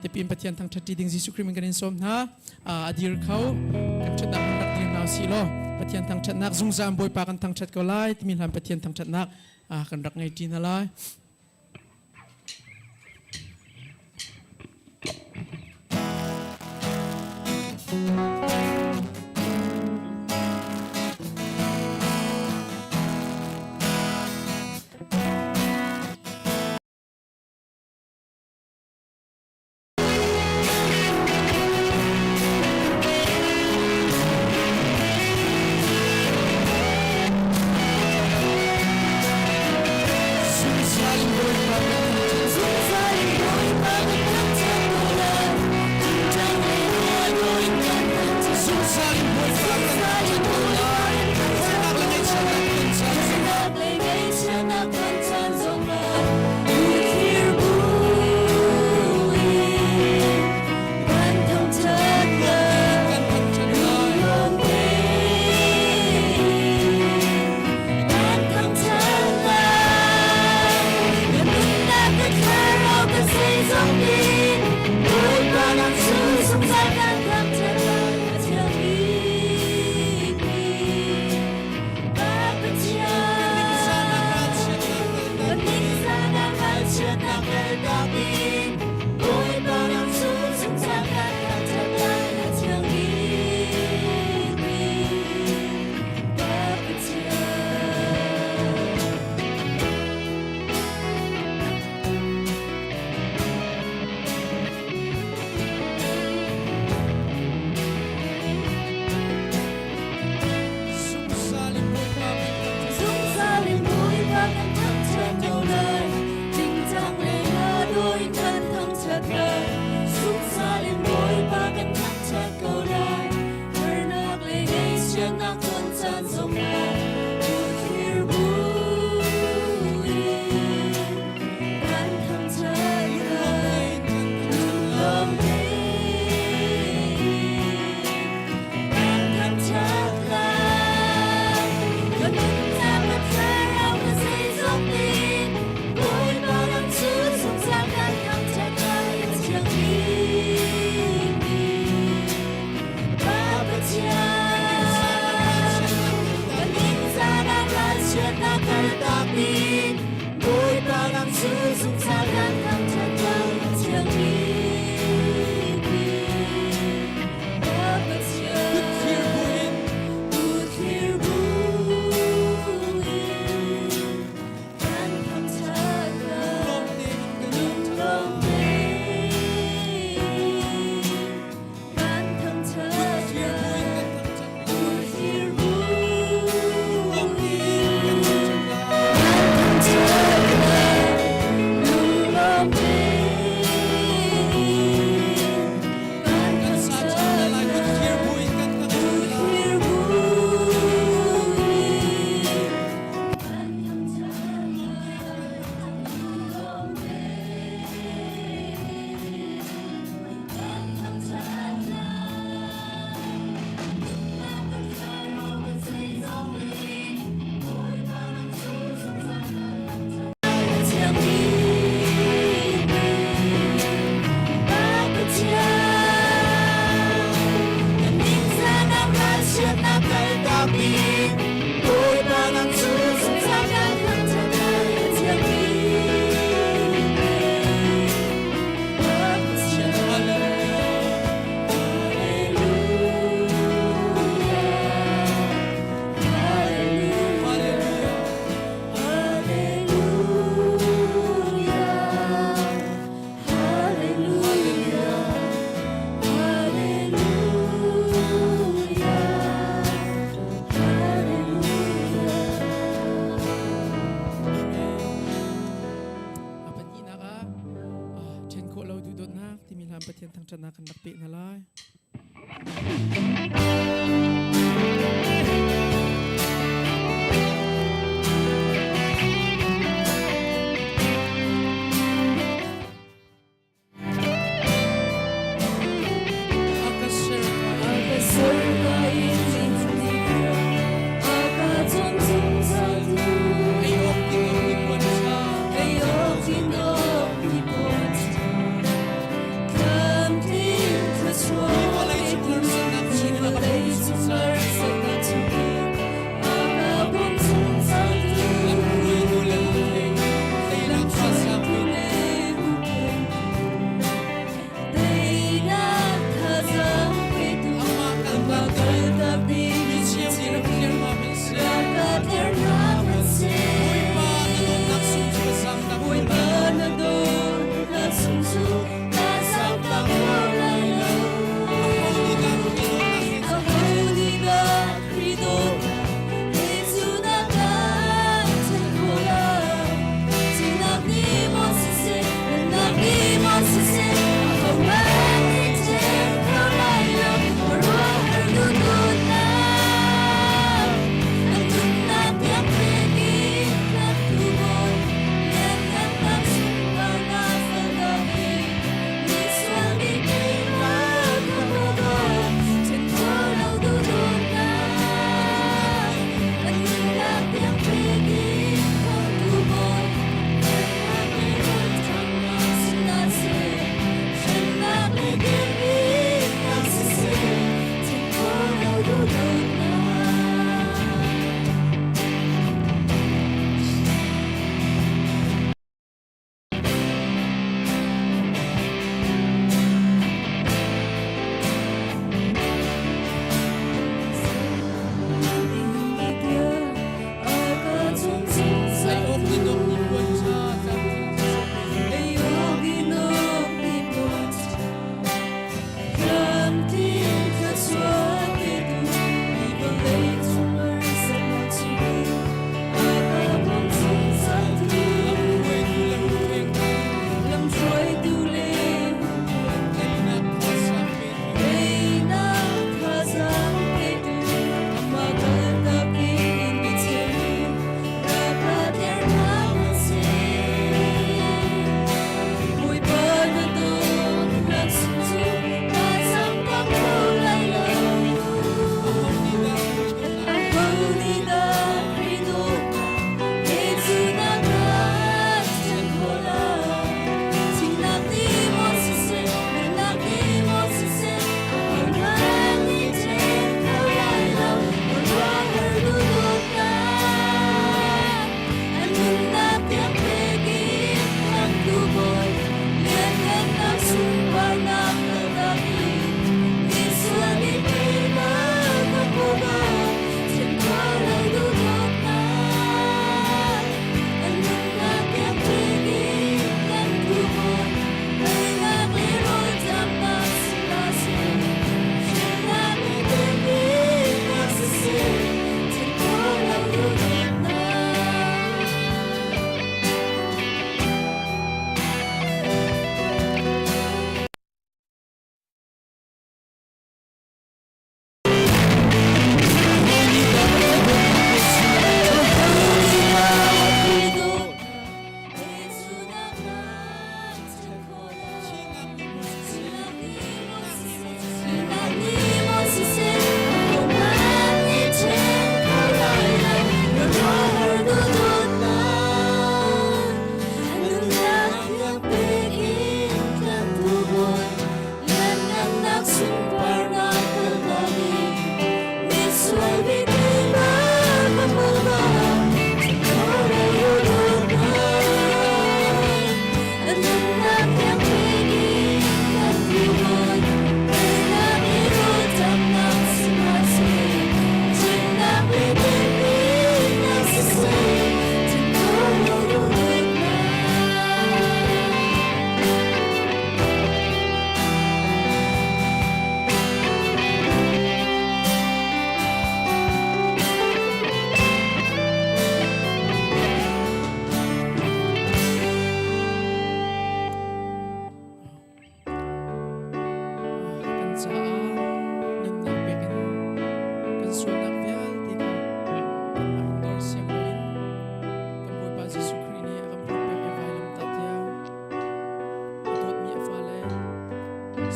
Tipin Pathian thangṭhat ṭi ding Jesuh Khrih min kan in sawm hna. A dir kho kan ṭhatnak hmun rak dir hna usih law Pathian thangṭhatnak zungzal Bawipa kan thangṭhat ko lai timi hlan Pathian thangṭhatnak kan rak ngei ṭi hna lai.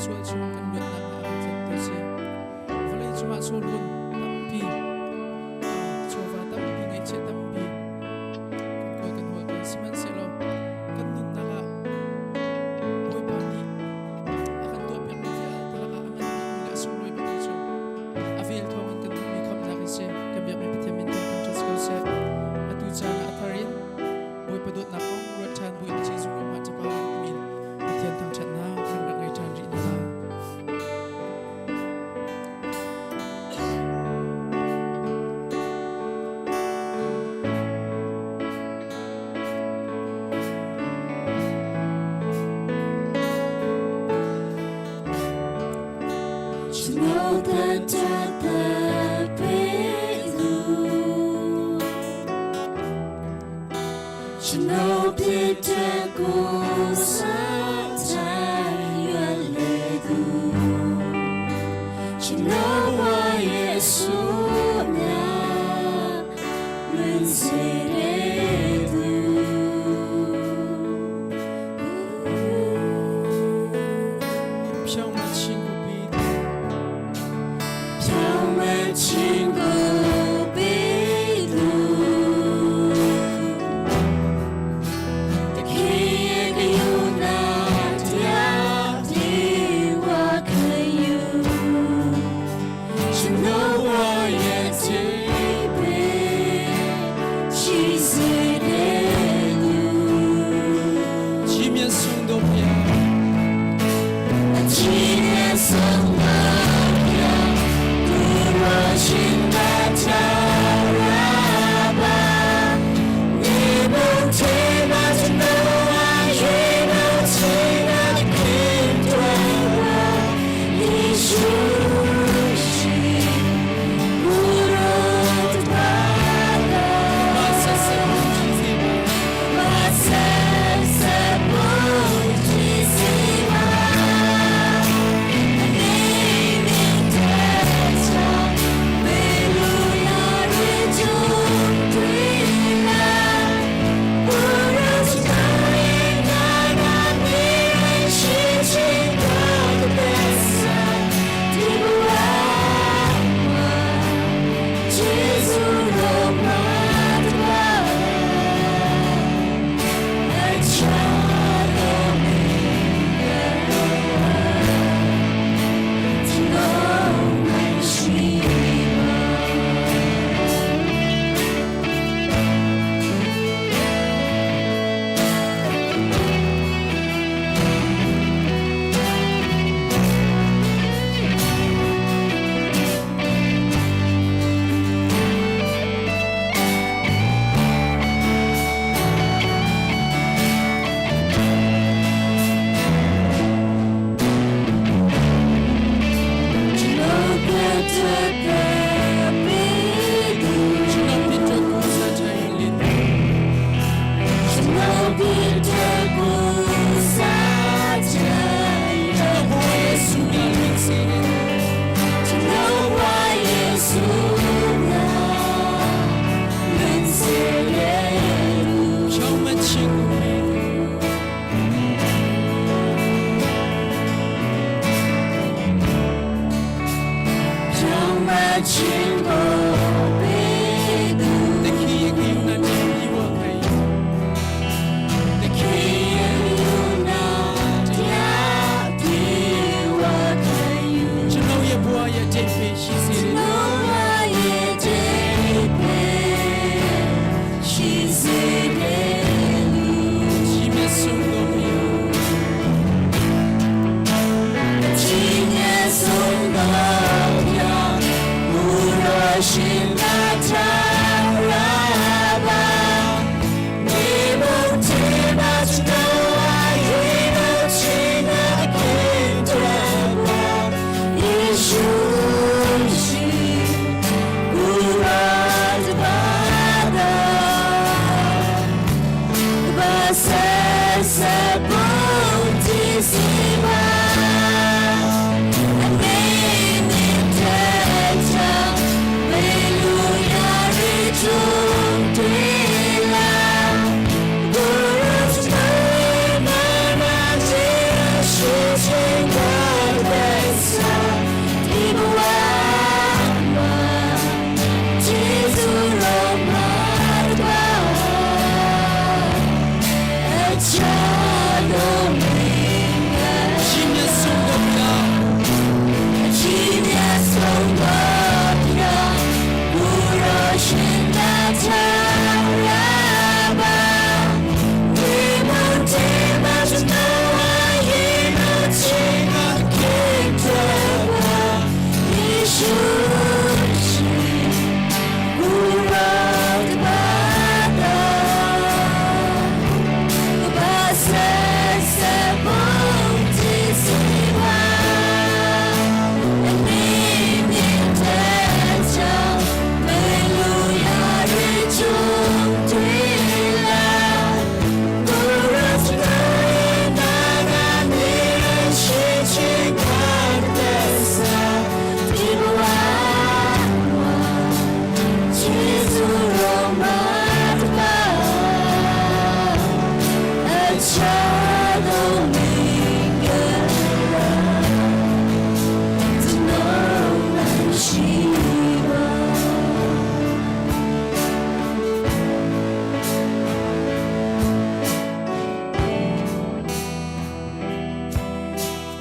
Sual chung kan luatnak a kan tlanhtu si. Vawlei cungah chawlun tampi, chawva tampi, ngaihchiah tampi kan kawl kan hawl tawn. Sihmanhsehlaw kan nunnak ah Bawipa nih a kan tuahpiakmi vialte lakah a ngan bikmi le a sunglawi bikmi cu a vel thawngin kan hmuhmi khamhnak hi si. Kan biakmi Pathian min thawng thangṭhat si ko seh. Atu caan ah a thar in Bawipa dawtnak kong ruat ṭhan buin Jesuh ruangah capar timi Pathian thangṭhatnak kan rak ngei ṭhan rih hna lai. 今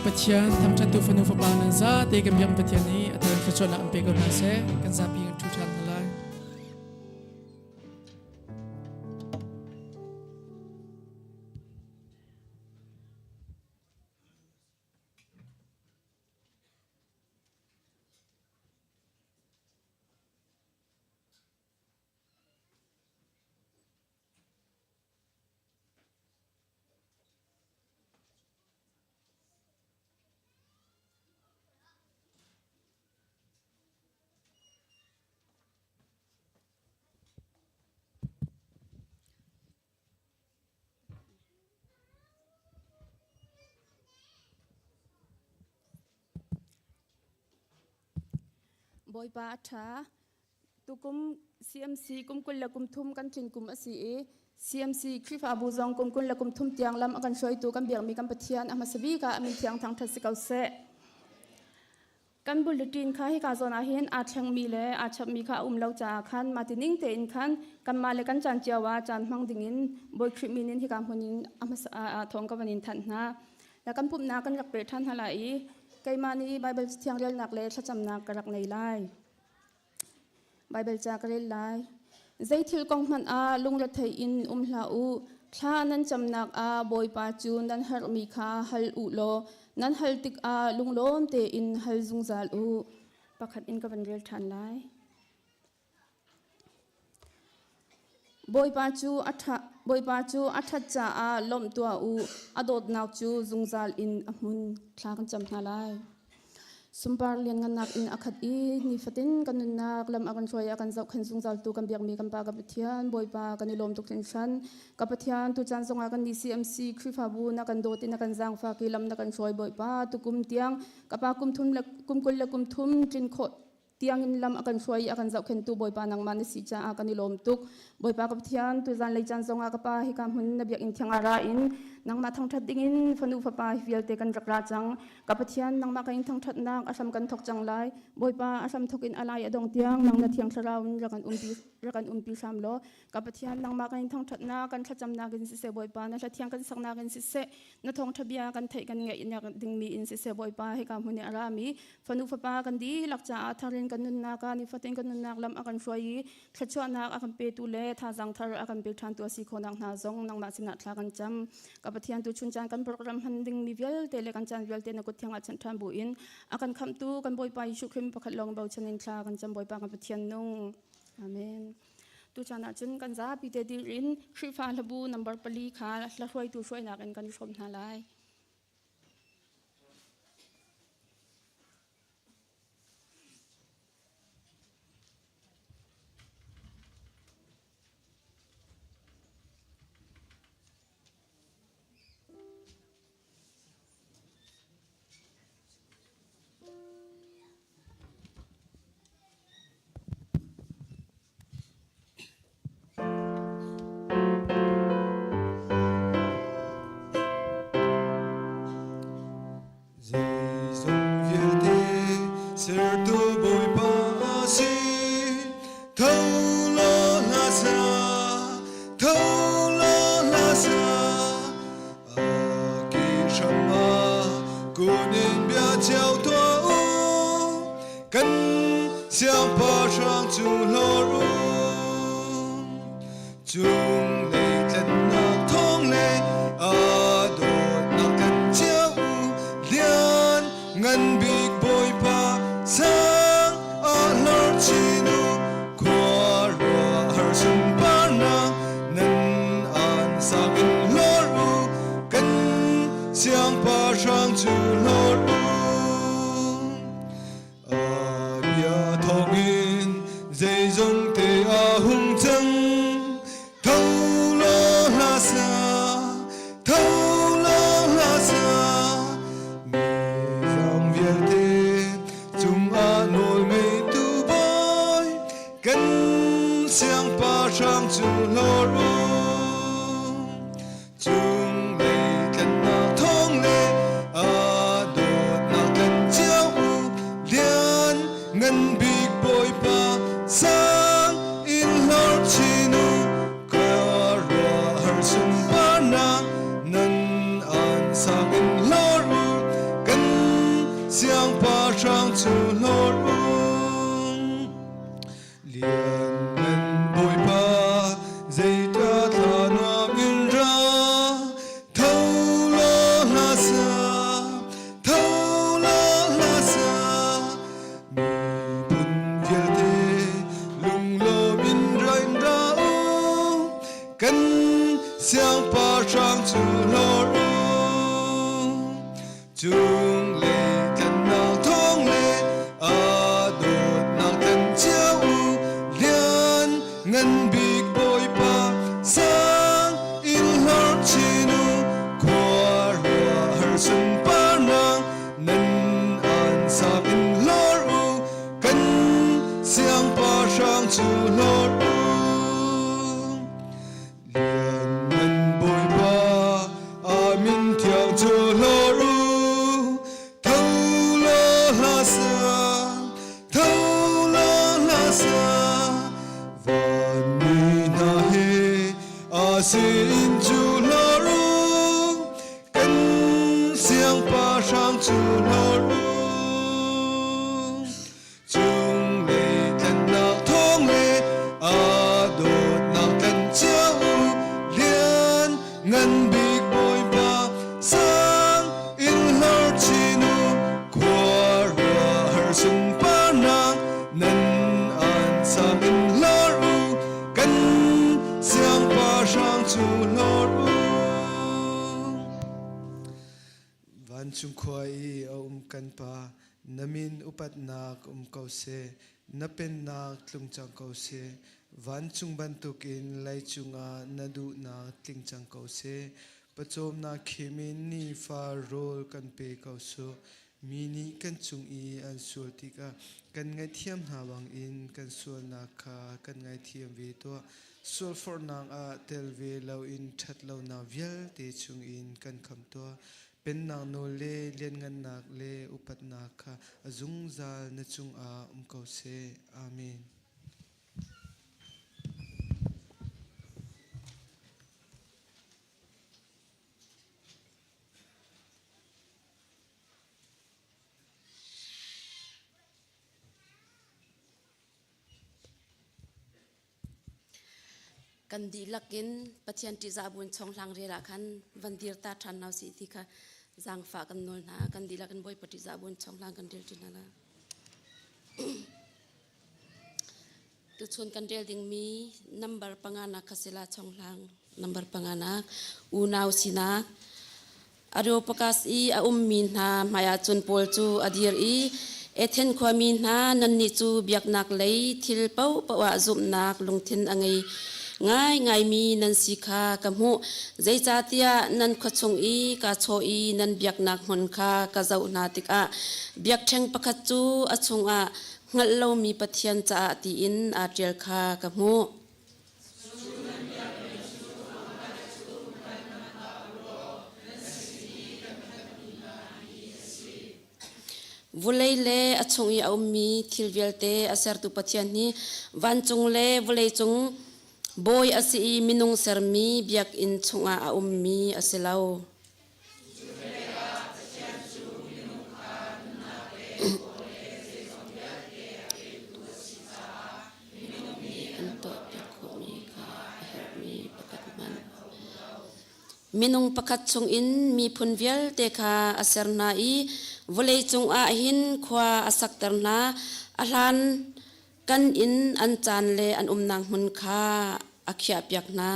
Pathian thangṭhattu fanu fapa nan zate kan biak Pathian nih a thar thluachuahnak an pe ko hna seh. Kan zapi kan ṭhu ṭhan hna lai. Bawipa a ṭha. Tukum CMC kum 20 le kum thum kan tlin kum a si i CMC Khrihfabu zong kum 20 le kum thum tiang lam a kan hruaitu kan biakmi kan Pathian a hmasa bik ah a min thiang thangṭhat si ko seh. Kan bulletin kha hika zawn ah hin aa thlengmi le aa chapmi kha a um lo caah khan mah ti ning tein khan kanmah le kan caan cio ah caan hmang dingin Bawi Khrih min in hika hmun in a hmasa ah thawng ka van in thanh hna. La kan pumhnak kan rak peh ṭhan hna lai i keimah nih Baibal Cathiang relnak le thlacamnak ka rak nei lai. Baibal ca ka rel lai. Zeithil kong hmanh ah lungrethei in um hlah u. Thla nan camnak ah Bawipa cu nan herhmi kha hal u law nan hal tikah lunglawm tein hal zungzal u. Pakhat in ka van rel ṭhan lai. Bawipa cu a ṭha, Bawipa cu a ṭhat caah lawmh tuah u. A dawtnak cu zungzal in a hmun. Thla kan cam hna lai. Sunpar lianngannak in a khat i nifatin kan nunnak lam a kan hruai a kan zohkhenh zungzaltu kan biakmi kan Pa ka Pathian Bawipa kan i lawm tuk hringhran. Ka Pathian tucaan zongah kan nih CMC Khrihfabu na kan dawt i na kan zaangfak i lam na kan hruai Bawipa tukum tiang ka pa kum thum le kum 20 le kum thum tlin khawh tiangin lam a kan hruai i a kan zohkhenhtu Bawipa nangmah na si caah kan i lawm tuk. Bawipa ka Pathian, tuzan lei caan zongah ka pa hika hmun na biakinn thiang ah ra in nangmah thangṭhat dingin fanu fapa hi vialte kan rak ra cang. Ka Pathian, nangmah kan in thangṭhatnak a hram kan thawk cang lai. Bawipa, a hram thawk in a lai a dong tiang nang na thiang thlarau in rak kan umpi rak kan umpi hram law. Ka Pathian, nangmah kan in thangṭhatnak, kan thlacamnak in siseh Bawipa, na hla thiang kan saknak in siseh, na thawngṭha bia kan theih kan ngaih dingmi in siseh Bawipa hika hmun i a rami fanu fapa kan dihlak caah thar in kan nunnak ah nifatin kan nunnak lam a kan hruai i thluachuahnak a kan petu le thazaang thar a kan pe ṭhantu a si khawhnak hna zong nangmah sinah thla kan cam. Ka Pathian tu chun caan kan program hman dingmi vialte le kan caan vialte na kut thiang ah chanh ṭhan buin a kan khamhtu kan Bawipa Jesuh Khrih pakhat lawng bochan in thla kan cam Bawipa kan Pathian nung. Amen. Tuchan ah cun kan zapi te dir in Khrihfa hlabu number pali kha hla hruaitu hruainak in kan i hrawm hna lai. Zeizong vialte sertu Bawipa a si. Tho law hla sa, tho law hla sa. A ke hram ah kun in bia cio tuah u. Kan siangpahrang cu hlawr u. Cunglei tlennak thawng le aa dawtnak kan cio u. Lian ngan bik Bawipa sang a hlor chin u. Khua ruah har sunparnak nan an sak in hlor u. Kan siangpahrang cu hlor u. A bia thawngin zeizong te a hung cang. Tho law hla sa, tho law hla sa. Mi zang vialte cungah nawl ngeitu bawi, kan siangpahrang cu hlor u. Cunglei tlennak thawng le aa dawtnak tlen cio u lian ngan bik Bawipa sang in hlor chin u ka ruah har sunparnak nan an sang in hlor u kan siangpahrang cu hlawt u. Lianngan Bawipa, zeicah thla nuam in ra? Tho law hla sa, tho law hla sa. Miphun vialte lunglawm in ra in ra u. Kan siangpahrang cu hlawr u. Cunglei tlannak thawng le aa dawtnak tlan cio u. Lian ngan bik Bawipa sang in hlorh chin u. Khuaruahhar sunparnak nan an sang in hlorh u. Kan siangpahrang cu hlorh u. Lianngan Bawipa a min thiang cu hlorh u. Tho law hla sa, tho law hla sa. Vanmi hna he a sin cu hlorh u. Kan siangpahrang cu hlorh u. Cunglei tlannak thawng le aa dawtnak tlan cio u. Lian ngan bik Bawipa sang in hlor chin u. Khuaruahhar sunparnak nan an sang in hlor u. Kan siangpahrang cu hlor u. Vancung khua i a um kan Pa, na min upatnak um ko seh, na pennak tlung cang ko seh. Vancung bantukin leicung ah na duhnak tling cang ko seh. Pawcawmnak khim in nifa rawl kan pe ko sawh. Mi nih kan cung i an sual tikah kan ngaihthiam hna bangin kan sualnak kha kan ngaithiam ve tuah. Sualforhnak ah tel ve loin ṭhatlonak vialte chungin kan khamh tuah. Pennak nawl le lianngannak le upatnak kha a zungzal na cungah um ko seh. Amen. Kan dihlak in Pathian ṭihzah buin chonghlang rel ah khan van dir ta ṭhan hna usih ti kha zaangfah kan nawl hna. Kan dihlak in Bawipa ṭihzah buin chonghlang kan rel ṭi hna la. Tuchun kan rel dingmi number panganak kha sila chonghlang number panganak unau sinak Areopagas i a ummi hna hmaiah cun Paul cu a dir i Athen khuami hna nannih cu biaknak lei thil paohpaoh ah zumhnak lungthin a ngei ngaingaimi nan si kha ka hmuh. Zeicahtiah nan khua chung i kaa chaw i nan biaknak hmun kha ka zoh hna tikah biakṭheng pakhat cu a chungah hngalh lomi Pathian caah tiin aa ṭial kha ka hmuh. Vulei le a chung i a ummi thil vialte a sertu Pathian hi vancung le vawleicung bawi a si i minung sermi biakinn chungah a ummi a si lo. Minung pakhat chungin miphun vialte kha a ser hna i vawleicung ah hin khua a sakter hna. A hlan kan in an caan le an umnak hmun kha a khiahpiak hna.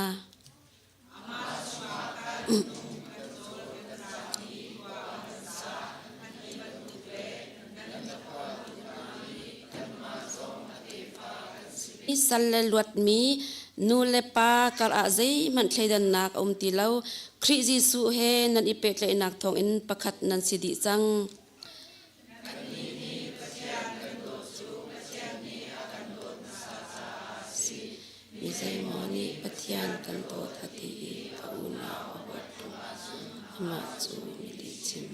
Sal le luatmi nu le pa karah zeihmanh thleidannak a um ti lo. Khrih Jesuh he nan i pehtlaihnak thawngin pakhat nan si dih cang. Mi zeimaw nih Pathian kan dawt a ti i a unau a huat ṭung. Amah cu mi lihchim.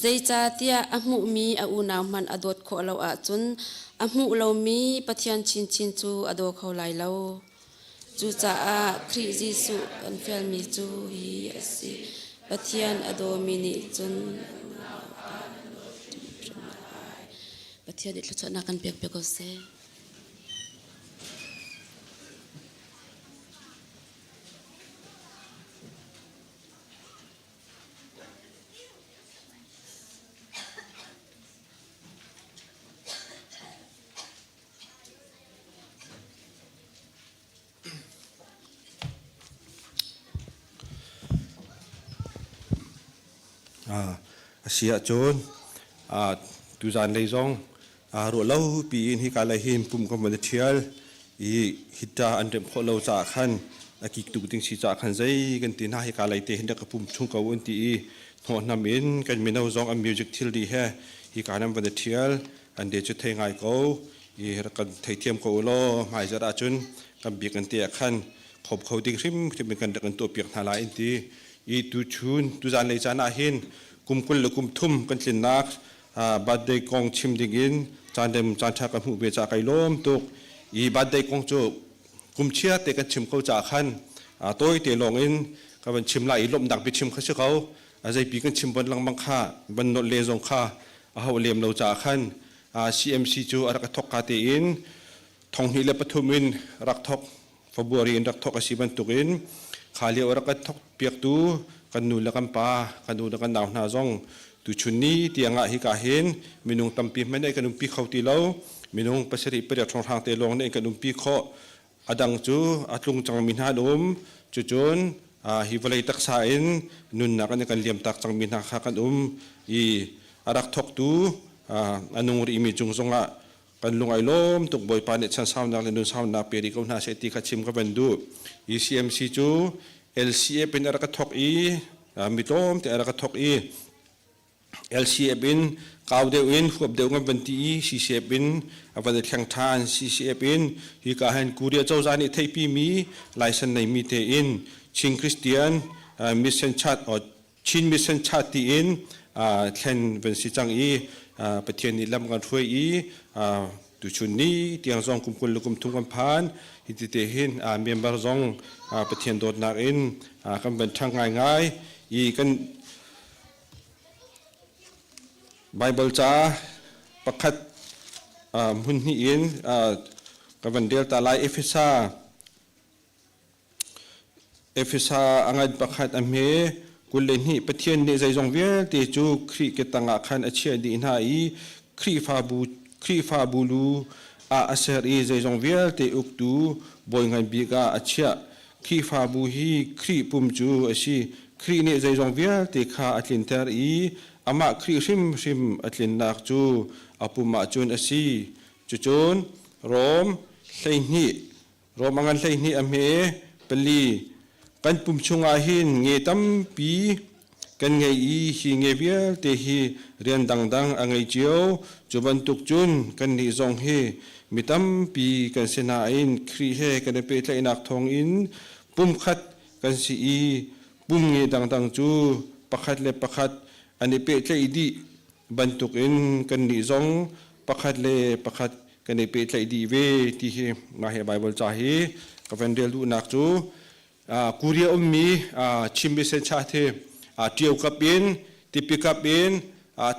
Zeicahtiah a hmuhmi a unau hmanh a dawt khawh lo ahcun a hmuh lomi Pathian chinchin cu a daw kho lai lo. Cucaah Khrih Jesuh kan fialmi cu hi a si. Pathian a dawmi nih cun Pathian nih thluachuahnak kan pek piak ko seh. A si ahcun tuzaan lei zong ruah lo piin hika lei hin pum kan van i ṭhial i hita an remh khawh lo caah khan a kik tuk ding si caah khan zei kan ti hna hika lei te hin rak ka pum chung ko an ti i hnawhhnam in kan mino zong an music thilri he hika nan van i ṭhial an de cu thei ngai ko i rak kan theithiam ko u law hmaizarh ahcun kan biakinn te ah khan khop kho ding hrimhrim in kan rak in tuahpiak hna lai an ti i tuchun tuzan lei caan ah hin kum 20 le kum thum kan tlinnak birthday kong chim ding in caan rem caan ṭha kan hmuh ve caah kai lawm tuk i birthday kong cu kum chia te kan chim ko caah khan tawi te lawng in ka van chim lai i lawmhnak biachim kha si ko. A zeipi kan chim bon lengmang kha ban nolh le zong kha a ho lem lo caah khan CMC cu a rak i thawk ka tein 2003 in rak thawk, February in rak thawk a si bantukin kha lio a rak kan thawk piaktu kan nu le kan pa, kan u le kan nau hna zong tuchun ni tiang ah hika hin minung tampi hmanh nih kan umpi kho ti lo. Minung pasarih pariat hrawnghrang te lawng nih kan umpi khawh. A dang cu a tlung cangmi hna an um. Cucun hi vawlei taksa in nunnak an kan liamtak cangmi hna kha kan um i a rak thawktu a nung rihmi cung zongah kan lung ai lawm tuk. Bawipa nih chan saunak le nun saunak pe rih ko hna seh ti kha chim ka van duh. ECMC cu LCA pin a rak ka thawk i mi tlawmte a rak ka thawk i LCF in kau deuh in huap deuh kan van ti i CCF in a van i thleng ṭhan. CCF in hika hin Korea cozah nih theihpi mi license neimi te in Chin Christian Mission Church or Chin Mission Church tiin thlen van si cang i Pathian nih lam kan hruai i tuchun ni tiang zong kum 20 le kum thum kan phan. Hi ti te hin member zong Pathian dawtnak in kan van ṭhang ngaingai i kan Baibal ca pakhat hmun hnih in ka van rel ta lai. Efesa Efesa a ngan pakhat a hme 22. Pathian nih zeizong vialte cu Khrih ke tangah khan a chiah dih hna i Khrihfabu Khrihfabu lu ah a ser i zeizong vialte uktu bawi ngan bik ah a chiah. Khrihfabu hi Khrih pum cu a si. Khrih nih zeizong vialte kha a tlinter i amah Khrih hrimhrim a tlinnak cu a pum ah cun a si. Cucun Rom 12, Rom a ngan 12 a hme pali, kan pum chungah hin nge tampi kan ngei i hi nge vialte hi rian dangdang a ngei cio. Cu bantuk cun kannih zong hi mi tampi kan si nain Khrih he kan i pehtlaihnak thawngin pumkhat kan si i pum nge dangdang cu pakhat le pakhat an i pehtlaih dih bantukin kannih zong pakhat le pakhat kan i pehtlaih dih ve ti hi mah hi Baibal ca hi ka van rel duhnak cu. Korea ummi Chin Mission Church hi Ṭio kap in, Tipi kap in,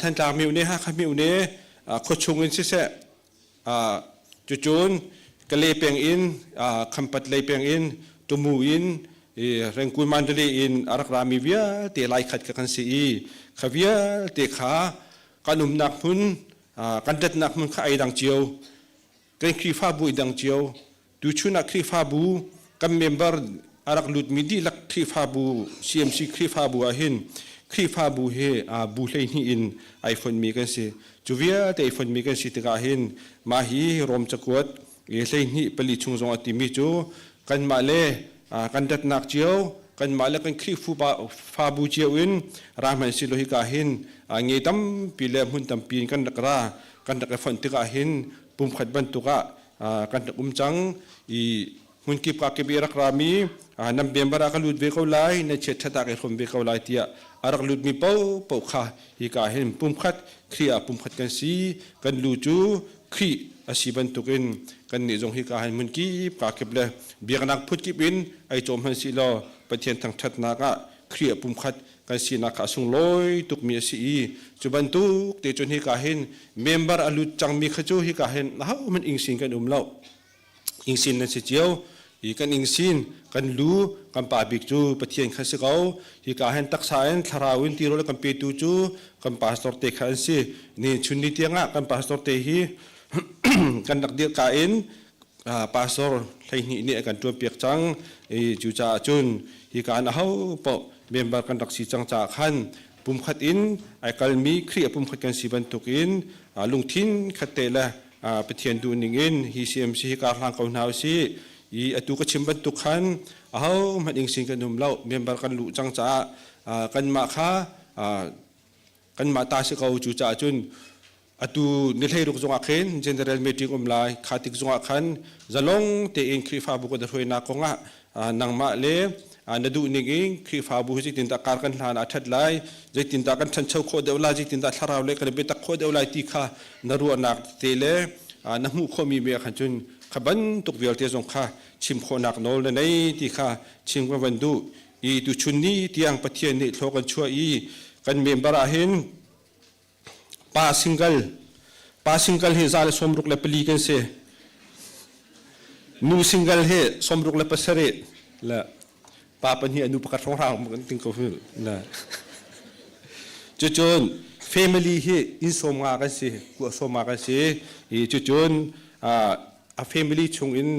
Thantlang myo ne, Hakha myo ne, khuachung in siseh, cucun Kalay peng in, Khampat lei peng in, Tumu in, Rengkun Mandalay in a rak rami vialte laikhat kha kan si i kha vialte kha kan umnak hmun, kan ṭatnak hmun kha ai dang cio. Kan Khrihfabu i dang cio. Tuchun ah Khrihfabu kan member a rak lutmi dihlak Khrihfabu CMC Khrihfabu ah hin Khrihfabu hi bu 12 in ai fonhmi kan si. Cu vialte ai fonhmi kan si tikah hin mah hi Rom cakuat 12 pali chung zong a timi cu kanmah le kan ratnak cio, kanmah le kan Khrihfabu cio in ra hmanh si law hika hin nge tampi le hmun tampi in kan rak ra, kan rak i fonh tikah hin pumkhat bantuk ah kan rak um cang i hmunkip kakip i rak rami nan member ah ka lut ve ko lai, na chiat ṭhat ah ka i hrawm ve ko lai tiah a rak lutmi paohpaoh kha hika hin pumkhat, Khrih ah pumkhat kan si. Kan lu cu Khrih a si bantukin kannih zong hika hin hmunkip kakip le biaknak phutkip in ei cawm hmanh sih law Pathian thangṭhatnak ah Khrih ah pumkhat. kan sinak kha a sunglawi tukmi a si i cu bantuk te cun hika hin member a lut cangmi kha cu hika hin ahohmanh ingsin kan um lo. Ingsin nan si cio. I kan ingsin, kan lu, kan pa bik cu Pathian kha si ko. Hika hin taksa in thlarau in tirawl kan petu cu kan pastor te kha an si. Ni chun ni tiangah kan pastor te hi kan rak dirh ka in pastor 12 nih a kan ṭuanpiak cang. I cucaah cun hika in aho paoh member kan rak si cang caah khan pumkhat in ai kalmi Khrih a pumkhat kan si bantukin lungthin khat te le Pathian duh ning in hi CMC hi kar hlang ko hna usih. I atu ka chim bantuk khan aho hmanh ing sin kan um lo. Member kan luh cang caah kanmah kha kanmah ta si ko. Cucaah cun atu ni 16 zongah khin general meeting um lai. Kha tik zongah khan zalong tein Khrihfabu kan hruainak kongah nangmah le na duh ning in Khrihfabu hi zeitindah kar kan hlan ah ṭhat lai, zeitindah kan ṭhancho khawh deuh lai, zeitindah thlarau le kan i biatak khawh deuh lai ti kha na ruahnak te le na hmuh khawhmi me khan cun kha bantuk vialte zong kha chim khawhnak nawl na nei ti kha chim kan van duh. I tuchun ni tiang Pathian nih thlaw kan chuah i kan member ah hin pa single pa single hi 164 kan si. Nu single hi 67 le pa pahnih a nu pakhat hrawnghrang kan ting ko na. Cucun family hi inn 50 kan si, kua 50 kan si. I cucun a family chung in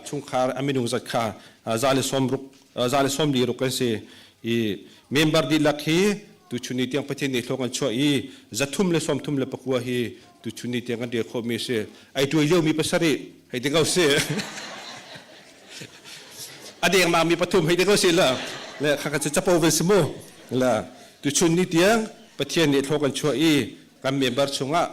chungkhar a minung zat kha 160 146 kan si. I member dihlak hi tuchun ni tiang Pathian nih hlawk an chuah i 339 hi tuchun ni tiang kan rel khawhmi a si. Ai tuai liomi pasarih hei ti ko si. A dengmang mi pathum hei ti ko si la. Le kha ka capo van si mu. La tuchun ni tiang Pathian nih hlawk an chuah i kan member chungah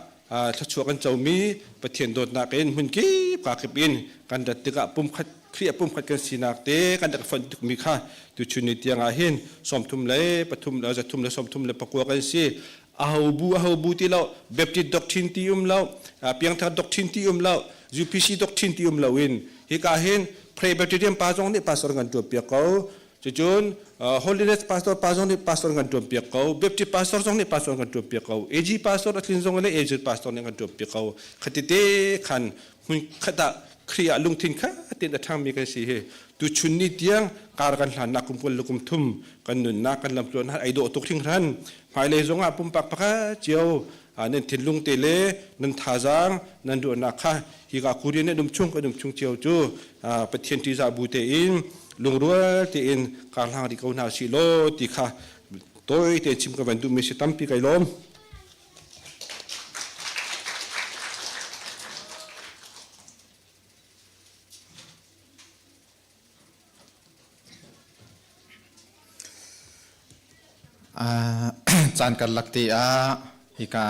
thluachuah kan comi Pathian dawtnak in hmun kip ka kip in kan rat tikah pumkhat Khrih a pumkhat kan sinak te kan rak fonh tukmi kha tuchun ni tiang ah hin 33 le 339 kan si. Aho bu aho bu ti lo, Baptist doctrine ti um lo, piangthar doctrine ti um lo, UPC doctrine ti um lo in hika hin Presbyterian pa zong nih pastor kan tuan piak ko. Cucun Holiness pastor pa zong nih pastor kan tuan piak ko, Baptist pastor zong nih pastor kan tuan piak ko, AG pastor a tlin zong le AG pastor nih kan tuan piak ko. Khatite khan hmun khat ah Khrih ah lungthin kha tin a ṭhangmi kan si hi tuchun ni tiang kar kan hlannak kum 20 le kum thum kan nunnak kan lamtluan ai dawh tuk hringhran. Hmailei zongah pumpak pakhat cio nan thinlung te le nan thazaang nan ruahnak kha hika Korean nan um chung kan um chung cio cu Pathian ṭihzah bu tein lungrual tein kar hlang rih ko hna usih law ti kha tawi tein chim ka van duhmi si. Tampi kai lawm. Caan karlak te ah hika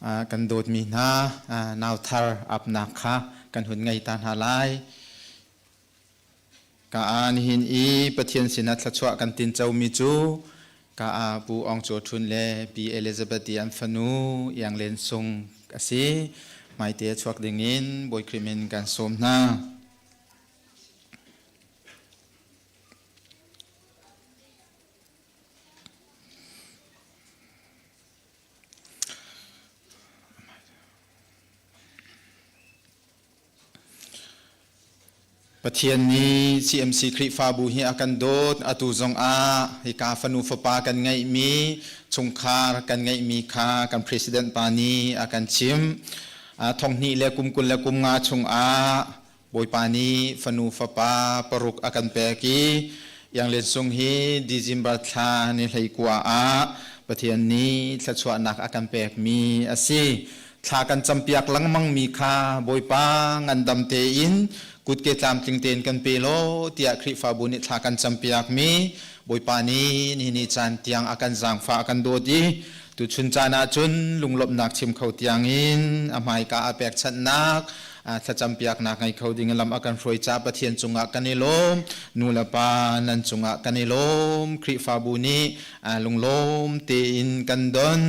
ah kan dawtmi hna nauthar apnak kha kan hun ngei ta hna lai. Ka aa nihin i Pathian sinah thluachuah kan tincomi cu ka aa Pu Aung Caw Htun le Pi Elizabeth i an fanu Iang Len Sung a si. Hmaite a chuak dingin Bawi Khrih min kan sawm hna. Pathian nih CMC Khrihfabu hi a kan dawt. Atu zongah hika fanu fapa kan ngeihmi, chungkhar kan ngeihmi kha kan president pa nih a kan chimh. Thonghnih le kum 25 chungah Bawipa nih fanu fapa paruk a kan pek i Iang Len Sung hi December thla ni 19 ah Pathian nih thluachuahnak a kan pekmi a si. Thla kan campiak lengmangmi kha Bawipa ngandam tein kutke tlamtling tein kan pe law tiah Khrihfabu nih thla kan campiakmi Bawipa nih nihin ni caan tiang a kan zaangfah a kan dawt i tuchun caan ah cun lunglawmhnak chim kho tiangin a hmaika a pekchanhnak thlacampiaknak ngei kho ding lam a kan hruai ca Pathian cungah kan i lawm. Nu le pa nan cungah kan i lawm. Khrihfabu nih lunglawm tein kan don.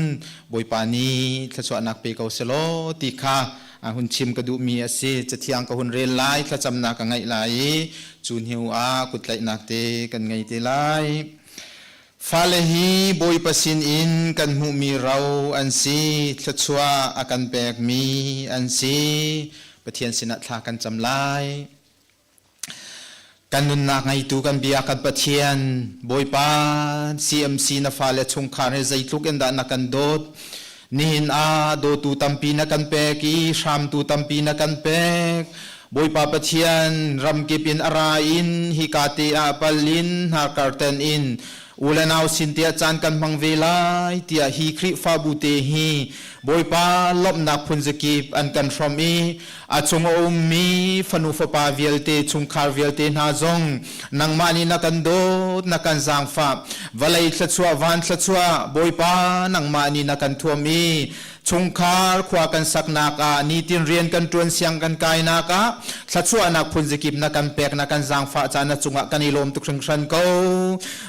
Bawipa nih thluachuahnak pe ko selaw ti kha hun chim ka duhmi a si. Cathiang ka hun rel lai, thlacamnak ka ngeih lai i cu hnu ah kuttlaihnak te kan ngei te lai. Fale hi Bawipa sinin kan hmuhmi ro an si, thluachuah a kan pekmi an si. Pathian sinah thla kan cam lai. Kan nunnak ngeitu kan bia kan Pathian, Bawipa CMC na fale chungkhar he zeitluk in dah na kan dawt. Nihin ah dawtu tampi na kan pek i hramtu tampi na kan pek. Bawipa Pathian ramkip in a ra in hika te ah pal in hnarkar ten in u le nau sin tiah caan kan hmang ve lai tiah hi Khrihfabu te hi Bawipa lawmhnak phunzakip an kan hrawmh i a chung a ummi fanu fapa vialte chungkhar vialte hna zong nangmah nih na kan dawt na kan zaangfah vawlei thluachuah van thluachuah Bawipa nangmah nih na kan thuam i chungkhar khua kan saknak ah nitin rian kan ṭuan siang kan kainak ah thluachuahnak phunzikip na kan pek na kan zaangfah caan na cungah kan i lawm tuk hringhran ko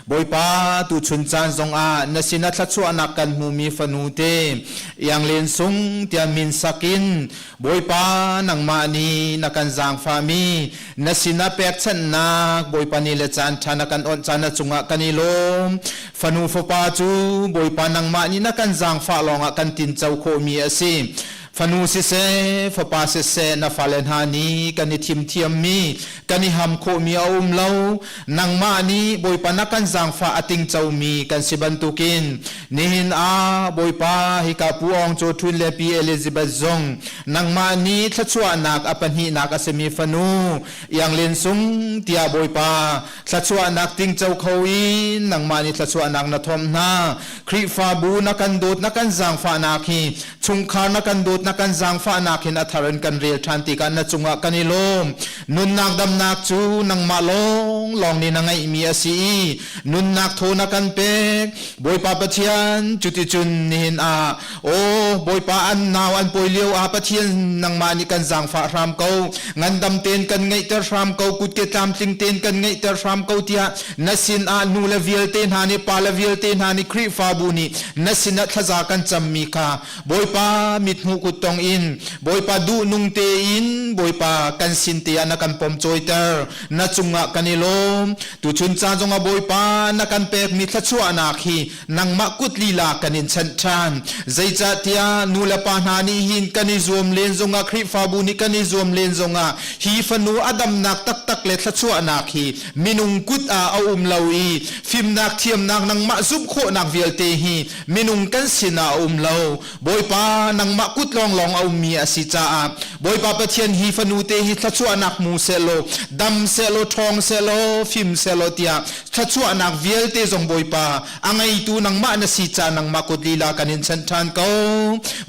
Bawipa tuchun caan zongah na sinah thluachuahnak kan hmumi fanu te iang len sung tiah min sak in Bawipa nangmah nih na kan zaangfahmi na sinah pekchanhnak Bawipa ni le caan ṭha na kan awnh caan na cungah kan i lawm fanu fapa cu Bawipa nangmah nih na kan zaangfah lawngah kan tinco khawhmi a si fanu siseh fapa siseh na fale hna nih kan i thim thiammi kan i ham khawhmi a um lo nangmah nih Bawipa na kan zaangfah a tingcomi kan si bantukin Nihin ah Bawipa hika Pu Aung Caw Htun le Pi Elizabeth zong nangmah nih thluachuahnak a pahnihnak a simi fanu Iang Len Sung tiah Bawipa thluachuahnak tingco kho in nangmah nih thluachuahnak na thawmh hna. Khrihfabu na kan dawt na kan zaangfahnak hi chungkhar na kan dawt na kan zaangfahnak hin a thar in kan rel ṭhan tikah na cungah kan i lawm. Nunnak damnak cu nangmah lawng lawng nih na ngeihmi a si i nunnak thaw na kan pek. Bawipa Pathian cuticun nihin ah aw Bawipa an nau an pawi lio ah Pathian nangmah nih kan zaangfah hram ko ngandam tein kan ngeihter hram ko kutke tlamtling tein kan ngeihter hram ko tiah na sin ah nu le vialte hna nih pa le vialte hna nih Khrihfabu nih na sinah thlaza kan cammi kha Bawipa mithmuh kuttong in Bawipa duhnung tein Bawipa kan sin te ah na kan pom cawiter na cungah kan i lawm Tuchun caan zongah Bawipa na kan pekmi thluachuahnak hi nangmah kut lila kan in chanh ṭhan. Zeicahtiah nu le pa hna nih hin kan i zuam len zongah Khrihfabu nih kan i zuam len zongah hi fanu a damnak taktak le thluachuahnak hi minung kut ah a um lo i fimnak thiamnak nangmah zumh khawhnak vialte hi minung kan sinah a um lo. Bawipa nangmah kut lawnglawng a ummi a si caah Bawipa Pathian hi fanu te hi thluachuahnak hmu sehlaw dam sehlaw ṭhawng sehlaw fim sehlaw tiah thluachuahnak vialte zong Bawipa a ngeitu nangmah na si caah nangmah kut lila kan in chanh ṭhan ko.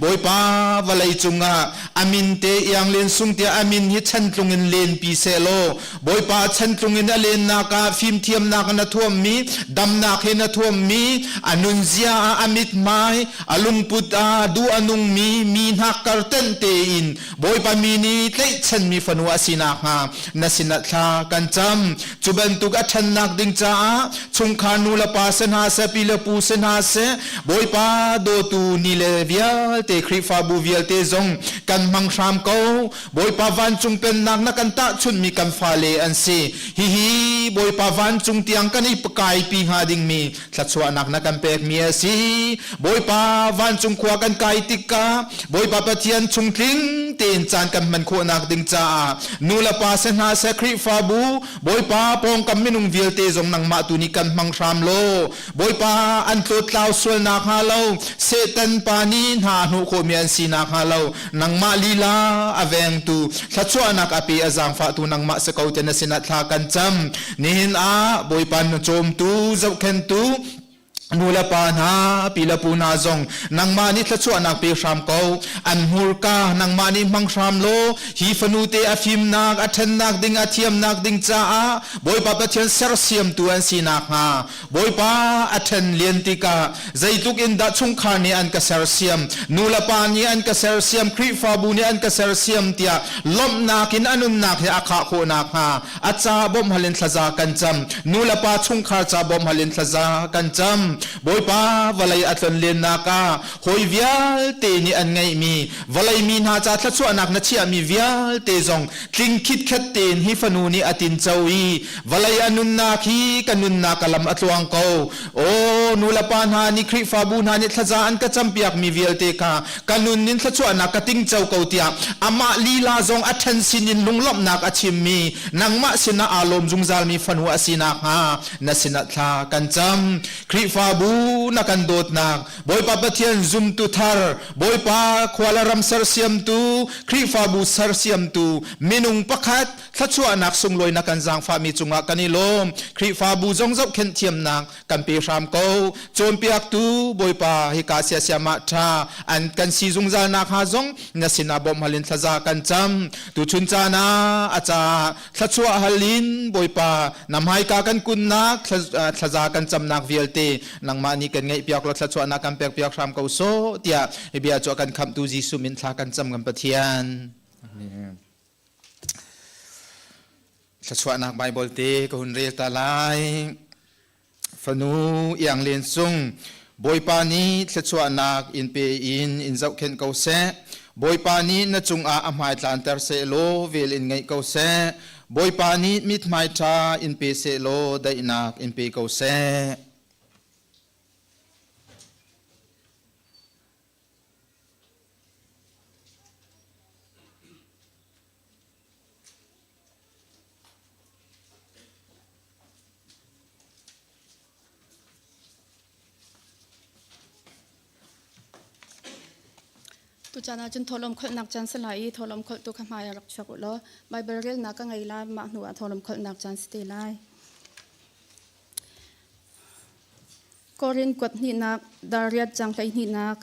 Bawipa vawlei cungah a min te iang len sung tiah a min hi chantlung in lenpi sehlaw Bawipa chantlung in a lennak ah fimthiamnak na thuammi damnak he na thuammi a nunzia ah a mithmai a lungput ah duh a nungmi mi hnakkar tenh tein Bawipa mi nih tlaihchanmi fanu a si nakhnga na sinah thla kan cam cu bantuk a ṭhannak ding caah chungkhar nu le pa si hna seh pi le pu si hna seh Bawipa dawtu ni le vialte Khrihfabu vialte zong kan hmang hram ko Bawipa vancung pennak na kan tahchunhmi kan fale an si. Hihi Bawipa vancung tiang kan i kaipi hnga dingmi thluachuahnak na kan pekmi a si. Bawipa vancung khua kan kai tikah Bawipa Pathian chungtling tein caan kan hman khawhnak ding caah nu le pa se hna seh Khrihfabu Bawipa pawngkam minung vialte zong nangmah tu nih kan hmang hram law Bawipa an tlawttlau sual nakhnga lo Satan pa nih hna hnuh khawhmi an si nakhnga lo nangmah lila a vengtu thluachuahnak a pe a zaangfahtu nangmah si ko te na sinah thla kan cam nihin ah Bawipa na cawmtu zohkhentu nu le pa hna pi le pu hna zong nangmah nih thluachuahnak pe hram ko an hmurka nangmah nih hmang hram law hi fanu te a fimnak a ṭhennak ding a thiamnak ding caah Bawipa Pathian sersiamtu an si nakhnga Bawipa a ṭhen lian tikah zeitluk in dah chungkhar nih an ka sersiam, nulepa nih an ka sersiam, Khrihfabu nih an ka sersiam tiah lawmhnak in a nunnak hi a khah khawh nakhnga a ca bawmh hal in thlaza kan cam. Nulepa chungkhar ca bawmh hal in thlaza kan cam. Bawipa vawlei a tlonlennak ah hawi vialte nih an ngeihmi vawlei mi hna ca thluachuahnak na chiahmi vialte zong tling khitkhet tein hi fanu nih a tinco i vawlei a nunnak hi ka nunnak a lam a tluang ko. Aw nu le pa hna nih Khrihfabu hna nih thlaza an ka campiakmi vialte kha ka nun in thluachuahnak ka tingco ko tiah amah lila zong a ṭhen sinin lunglawmhnak a chimmi nangmah sinah aa lawm zungzalmi fanu a si nakhnga na sinah thla kan cam. Khrihfabu na kan dawtnak Bawipa Pathian zumtu thar Bawipa khua le ram sersiamtu Khrihfabu sersiamtu minung pakhat thluachuahnak sunglawi na kan zaangfahmi cungah kan i lawm. Khrihfabu zong zohkhenh thiamnak kan pe hram ko. Cawnpiaktu Bawipa hika siasiam ah ṭha an kan si zungzal nakhnga zong na sinah bawmh hal in thlaza kan cam. Tuchun caan ah a caah thluachuah hal in Bawipa na hmaika kan kunnak thlaza kan camnak vialte nangmah nih kan ngaihpiak law thluachuahnak kan pekpiak hram ko sawh tiah hi bia cu a kan khamhtu Jesuh min thla kan cam kan Pathian. Amen. Thluachuahnak Baibal te ka hun rel ta lai. Fanu iang len sung Bawipa nih thluachuahnak in pe in in zohkhenh ko seh. Bawipa nih na cungah a hmai tlanter seh law vel in ngeih ko seh. Bawipa nih mithmai ṭha in pe seh law daihnak in pe ko seh. Tuchan ah cun thawhlawm kholhnak caan si lai i thawhlawm kholhtu kha hmai ah rak chuak u law Baibal relnak ka ngei lai mah hnu ah thawhlawm kholhnak caan si te lai. Korin kuat hnihnak, dariat cang 12nak,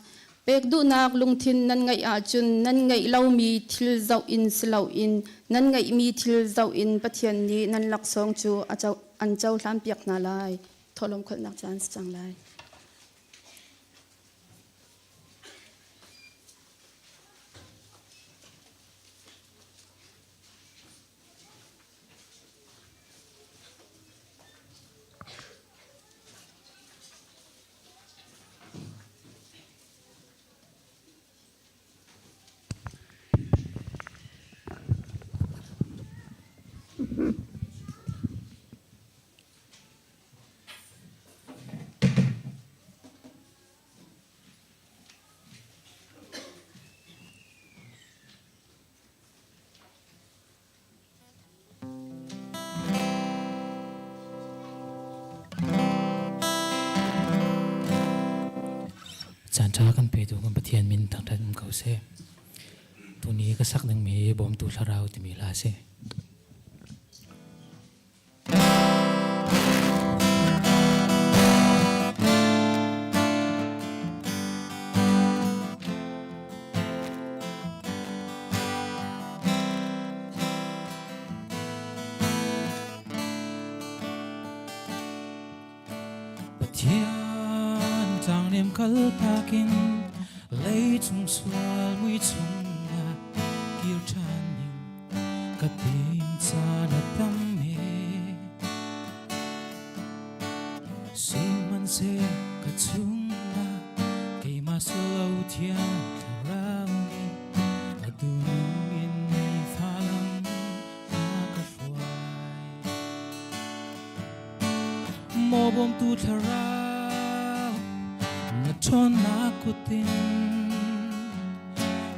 pek duhnak lungthin nan ngeih ahcun nan ngeih lomi thil zoh in si loin nan ngeihmi thil zoh in Pathian nih nan laksawng cu an cohlanpiak hna lai. Thawhlawm kholhnak caan si cang lai. Caanṭha kan petu kan Pathian min thangṭhat um ko seh. Tuni ka sak dingmi hi bawmtu thlarau timi hla a si. Pathian tlangnem kaltak in leicung sual mui chungah kir ṭhan ning ka tim caan a tam e. Sihmanhseh ka chungah keimah silo thiang thlarau nih a duhning in falam a ka hruai. Maw bawmtu thlarau na ṭhawnnak kut in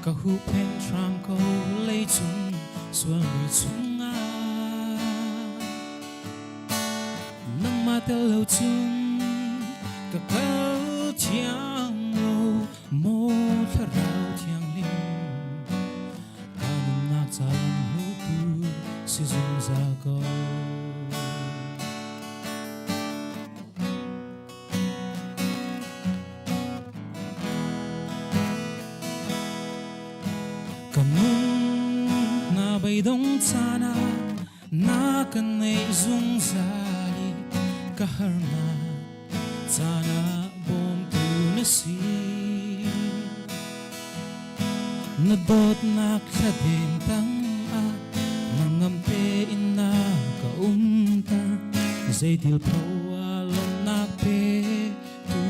Ka huhphenh hram ko leicung sualmi chungah Nangmah tel lo cun ka kal thiang lo maw thlarau thianghlim Ka nunnak ca lam hmutu si zungzal ko. Ka nun na beidong caan ah na ka neih zungzal i ka harnak caan ah bawmtu na si. Na dawtnak thladem tangah na ngam tein na ka umter zeitil poah lawmhnak pe tu.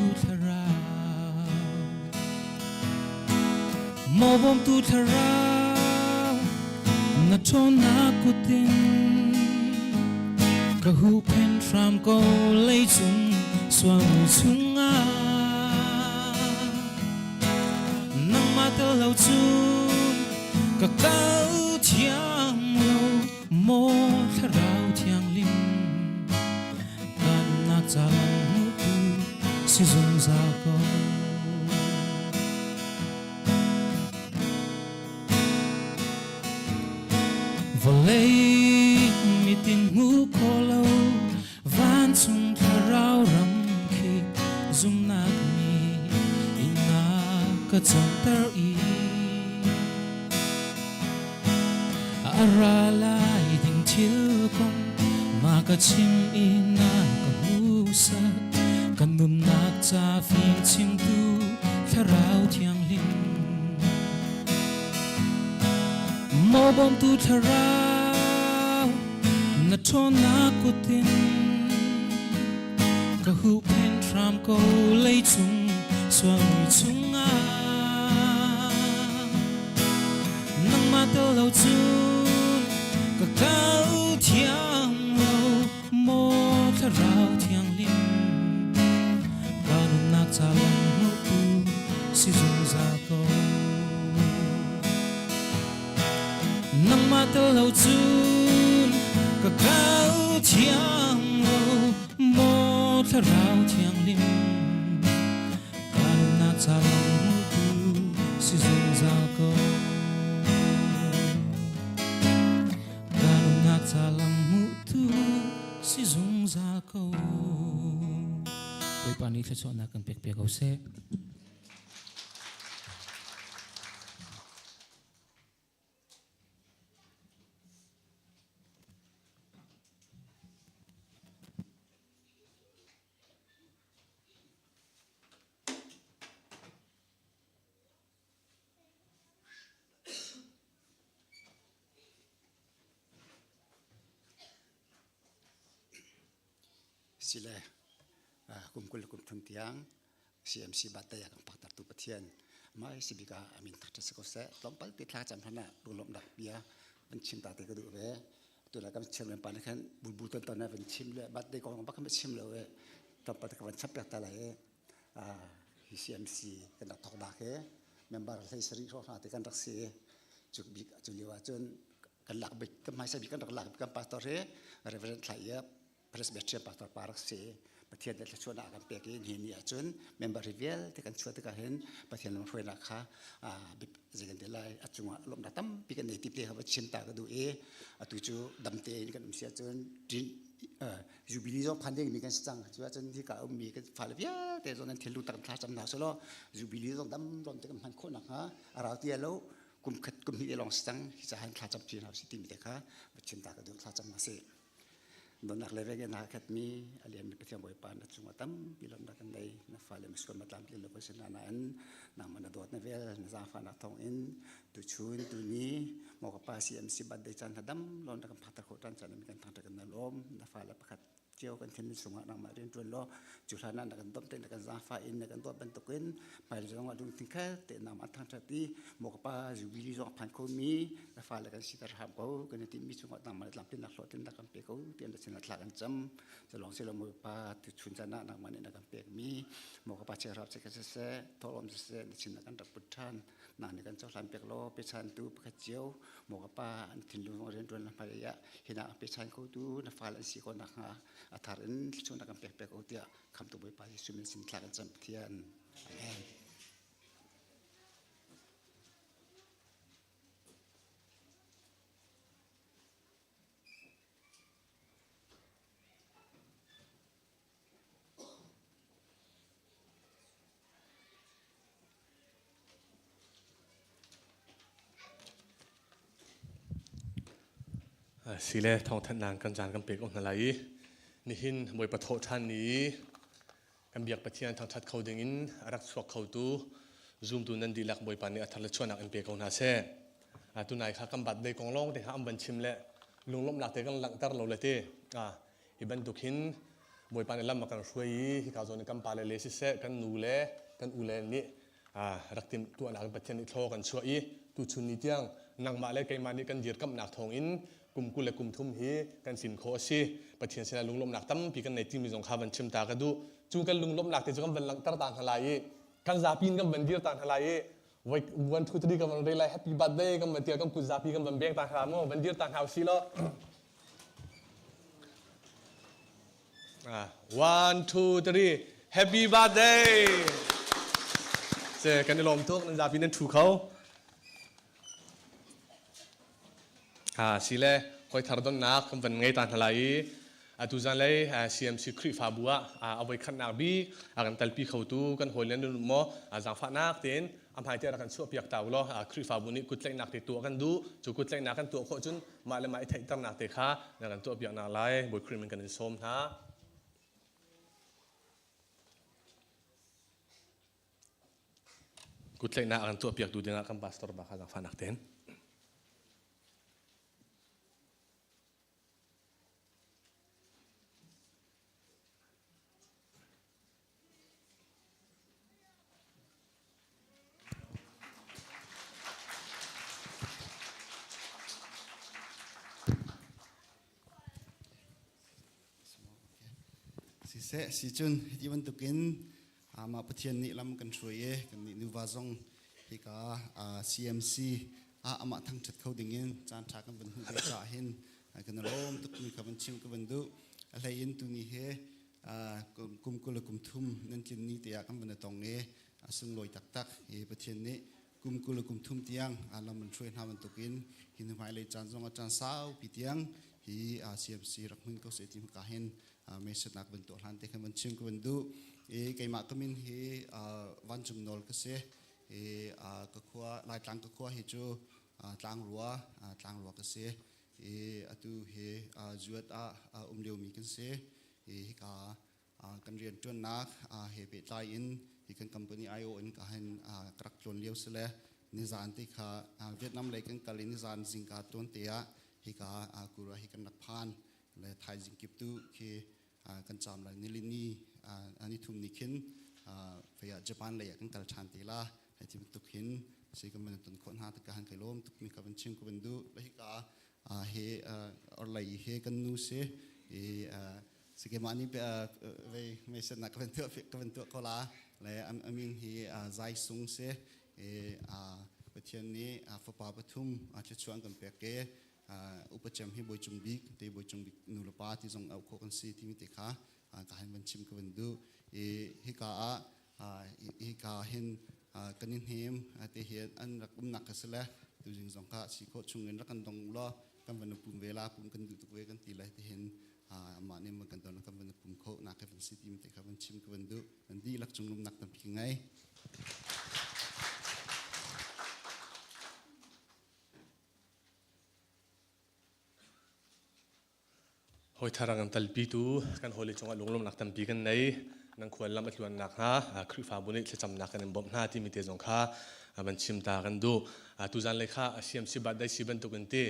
Maw bawmtu thlarau na ṭhawnnak kutin ka huhphenh hram ko leicung sual chungah. Nangmah tel lo cun ka kal thiam lo maw thlarau thianghlim kan nak ca lam hmuhtu si zungzal ko. Vawlei mitin hmu kho lo vancung thlarau ram khi zumnak mi in na ka canter i a ra lai ding thil kong ma ka chim i na ka hmuhsak kan nunnak ca fim chimtu thlarau thianghlim maw bawmtu thlarau na ṭhawnnak kutin ka huhphenh hram ko leicung sualmi chungah nangmah tel lo cun ka kal thiam lo maw thlarau thianghlim ka nunnak ca lam hmuhtu si zungzal ko Nangmah tel lo cun ka kal thiam lo maw thlarau thianghlim ka nunnak ca lam hmutu si zungzal ko ka nunnak ca lam hmutu si zungzal ko Bawipa nih thluachuahnak kan pek piak ko seh. Sile kum 20 kum thum tiang CMC Bataya kan paktartu Pathian mah hi sibik ah amin thakṭha si ko seh tlawmpal te thla cam hlan ah lunglawmhnak bia van chim ta te ka duh ve tu la kan chim pa nih khan bulbul ton ton van chim le birthday kong bak kan chim lo e tlawmpal te ka van chap piak ta lai e hi CMC kan rak thok bak he member hlei sarih hrawng hna te kan rak si cu bik cu lio ah cun kan lak bik kan hmaisa bik kan rak lak kan pastor he Reverend Thlai Iap Presbyterian pastor pa rak si Pathian nih thluachuahnak a kan pek i nihin ni ahcun member hi vialte kan chuah tikah hin Pathian lamhruainak kha zei kan ti lai a cungah lawmhnak tampi kan nei ti te kha va chim ta ka duh i atu cu dam tein kan um si ahcun jubilee zong phan dingmi kan si cang cu ahcun hika ummi kan fale vialte zong nan thil lu tak thla cam hna selaw jubilee zong dam rom te kan hman khawh nakhnga a rau ti lo kum khat kum hnih lawng si cang hi ca han thla cam ṭi hna si timi te kha va chim ta ka duh thla cam hna sih Donnak le veng in aa khatmi a lianmi Pathian Bawipa na cungah tampi lawmhnak kan ngei. Na fale misual matlam tlin lo kan si hna nain nangmah na dawt na vel na zaangfahnak thawngin tuchun tuni maw ka pa CMC birthday caan hna dam lawn na kan phakter khawh ṭhan caan kan thangṭhat kan na lawm. Na fale pakhat cio kan thinlung chungah nangmah rian ṭuan law cu hlan ah na kan domh te na kan zaangfah in na kan dawt bantukin hmailei zong ah lungthin khat te nangmah thangṭhat i maw ka pa jubilee zong a phan khomi na fale kan siter hram ko kan i timhmi chungah nangmah le tlamtlinnak hlawhtlinnak kan pe ko tiah na sinah thla kan cam culawng si lo Bawipa tuchun caan ah nangmah nih na kan pekmi maw ka pa chiarap si ka siseh thawhlawm siseh na sinah kan rak put ṭhan nang nih kan cohlan pek law pechantu pakhat cio maw ka pa an thinlung rianṭuan na hmai ah hinak pechan ko tu na fale an si ko nakhnga a thar in thluachuahnak kan pek pek ko tiah khamtu Bawipa Jesuh min sin thla kan cam Pathian Amen. Sile thawngthanhnak kan caan kan pek ko hna lai i nihin Bawipa thawh ṭhan ni i Kan biak Pathian thangṭhat kho dingin a rak chuak khotu zumtu nan dihlak Bawipa nih a thar le chuahnak in pe ko hna seh. Tunai kha kan birthday kong lawng te kha an van chim le lunglawmhnak te kan langhter lo le ti. Hi bantuk hin Bawipa nih lam a kan hruai i hika zawn in kan pale le siseh kan nu le kan u le nih Rak tim tuahnak in Pathian nih thlaw kan chuah i tuchun ni tiang nangmah le keimah nih kan dirkamhnak thawngin kum 20 le kum thum hi kan sin khawh a si. Pathian sinah lunglawmhnak tampi kan nei timi zong kha van chim ta ka duh. Cu kan lunglawmhnak te cu kan van langhter ta hna lai i kan zapi in kan van dir ta hna lai i voi 1 2 3 kan van rel lai happy birthday kan van tial kan kut zapi kan van beng ta hna mu van dir ta hna usih law. 1 2 3 happy birthday! Se kan i lawm tuk nan zapi nan thu kho. Ha si le hoi thar donnak kan van ngei ta hna lai i atu zan lei CMC Khrihfabu ah a voi khatnak bik a kan talpi khotu kan hawi le nan maw zaangfahnak tein a hmai te rak kan chuah piak ta u law Khrihfabu nih kuttlaihnak te tuah kan duh cu kuttlaihnak kan tuah khawh cun mah le mah i theihternak te kha na kan tuah piak nak lai Bawi Khrih min kan in sawm hna. Kuttlaihnak a kan tuah piak tu dingah kan pastor ba kha zaangfahnak tein. Siseh sicun hiti bantukin amah Pathian nih lam kan hruai i kan nih nuva zong hika CMC ah amah thangṭhat kho dingin caan ṭha kan van hmuh ve caah hin kan i lawm tukmi kha van chim ka van duh. A hlei in tuni hi kum 20 le kum thum nan tlin ni te ah kan van i tong i a sunglawi taktak i Pathian nih kum 20 le kum thum tiang lam an hruai hna bantukin hi hnu hmailei caan zong a caan saupi tiang hi CMC rak hmun ko seh ti ka hin mesetnak van tuah hlan te khan van chim ka van duh i keimah ka min hi vancung nawl ka si i ka khua Laitlang ka khua hi cu tlangrua tlangrua ka si i atu hi zuat ah um liomi kan si i hika kan rianṭuannak he pehtlai in hi kan company IO in ka hin ka rak tlawn lio si le nizan te kha Vietnam lei kan kal i nizan zingka tuan te ah hika Kura hi kan rak phan le thaizing kip tu khi kan caam lai nilini ani thum ni khin fei ah Japan lei ah kan kal ṭhan te la hei ti bantuk hin si kan van ton khawh hna tikah han kai lawm tuk mi ka van chim ka van duh le hika he orlei he kan nu si i si ke mah nih vei mei set nak ka van tuah ka van tuah ko la le amin hi zai sung si i Pathian nih fapa pathum thluachuah an kan pek ke upa cem hi bawi cung bik te bawi cung bik nu le pa ti zong au khawh kan si timi te kha ka han van chim ka van duh i hika ah hika hin kan i hnem te hi an rak umnak ka si le tuzing zong kha si khawh chung in rak kan dong law kan van pum ve la pum kan duh tuk ve kan ti lai ti hin amah nih man kan don kan van pum kho nak ka van si ti te kha van chim ka van duh an dihlak cung lumnak tampi ngai. Hawi thar a kan talpitu kan hawile cungah lunglawmhnak tampi kan nei. Nan khual lam a tluan nakhnga Khrihfabu nih thlacamnak kan in bawmh hna timi te zong kha van chim ta kan duh. Tuzan lei kha CMC birthday si bantuk in ti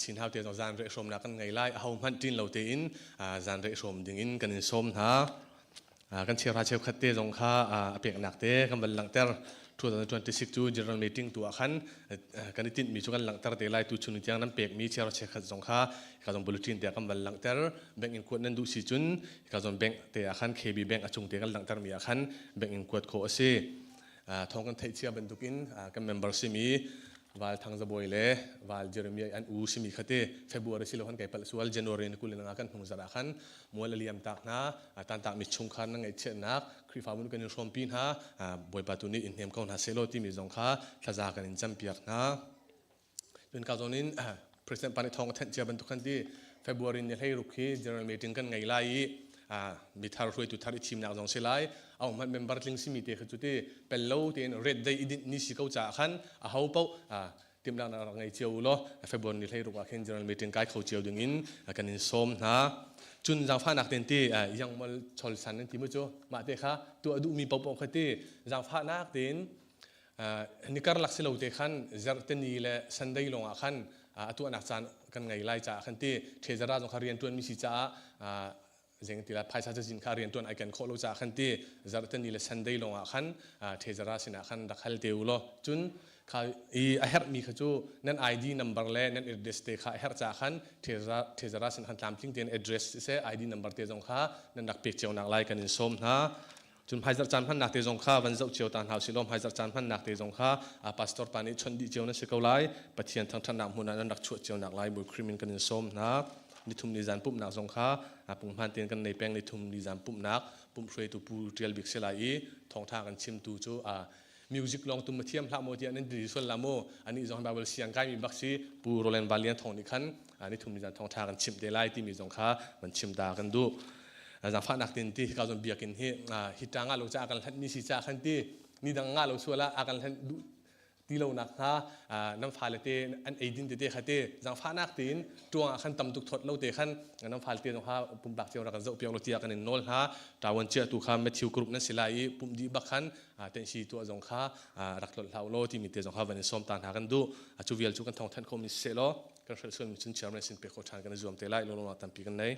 Chin Hau te zong zan reh hrawmnak kan ngei lai. Aho hmanh ṭin lo tein zan reh hrawm ding in kan in sawm hna. Kan cheuhra cheukhat te zong kha a peknak te kan van langhter. 2026 cu general meeting tu ah khan kan i tinhmi cu kan langhter te lai. Tu chun tiang nan pekmi cheuhra cheukhat zong kha hika zong bulletin te ah kan van langhter. Bank in kuat nan duh si cun hika zong bank te ah khan KB bank a cung te kan langhter mi ah khan bank in kuat khawh a si. Thawng kan theih cia bantukin kan member simi Val Thang Za Bawi le Val Jeremiah an u simi kha te February si lo khan kai palh sual January ni 20 nga kan hnung zarh ah khan mual a liam tak hna tantak mi chungkhar na ngaihchiatnak Khrihfabu nih kan in hrawmpi hna Bawipa tu nih in hnem ko hna sehlaw timi zong kha thlaza kan in campiak hna cun ka zawn in President pa nih thawng a thanh cia bantuk khan ti February ni 16 hi general meeting kan ngei lai i mi thar hruaitu thar i thimnak zong si lai a um member tling simi te kha cu ti pel lo tein red day i dinh ni si ko caah khan a ho paoh timhnak na rak ngei cio u law February ni 16 ah khin general meeting kai kho cio ding in kan in sawm hna cun zaangfahnak ten ti yangmal chol san nan ti mu cu mah te kha tuah duhmi paohpaoh kha ti zaangfahnak tein ni karlak si lo te khan zarhteni le Sunday lawng ah khan a tuahnak caan kan ngei lai caah khan ti thezara zong kha rian ṭuanmi si caah. Zeng ti la phaisa cazin kha rian tuan ai kan khawh lo caah khan ti zarhteni le Sunday lawng ah khan treasurer sinah khan rak hal te u law cun kha i a herhmi kha cu nan ID number le nan address te kha a herh caah khan treasurer sin khan tlamtling tein address siseh ID number te zong kha nan rak pek cio nak lai kan in sawm hna. Cun hmaizarh caan hmannak te zong kha van zoh cio ta hna usih law hmaizarh caan hmannak te zong kha pastor pa nih chawnh dih cio nan si ko lai. Pathian thangṭhatnak hmun ah nan rak chuah cio nak lai Bawi Khrih min kan in sawm hna. Nithum ni zan pumhnak zong kha punghman tein kan nei peng nithum ni zan pumhnak pumh hruaitu pu ṭial bik si lai i thawngṭha kan chimtu cu music lawng tum thiam hlah maw tiah nan ti sual la mu ani zong Bible siang kai mi bak si pu Roland Valian thong nih khan nithum ni zan thawngṭha kan chimh te lai timi zong kha van chim ta kan duh. Zaangfahnak tin ti ka zon biakinn hi hi ṭang ah lo ca kan hlanh mi si ca khan ti ni dang nga lo sual ah a kan hlanh duh ti lo nak hnga nan fale te an ei din tete kha te zaangfahnak tein ṭuang ah khan tam tuk thawt lo te khan nan fale te zong kha pumpak cio rak kan zoh piak lo tiah kan in nawl hna ṭawan chia tu kha Matthew group nan si lai i pumh dih bak khan tensi tuah zong kha rak tlolh hlah law timi te zong kha van in sawm ta hna kan duh cu vial cu kan thawng thanh khomi siseh law kan hrelh sualmi cun chairman sin pek khawh ṭhan kan i zuam te lai lawlawnak tampi kan nei.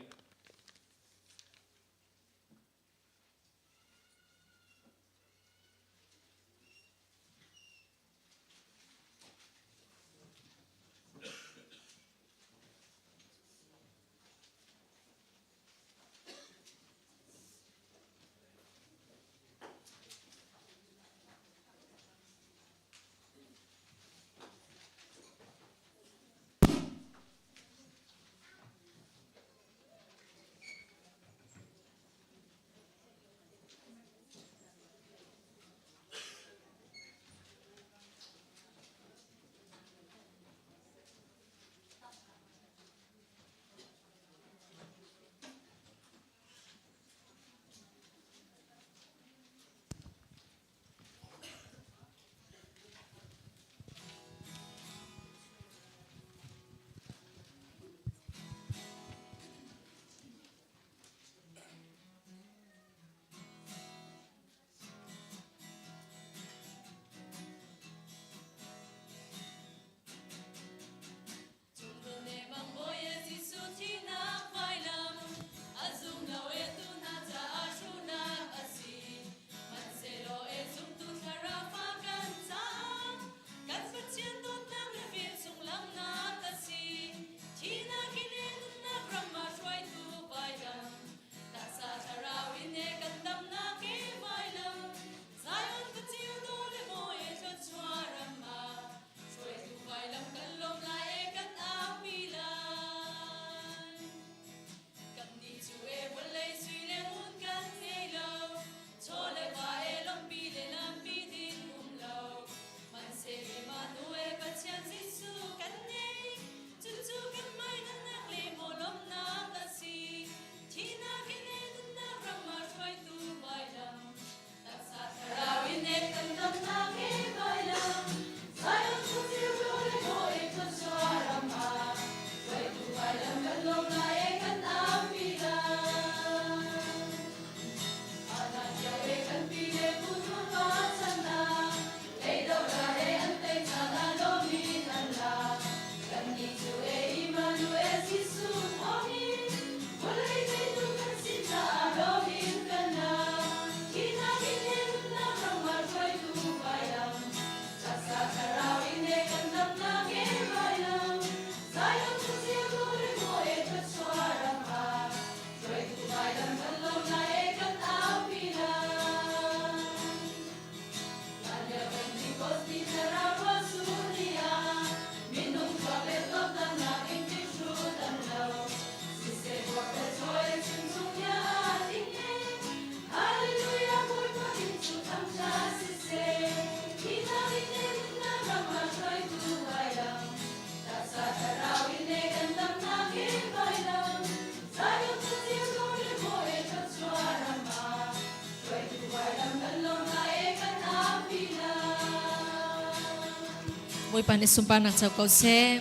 Bawipa nih sunparnak co ko seh.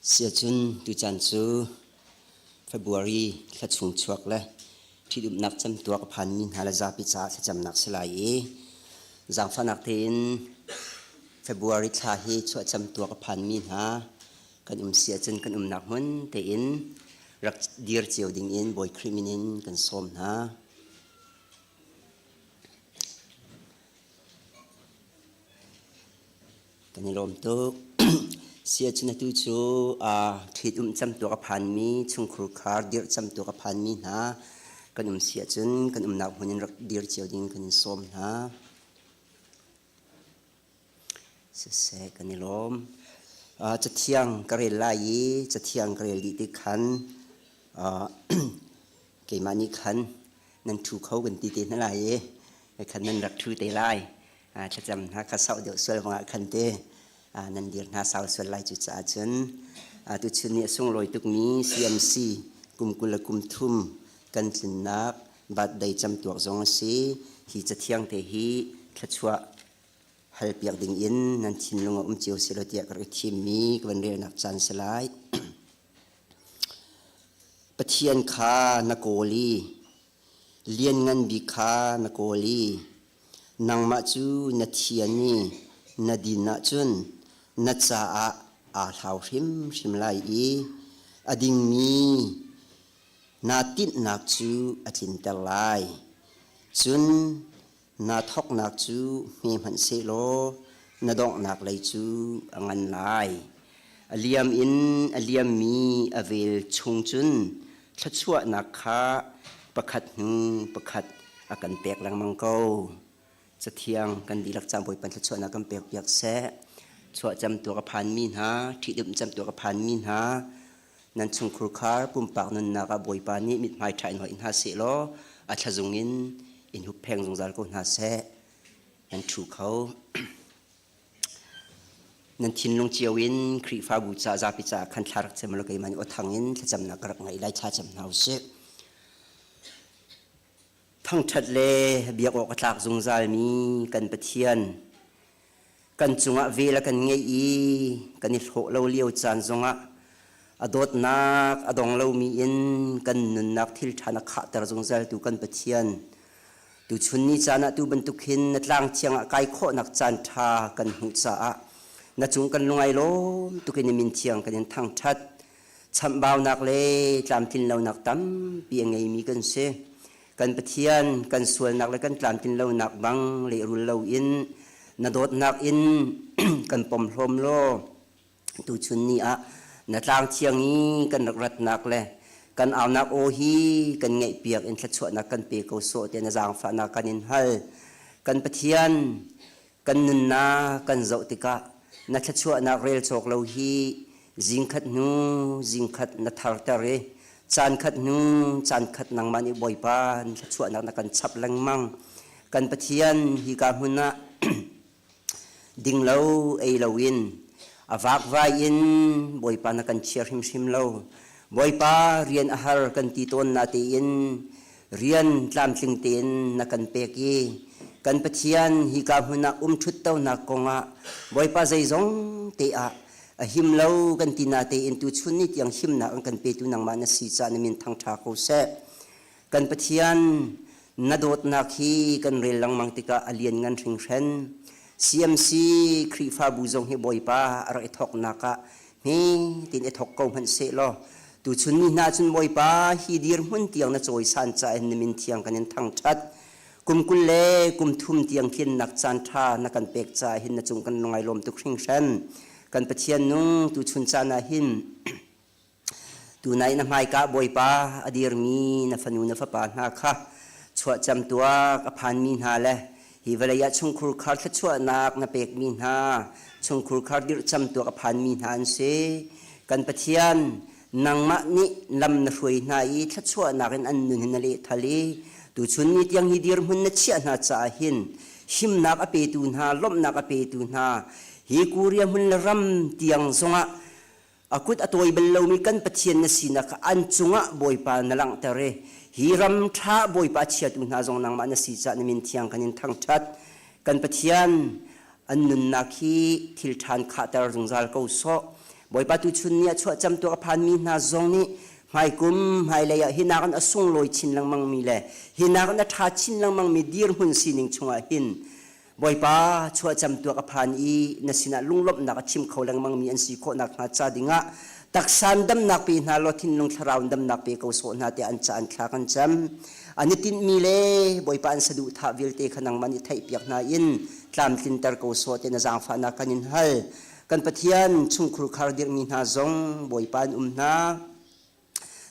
Siacun tucaan cu February thla chung chuak le ṭhitumnak camtuak a phanmi hna le zapi caah thlacamnak si lai i zaangfahnak tein February thla hi chuah camtuak a phanmi hna kan um si ahcun kan umnak hmun tein rak dir cio dingin Bawi Khrih min in kan sawm hna. Kan i lawm tuk. Siacun atu cu ṭhitum camtuak a phanmi, chungkhur khar dirh camtuak a phanmi hna kan um si ahcun kan umnak hmun in rak dir cio ding kan in sawm hna. Siseh, kan i lawm. Cathiang ka rel lai i cathiang ka rel dih tik khan keimah nih khan nan ṭhu kho kan ti te hna lai i khan nan rak ṭhu te lai. Thlacam hna kha sauh deuh sual ruangah khan te nan dir hna sau sual lai. Cucaah cun tuchun ni a sunglawi tukmi CMC kum 20 le kum thum kan tlinnak birthday camtuak zong a si. Hi cathiang te hi thluachuah halpiak ding in nan thinlung a um cio selaw tiah ka rak i thimmi ka van relnak caan si lai. Pathian kha na kawl i Lianngan Bik kha na kawl i nangmah cu na thian i na din ahcun na caah aa hlau hrimhrim lai i a dingmi naa tinhnak cu a tlinter lai. Cun naa thawknak cu hme hmanh sehlaw na donghnak lei cu a ngan lai. A liam in a liammi a vel chung cun thluachuahnak kha pakhat hnu pakhat a kan pek lengmang ko. Cathiang kan dihlak caan Bawipa thluachuahnak kan pekpiak seh. Chuah camtuak a phanmi hna, ṭhihdumh camtuak a phanmi hna, nan chungkhur khar pumpak nunnak ah Bawipa nih mithmai ṭha in hoih hna sehlaw a thlazung in in huppheng zungzal ko hna seh. Nan ṭhu kho. Nan thinlung cio in Khrihfabu ca zapi caah khan thla rak cam law keimah nih aw thang in thlacamnak ka rak ngeih lai thla cam hna usih. Thangṭhat le biak awk a tlak zungzalmi kan Pathian, kan cungah vel a kan ngeih i kan i hlawh lo lio caan zongah a dawtnak a dong lomi in kan nunnak thil ṭha na khahter zungzaltu kan Pathian, tuchun ni caan ah tu bantuk hin na tlang thiang ah kai khawhnak caan ṭha kan hmuh caah na cung kan lungai lawm tuk in na min thiang kan in thangṭhat. Chamhbaunak le tlamtlinlonak tampi a ngeimi kan si. Kan Pathian, kan sualnak le kan tlamtlinlonak bang lehrul loin na dawtnak in kan pomhlawm law tuchun ni ah na tlang thiang i kan rak ratnak le kan aunak aw hi kan ngaihpiak in thluachuahnak kan pe ko sawh tiah na zaangfahnak kan in hal. Kan Pathian, Kan nunnak kan zoh tikah na thluachuahnak rel cawk lo hi zingkhat hnu zingkhat na tharter i caankhat hnu caankhat nangmah nih Bawipa na thluachuahnak na kan chap lengmang. Kan Pathian hika hmun ah ding lo ei loin a vakvai in Bawipa na kan chia hrimhrim lo. Bawipa rian a har kan ti tawn natein rian tlamtling tein na kan pek i kan Pathian hika hmun ah um ṭhuttonak kongah Bawipa zeizong te ah a him lo kan ti natein tuchun ni tiang himnak an kan petu nangmah na si caah na min thangṭha ko seh. Kan Pathian na dawtnak hi kan rel lengmang tikah a lianngan hringhren. CMC Khrihfabu zong hi Bawipa a rak i thawknak ah hme tin i thawk ko hmanh seh law tuchun ni hna cun Bawipa hi dirhmun tiang na cawisan caah hin na min thiang kan in thangṭhat. Kum 20 le kum thum tiang tlinnak caan ṭha na kan pek caah hin na cung kan lungai lawm tuk hringhran. Kan Pathian nung tuchun caan ah hin Tunai na hmaika Bawipa a dirmi na fanu na fapa hna kha chuahcam tuak a phanmi hna le hi vawlei ah chungkhur khar thluachuahnak na pekmi hna chungkhur khar dirhcam tuak a phanmi hna an si. Kan Pathian, nangmah nih lam na hruai hna i thluachuahnak in an nun hi na lehthal i tuchun ni tiang hi dirhmun na chiah hna caah hin himnak a petu hna, lawmhnak a petu hna, hi Korea hmun le ram tiang zongah A kut a tawi bal lomi kan Pathian na sinak kha an cungah Bawipa na langhter i hi ram ṭha Bawipa a chiatu hna zong nangmah na si caah na min thiang kan in thangṭhat. Kan Pathian, an nunnak hi thil ṭhan khahter zungzal ko sawh. Bawipa tuchun ni ah chuah camtuak a phanmi hna zong nih hmaikum hmailei ah hi nakin a sunglawi chin lengmangmi le hi nakin a ṭha chin lengmangmi dirhmun sining chungah hin Bawipa chuah camtuak a phan i na sinah lunglawmhnak a chim kho lengmangmi an si khawh nakhnga ca dingah taksa in damnak pe hna law thinlung thlarau in damnak pe ko sawh hna tiah an ca an thla kan cam. An i tinhmi le Bawipa an saduhthah vialte kha nangmah nih theihpiak hna in tlamtlinter ko sawh tiah na zaangfahnak kan in hal. Kan Pathian chungkhur khar dirhmi hna zong Bawipa an um hna.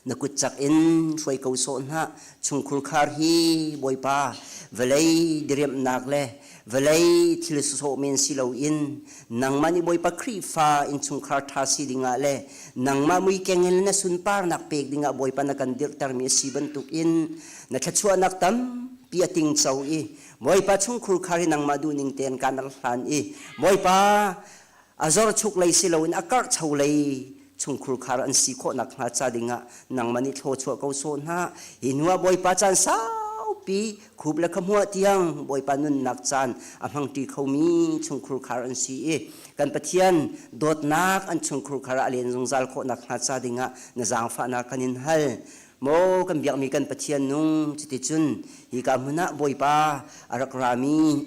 Na kut cak in hruai ko sawh hna. Chungkhur khar hi Bawipa vawlei diriamhnak le vawlei thil sawsawh men si loin nangmah nih Bawipa Khrihfa innchungkhar ṭha si dingah le nangmah mui keng in na sunparnak pek dingah Bawipa na kan dirhtermi a si bantukin na thluachuahnak tampi a tingco i Bawipa chungkhur khar hi nangmah duhning tein kan rak hlan i Bawipa a zorchuk lei si loin a karhcho lei chungkhur khar an si khawh nakhnga ca dingah nangmah nih thlawchuah ko sawh hna. Hi hnuah Bawipa caan saupi khup le khamuah tiang Bawipa nunnak caan a hmangṭi khomi chungkhur khar an si i kan Pathian dawtnak an chungkhur khar ah a len zungzal khawh nakhnga ca dingah na zaangfahnak kan in hal. Maw kan biakmi kan Pathian nung cuticun hika hmun ah Bawipa a rak rami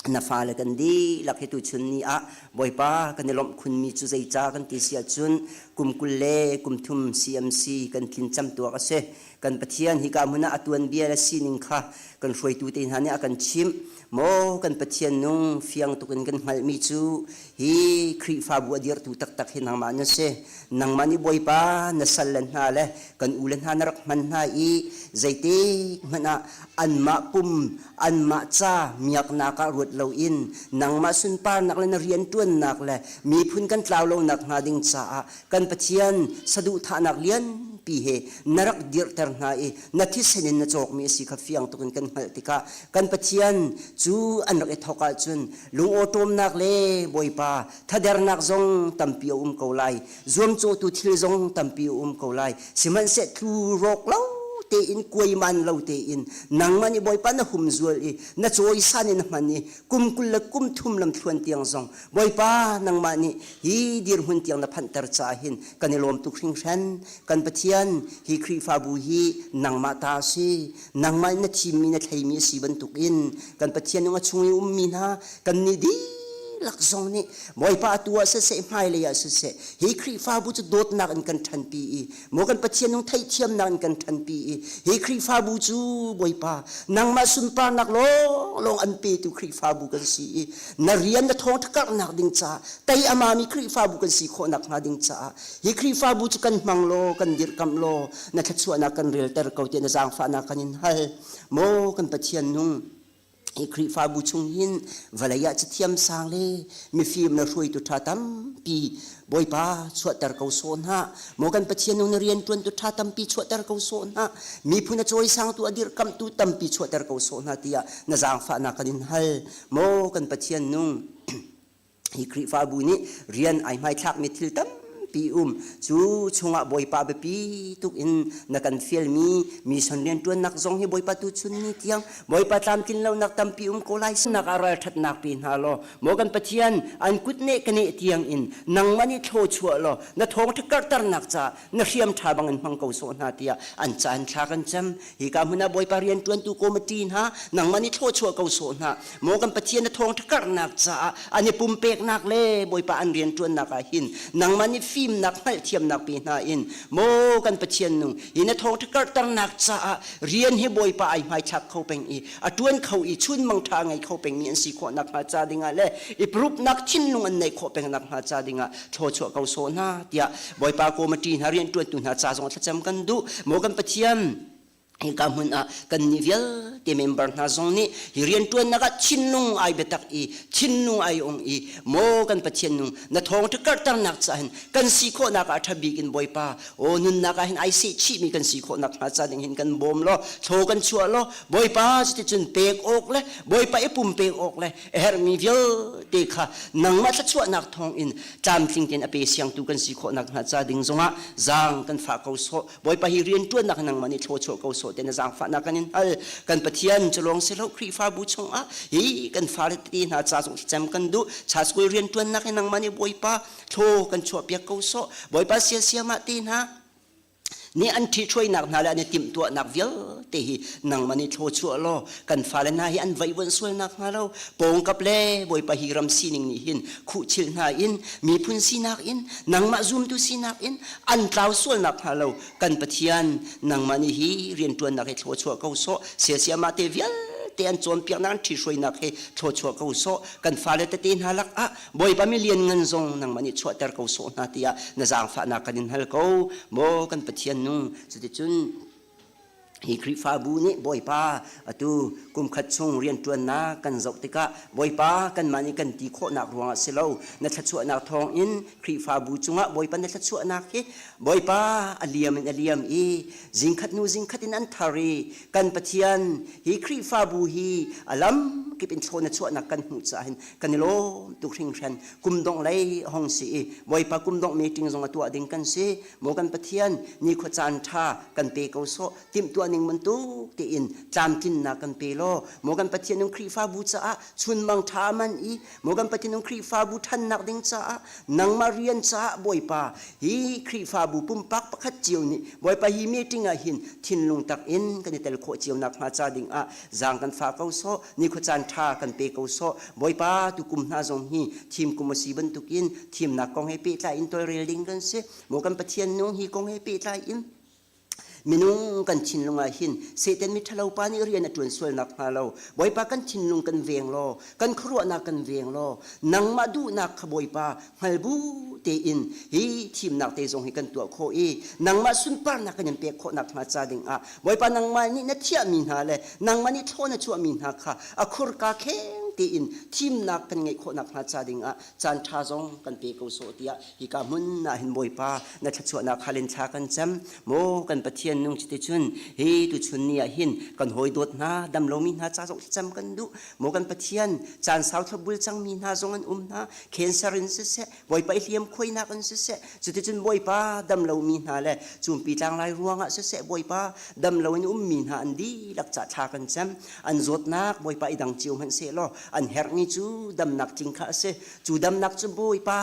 na fale kan dihlak hi tuchun ni ah Bawipa kan i lawmh khunmi cu zeica kan ti si ahcun kum 20 le kum thum CMC kan tlin camtuak a si. Kan Pathian hika hmun ah a tuanbia le sining kha kan hruaitu te hna nih a kan chimh. Maw kan Pathian nung fiang tuk in kan hngalhmi cu hi Khrihfabu a dirhtu taktak hi nangmah na si. Nangmah nih Bawipa na sal le hna le kan u le hna na rak hman hna i zeitik hmanh ah anmah pum anmah ca miaknak ah ruat loin nangmah sunparnak le na rianṭuannak le miphun kan tlau lonak hnga ding caah kan Pathian saduhthahnak lianpi he na rak dirhter hna i na thisen in na cawkmi a si kha fiang tuk in kan hngalh tikah kan Pathian cu an rak i thawk ahcun lungawṭawmnak le Bawipa thadernak zong tampi a um ko lai zuamcawhtu thil zong tampi a um ko lai sihmanhseh tlu rawk lo tein kuaiman lo tein nangmah nih Bawipa na humzual i na cawisan in na hman i kum 20 le kum thum lamthluan tiang zong Bawipa nangmah nih hi dirhmun tiang na phanhter caah hin kan i lawm tuk hringhran kan Pathian hi Khrihfabu hi nangmah ta a si nangmah in na thimmi na thleimi a si bantukin kan Pathian nung a chung i ummi hna kan nih dihlak zong nih Bawipa atu ah siseh hmailei ah siseh hi Khrihfabu cu dawtnak in kan ṭhanpi i maw kan Pathian nung theihthiamnak in kan ṭhanpi i hi Khrihfabu cu Bawipa nangmah sunparnak lawnglawng an petu Khrihfabu kan si i na rian na thawngṭha karhnak ding caah tei a mami Khrihfabu kan si khawh nakhnga ding caah hi Khrihfabu cu kan hmang law kan dirhkamh law na thluachuahnak kan relter ko tiah na zaangfahnak kan in hal maw kan Pathian nung hi Khrihfabu chung hin vawlei ah cathiam sang le mifim le hruaitu ṭha tampi Bawipa chuahter ko sawh hna maw kan Pathian nung na rianṭuantu ṭha tampi chuahter ko sawh hna miphun a cawisangtu a dirhkamhtu tampi chuahter ko sawh hna tiah na zaangfahnak kan in hal maw kan Pathian nung Hi Khrihfabu nih rian ai hmaithlakmi thil tampi um. Cu chungah Bawipa biapi tuk in na kan fialmi mission rianṭuannak zong hi Bawipa tuchun ni tiang Bawipa tlamtlin lonak tampi um ko lai. Nak ah ralṭhatnak pe hna law, maw kan Pathian an kut neh ka neh tiang in nangmah nih thlawchuah law na thawngṭha karhternak caah na hriam ṭha bangin hmang ko sawh hna tiah an caan thla kan cam. Hika hmun ah Bawipa rianṭuantu committee hna nangmah nih thlawchuah ko sawh hna. Maw kan Pathian na thawngṭha karhnak caah an i pumpeknak le Bawipa an rianṭuannak ah hin nangmah nih fimnak hngalhthiamnak pe hna in maw kan Pathian nung hi na thawngṭha karhternak caah rian hi Bawipa ai hmaithlak kho peng i a ṭuan kho i chunmang ṭha ngei kho pengmi an si khawh nakhnga ca dingah le i prupnak thinlung an neih khawh peng nakhnga ca dingah thlawchuah ko sawh hna tiah Bawipa committee hna rianṭuantu hna ca zong thlacam kan duh maw kan Pathian hika hmun ah kannih vialte member hna zong nih hi rianṭuannak ah thinlung ai biatak i thinlung ai ong i maw kan Pathian nung na thawngṭha karhternak caah hin kan si khawhnak ah ṭha bik in Bawipa aw nunnak ah hin ai seh chihmi kan si khawhnak hnga ca ding hin kan bawm law thlaw kan chuah law Bawipa cuticun pek awk le Bawipa i pumpek awk le a herhmi vialte kha nangmah thluachuahnak thawng in tlamtling tein a pe siangtu kan si khawhnak hnga ca ding zongah zaang kan fah ko sawh Bawipa hi rianṭuannak nangmah nih thlawchuah ko sawh. sawh te na zaangfahnak kan in hal. Kan Pathian cu lawng si lo Khrihfabu chungah hi kan fale tete hna ca zong thlacam kan duh. Cha school rianṭuannak hi nangmah nih Bawipa thlaw kan chuahpiak ko sawh. Bawipa siasiamah te hna nih an ṭhithruainak hna le an i timhtuahnak vialte hi nangmah nih thlawchuah law kan fale hna hi an vaihvuanh sualnak hnga lo pawngkap le Bawipa hi ram sining nih hin khuhchilh hna in miphun sinak in nangmah zumtu sinak in an tlau sualnak hnga lo kan Pathian nangmah nih hi rianṭuannak hi thlawchuah ko sawh siasiamah te vialte an cawnpiaknak an ṭhihruainak hi thlawchuah ko sawh kan fale tete hna lakah Bawipa mi lianngan zong nangmah nih chuahter ko sawh hna tiah na zaangfahnak kan in hal ko. Maw kan Pathian nung, cuticun hi Khrihfabu nih Bawipa atu kumkhat chung rianṭuannak kan zoh tikah Bawipa kanmah nih kan ti khawhnak ruangah si lo na thluachuahnak thawngin Khrihfabu cungah Bawipa na thluachuahnak hi Bawipa a liam in a liam i zingkhat hnu zingkhat in an thar i kan Pathian hi Khrihfabu hi a lam kip in thlaw na chuahnak kan hmuh caah hin kan i lawm tuk hringhran. Kum dongh lei a hong si i Bawipa kum dongh meeting zong a tuah ding kan si. Maw kan Pathian, nikhua caan ṭha kan pe ko sawh. Timhtuah ning bantuk tein tlamtlinnak kan pe law, maw kan Pathian nung Khrihfabu caah chunmang ṭha man i maw kan Pathian nung Khrihfabu ṭhannak ding caah nangmah rian caah Bawipa hi Khrihfabu pumpak pakhat cio nih Bawipa hi meeting ah hin thinlung tak in kan i tel khawh cio nakhnga ca ding ah zaang kan fah ko sawh. Nikhua caan ṭha kan pe ko sawh. Bawipa, tukum hna zong hi thim kum a si bantukin thimnak kong he pehtlai in tawlrel ding kan si. Maw kan Pathian nung hi kong he pehtlai in minung kan thinlung ah hin Satan mi ṭhalo pa nih rian a ṭuan sual nakhnga lo Bawipa kan thinlung kan veng law kan khuaruahnak kan veng law nangmah duhnak kha Bawipa hngal bu tein hi thimnak te zong hi kan tuah khawh i nangmah sunparnak kan in pek khawh nakhnga ca ding ah Bawipa nangmah nih na thiahmi hna le nangmah nih thlaw na chuahmi hna kha a khurka kheng tein thimnak kan ngeih khawh nakhnga ca ding ah caan ṭha zong kan pe ko sawh tiah hika hmun ah hin Bawipa na thluachuahnak hal in thla kan cam. Maw kan Pathian nung cuticun hi tuchun ni ah hin kan hawi dawt hna dam lomi hna ca zong thlacam kan duh. Maw kan Pathian caan sau thlopbul cangmi hna zong an um hna cancer in siseh Bawipa i hliam khuainak in siseh cuticun Bawipa dam lomi hna le cumpi tlanglai ruangah siseh Bawipa dam lo in ummi hna an dihlak ca thla kan cam an zawtnak Bawipa i dang cio hmanh sehlaw an herhmi cu damnak tling kha a si cu damnak cu Bawipa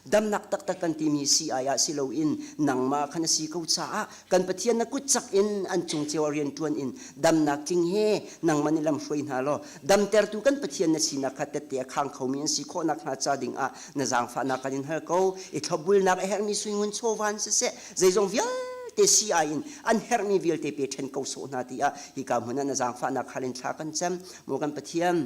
damnak taktak kan timi si ai ah si loin nangmah khan a si ko caah kan Pathian na kut cak in an cung cio ah rian ṭuan in damnak tling he nangmah nih lam hruai hna law damtertu kan Pathian na sinak kha tette a khang khomi an si khawh nakhnga ca ding ah na zaangfahnak kan in hal ko. I thlopbulnak a herhmi suingun chawva in siseh zeizong vialte si ai in an herhmi vialte pe ṭhen ko sawh hna tiah hika hmun ah na zaangfahnak hal in thla kan cam. Maw kan Pathian,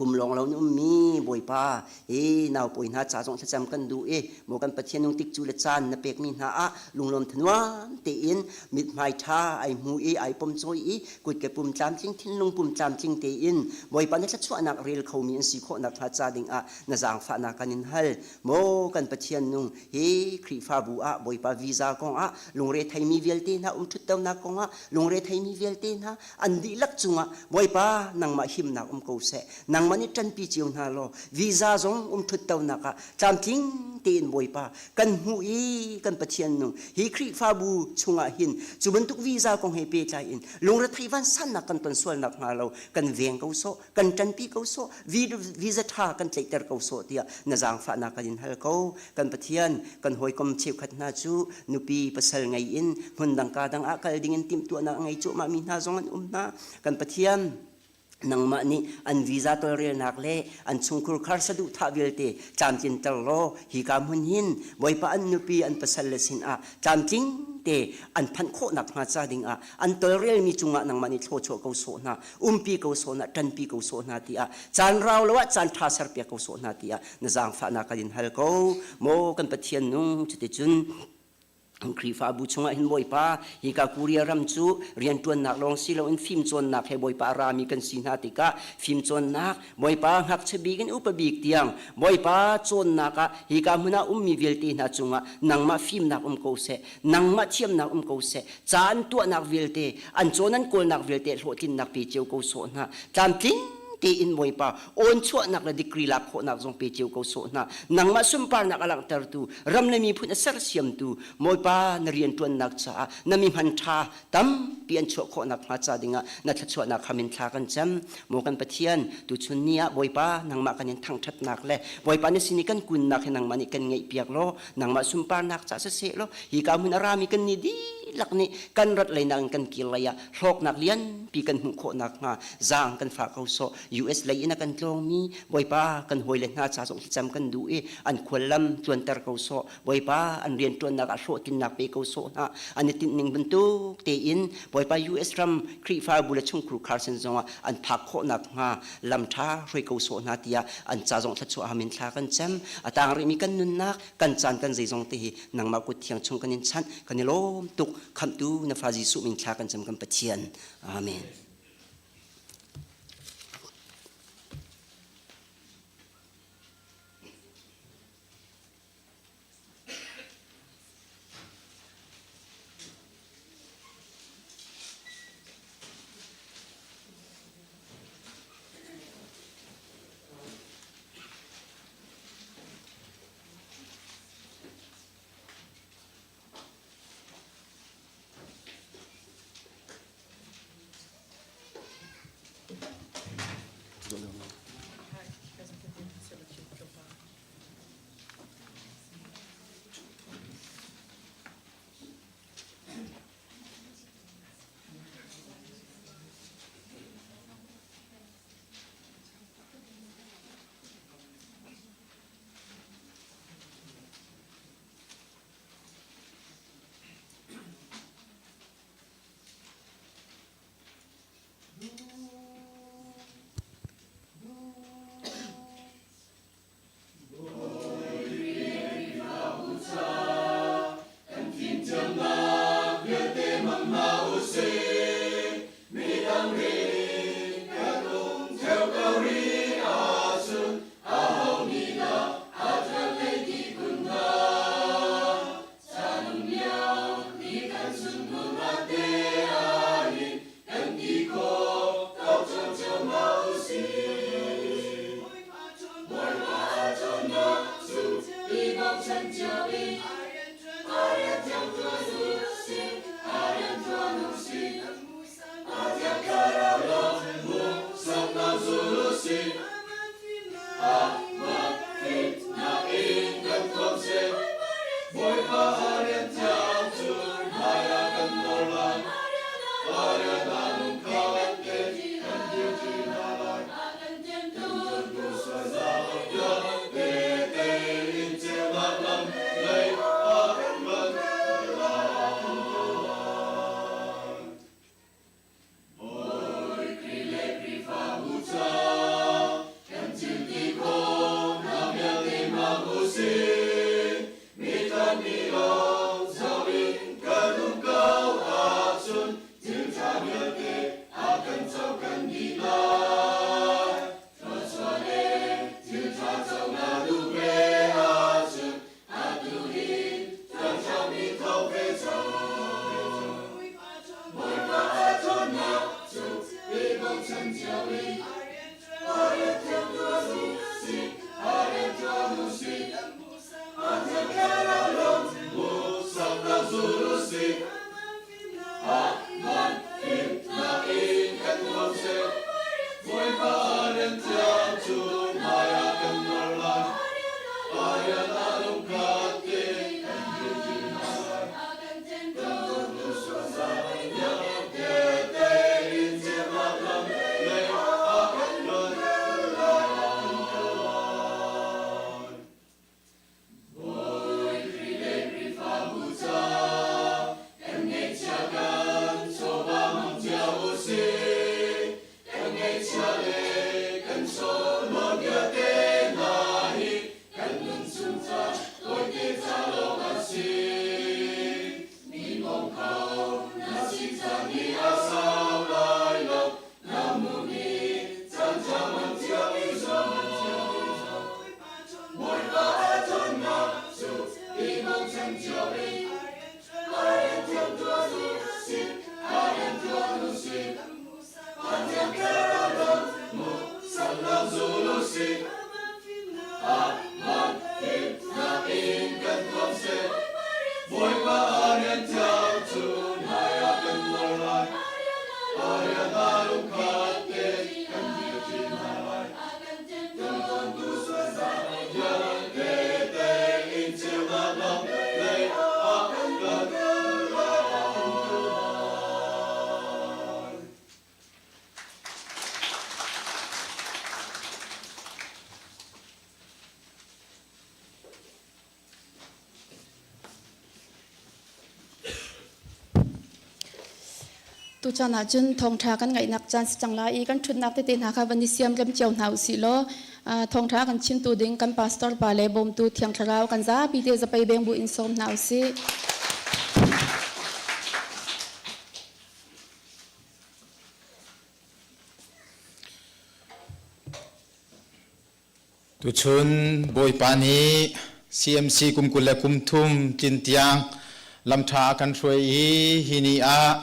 pum lawng lo in ummi Bawipa hi naupawi hna ca zong thlacam kan duh i maw kan Pathian nung tik cu le caan na pekmi hna ah lunglawm thanuam tein mithmai ṭha ai hmu i ai pom cawi i kutke pum tlamtling thinlung pum tlamtling tein Bawipa na thluachuahnak rel khomi an si khawh nakhnga ca dingah na zaangfahnak kan in hal. Maw kan Pathian nung hi Khrihfabu ah Bawipa visa kongah lungre theimi vialte hna um ṭhuttonak kongah lungre theimi vialte hna an dihlak cungah Bawipa nangmah himnak um ko seh. Nangmah nih ṭanpi cio hna law visa zong um ṭhuttonak ah tlamtling tein Bawipa kan hmuh i kan Pathian nung hi Khrihfabu chungah hin cu bantuk visa kong he pehtlai in lungrethei vansannak kan ton sual nakhnga lo kan veng ko sawh kan ṭanpi ko sawh visa ṭha kan tlaihter ko sawh tiah na zaangfahnak kan in hal ko. Kan Pathian kan hawikom cheukhat hna cu nupi pasal ngei in hmundang ka dang ah kal ding in timhtuahnak a ngei cuahmah mi hna zong an um hna. Kan Pathian nangmah nih an visa tawlrelnak le an chungkhur khar saduhthah vialte tlamtlinter law hika hmun hin Bawipa an nupi an pasal le sinah tlamtling te an phanh khawh nakhnga ca dingah an tawlrelmi cungah nangmah nih thlawchuah ko sawh hna umpi ko sawh hna ṭanpi ko sawh hna tiah caan rau lo ah caan ṭha serpiak ko sawh hna tiah na zaangfahnak kan in hal ko. Maw kan Pathian nung cuticun Khrihfabu chungah hin Bawipa hika Korea ram cu rianṭuannak lawng si loin fimcawnnak he Bawipa a rami kan si hna tikah fimcawnnak Bawipa ngakchia bik in upa bik tiang Bawipa cawnnak ah hika hmun ah ummi vialte hna cungah nangmah fimnak um ko seh nangmah thiamnak um ko seh ca an tuahnak vialte an cawn an kawlnak vialte hlawhtlinnak pe cio ko sawh hna tlamtling. tein Bawipa awn chuahnak le degree lak khawhnak zong pe cio ko sawh hna. Nangmah sunparnak a langhtertu, ram le miphun a sersiamtu Bawipa na rianṭuannak caah na mi hman ṭha tampi an chuah khawhnak hnga ca dingah na thluachuahnak ham in thla kan cam. Maw kan Pathian, tuchun ni ah Bawipa nangmah kan in thangṭhatnak le Bawipa na sin i kan kunnak hi nangmah nih kan ngaihpiak law nangmah sunparnak ca siseh law hi ka hmun a rami kan ni dihlak nih kan rat lei nak in kan kir lei ah hlawknak lianpi kan hmuh khawh nakhnga zaang kan fah ko sawh. US lei in a kan tlawngmi Bawipa kan hawile hna ca zong thlacam kan duh i an khuallam tluanter ko sawh. Bawipa an rianṭuannak ah hlawhtlinnak pe ko sawh hna. An i tinhning bantuk tein Bawipa US ram Khrihfabu le chungkhur khar sin zongah an phak khawh nakhnga lam ṭha hruai ko sawh hna tiah an ca zong thluachuah ham in thla kan cam. A tang rihmi kan nunnak, kan caan, kan zeizong te hi nangmah kut thiang chung kan in chanh. Kan i lawm tuk. Khamhtu na fa Jesuh min thla kan cam kan Pathian. Amen. Tuchan ahcun thawngṭha kan ngaihnak caan si cang lai i kan ṭhutnak tete hna kha van i siam rem cio hna usih law thawngṭha kan chimtu ding kan pastor pa le bawmtu Thiang Thlarau kan zapi te zapei beng bu in sawm hna usih. Tuchun Bawipa nih CMC kum 23 tlin tiang lamṭha a kan hruai i hi ni ah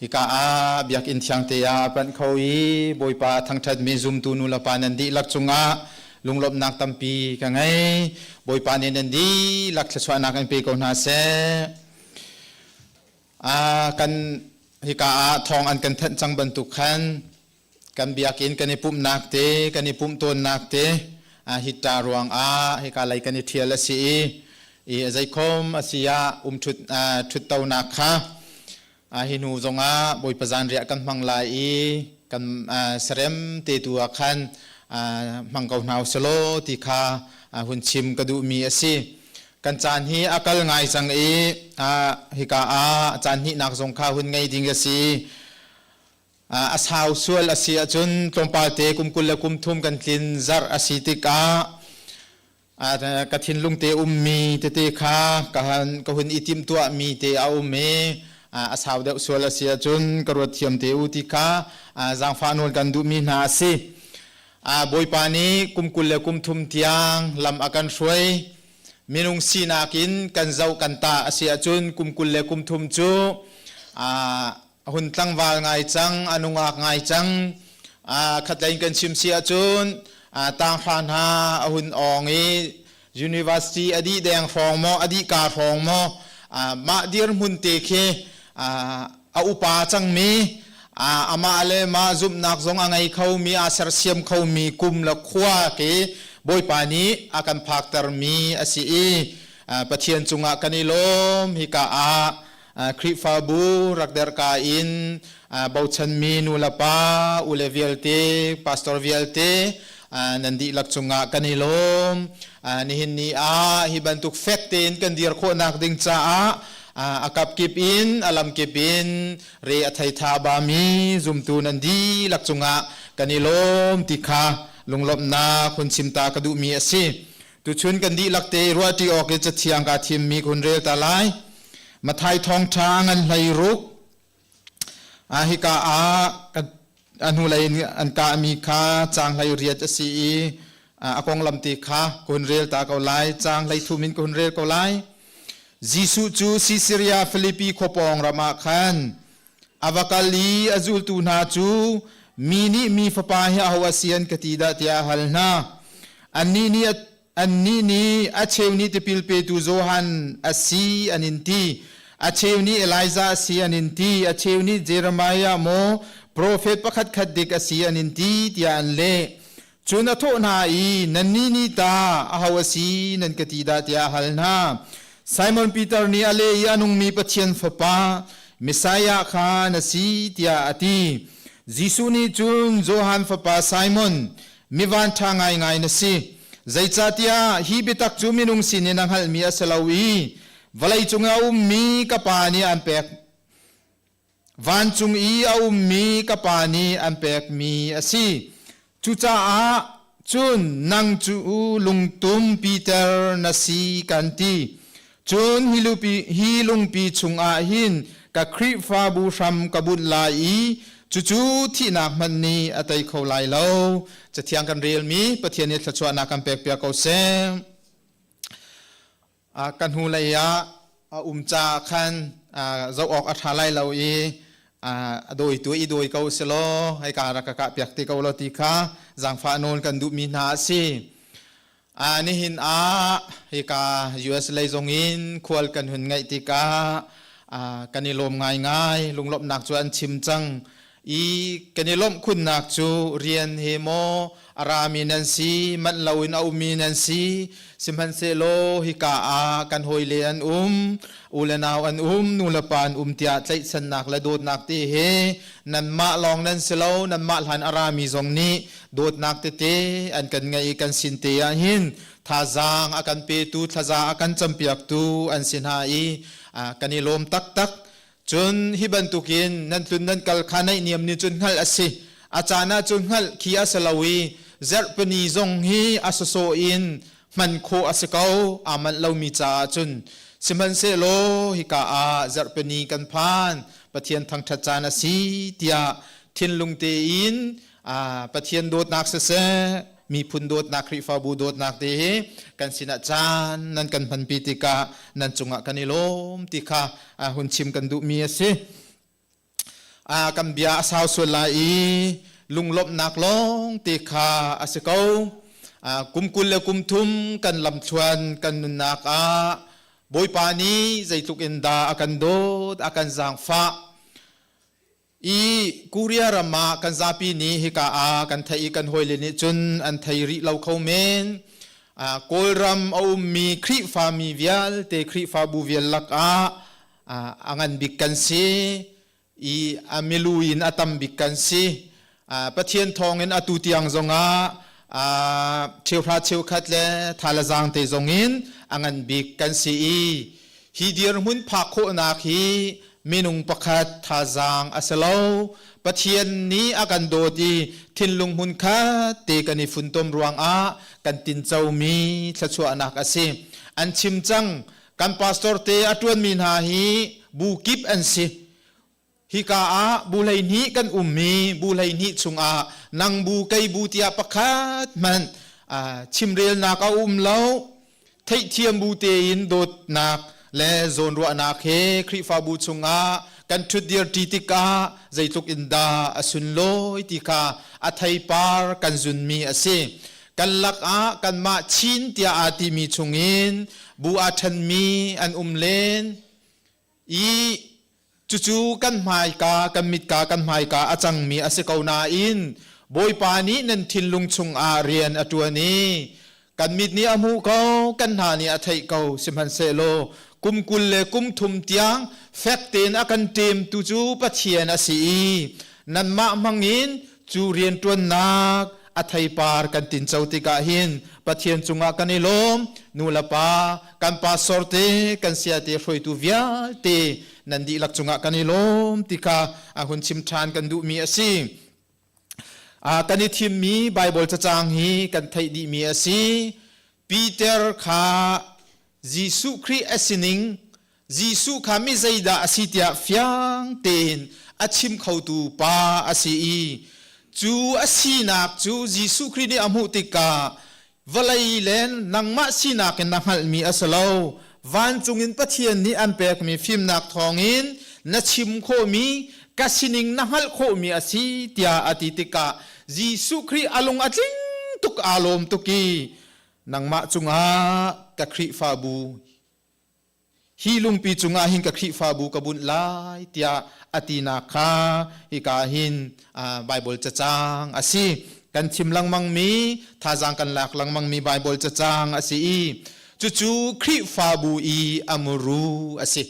hika ah biakinn thiang te ah a panh kho i Bawipa a thangṭhatmi zumtu nulepa nan dihlak cungah lunglawmhnak tampi ka ngei. Bawipa nih nan dihlak thluachuahnak in pe ko hna seh. Kan hika ah thawng an kan thanh cang bantuk khan kan biakinn kan i pumhnak te kan i pumh tawnnak te hitta ruangah hika lei kan i ṭhial a si i zeikhom a si ah um ṭhut ṭhuttonak kha hi hnu zongah Bawipa zanriah kan hmang lai i kan sarem te tu ah khan hmang ko hna uselaw ti kha hun chim ka duhmi a si. Kan caan hi a kal ngai cang i hika ah caan hnihnak zong kha hun ngei ding a si. A sau sual a si ahcun tlawmpal te kum 23 kan tlin zarh a si tikah ka thinlung te ummi tete kha ka hun i timhtuahmi te a um i a sau deuh sual a si ahcun ka ruat thiam te u ti kha zaangfah nawl kan duhmi hna a si. Bawipa nih kum 23 tiang lam a kan hruai. Minung sinak in kan zoh kan tah a si ahcun kum 23 cu a hun tlangval ngai cang, a nungak ngai cang. Khatlei in kan chim si ahcun tanghra hna a hun awng i university a dih deng hrawng maw, a dih ka hrawng maw, mah dirhmun te khi a upa cangmi, amah le mah zumhnak zong a ngei khomi, aa sersiam khomi kum le khua khi Bawipa nih a kan phaktermi a si i Pathian cungah kan i lawm. Hika ah Khrihfabu rak derhka in bochanmi nulepa, ule vialte, pastor vialte nan dihlak cungah kan i lawm. Nihin ni ah hi bantuk fek tein kan dir khawhnak ding caah a kapkip in a lamkip in re a thei tha bami zumtu nan dihlak cungah kan i lawm ti kha lunglawmhnak hun chim ta ka duhmi a si. Tuchun kan dihlak te ruahṭi awk i Cathiang kaa thimmi ka hun rel ta lai. Matthai thawngṭha ngan 16 hika ah a hnulei in an kahmi kha caang 18 a si i a konglam te kha ka hun rel ta ko lai. Caang 13 in ka hun rel ko lai. Jesuh cu Sisaria Filipi khua pawng ram ah khan a va kal i a zultu hna cu mi nih mi fapa hi aho a si an ka ti dah tiah a hal hna. Annih nih Annih nih a cheu nih tipil petu Johan a si an in ti, a cheu nih Elijah a si an in ti, a cheu nih Jeremiah maw profet pakhatkhat dik a si an in ti tiah an leh. Cun a thawh hna i, Nannih nih ta aho a si nan ka ti dah tiah a hal hna. Simon Peter nih a leh i a nungmi Pathian Fapa, Messiah kha na si tiah a ti. Jesuh nih cun Johan fapa Simon, Mi vanṭha ngaingai na si. Zeicahtiah hi biatak cu minung sinin a hngalhmi a si lo i vawleicung i a ummi ka Pa nih an pek vancung i a ummi ka Pa nih an pekmi a si. Cucaah cun nang cu lungtum Peter na si kan ti. Cun hi lungpi chungah hin ka Khrihfabu hram ka bunh lai i cucu thihnak hmanh nih a tei kho lai lo. Cathiang kan relmi Pathian nih thluachuahnak kan pekpiak ko seh. Ka hnulei ah a um caah khan zoh awk a ṭha lai lo i a dawitu i dawi ko selaw hei ka rak ka kahpiak te ko law ti kha zaangfah nawl kan duhmi hna a si. Nihin ah hika US lei zong in khual kan hun ngeih tikah kan i lawm ngaingai. Lunglawmhnak cu an chim cang. I kan i lawmh khunnak cu rian he maw a rami nan si, manh loin a ummi nan si, sihmanhsehlaw hika ah kan hawile an um, u le nau an um, nu le pa an um tiah tlaihchannak le dawtnak te he nanmah lawng nan si lo, nanmah hlan a rami zong nih dawtnak tete an kan ngeih i kan sin te ah hin thazaang a kan petu thlaza a kan campiaktu an si hna i kan i lawm taktak. Cun hi bantukin nan tlun nan kal kha naihniam nih cun hngalh a si. A caan ah cun hngalh khi a si lo i zarhpini zong hi a sawsawh in hman khawh a si ko aa manh lomi caah cun. Sihmanhsehlaw hika ah zarhpini kan phan Pathian thangṭhat caan a si tiah thinlung tein Pathian dawtnak siseh miphun dawtnak Khrihfabu dawtnak te hi kan sinah caan nan kan hmanpi tikah nan cungah kan i lawm ti kha hun chim kan duhmi a si. Kan bia a sau sual lai i lunglawmhnak lawng te kha a si ko. Kum 20 le kum thum kan lamthluan kan nunnak ah Bawipa nih zeitluk in dah a kan dawt, a kan zaangfah. I Korea ram ah kan zapi nih hika ah kan theih i kan hawile nih cun an thei rih lo kho men. Kawlram a ummi Khrihfami vialte Khrihfabu vial lakah a ngan bik kan si i a milu in a tam bik kan si. Pathian thawngin atu tiang zongah cheuhra cheukhat le thalazang te zongin a ngan bik kan si i hi dirhmun phak khawhnak hi minung pakhat thazaang a si lo. Pathian nih a kan dawt i thinlung hmun khat te kan i funtom ruangah kan tincomi thluachuahnak a si. An chim cang kan pastor te a ṭuanmi hna hi bu kip an si. Hika ah bu 12 kan ummi bu 12 chungah nang bu kei bu tiah pakhat hmanh chimrelnak a um lo. Theihthiam bu tein dawtnak le zawnruahnak he Khrihfabu chungah kan ṭhutdir ṭi tikah zeitluk in dah a sunlawi ti kha a theipar kan zunmi a si. Kan lakah kanmah Chin tiah aa timi chungin bu aa ṭhenmi an um len. I cucu kan hmaika, kan mitka, kan hmaika a cangmi a si ko nain Bawipa nih nan thinlung chungah rian a ṭuan i kan mit nih a hmuh ko, kan hna nih a theih ko. Sihmanhsehlaw kum 20 le kum thum tiang fek tein a kan ṭemtu cu Pathian a si i nanmah hmangin cu rianṭuannak a theipar kan tinco tikah hin Pathian cungah kan i lawm. Nu le pa kan pastor te kan sia te hruaitu vialte nan dihlak cungah kan i lawm ti kha a hun chim ṭhan kan duhmi a si. Kan i thimmi Baibal cacang hi kan theih dihmi a si. Peter kha Jesuh Khrih a sining Jesuh kha mi zeidah a si tiah fiang tein a chim khotu pa a si i cu a sinak cu Jesuh Khrih nih a hmuh tikah vawlei le nangmah sinak in na hngalhmi a si lo. Vancung in Pathian nih an pekmi fimnak thawngin na chim khawhmi ka sining na hngalh khawhmi a si tiah a ti tikah Jesuh Khrih a lung a tling tuk aa lawm tuk i nangmah cungah ka Khrihfabu hi lungpi cungah hin ka Khrihfabu ka bunh lai tiah a tinak kha hika hin Baibal cacang a si. Kan chim lengmangmi, thazaang kan lak lengmangmi Baibal cacang a si i cucu Khrihfabu i a muru a si.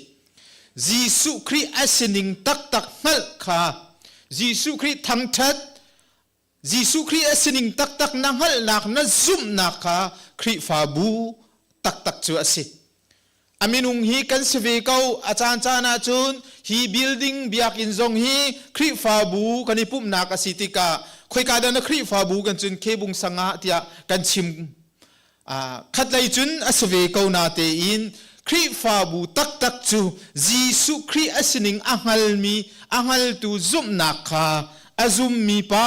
Jesuh Khrih a sining taktak hngalh kha Jesuh Khrih thangṭhat Jesuh Khrih a sining taktak na hngalhnak na zumhnak kha Khrihfabu taktak cu a si. A minung hi kan si ve ko. A caan caan ahcun hi building biakinn zong hi Khrihfabu kan i pumhnak a si tikah khoika dah na Khrihfabu kan cun Khebung sang ah tiah kan chim. Khatlei cun a si ve ko na tein Khrihfabu taktak cu Jesuh Khrih a sining a hngalmi a hngaltu zumhnak kha a zummi pa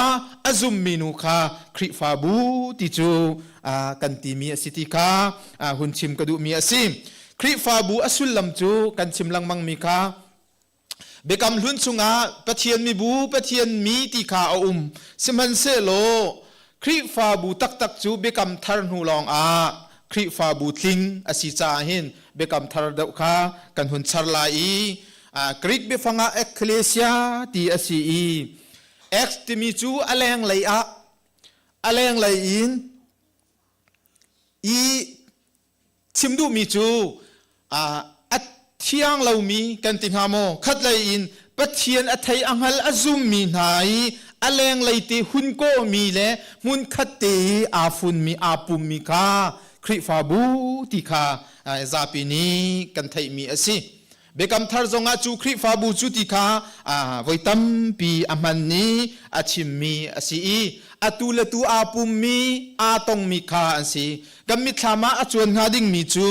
a zummi nu kha Khrihfabu ti cu kan timi a si ti kha hun chim ka duhmi a si. Khrihfabu a sullam cu kan chim lengmangmi kha Biakam Hlun chungah Pathian mibu, Pathian mi ti kha a um. Sihmanhsehlaw Khrihfabu taktak cu Biakam Thar hnu lawngah Khrihfabu tling a si caah hin Biakam Thar deuh kha kan hun char lai i Greek biafang ah ekklesia ti a si i ex timi cu a lenglei ah a lenglei in i Chim duhmi cu a thiang lomi kan ti hnga maw? Khatlei in Pathian a thei a hngal a zummi hna i a lenglei te hun kawhmi le hmunkhat te i aa funmi aa pummi kha Khrihfabu ti kha zapi nih kan theihmi a si. Biakam thar zongah cu Khrihfabu cu ti kha voi tampi a hman i a chimmi a si i atu le tu aa pummi aa tongmi kha an si. Kan mitthlam ah a cuan hnga dingmi cu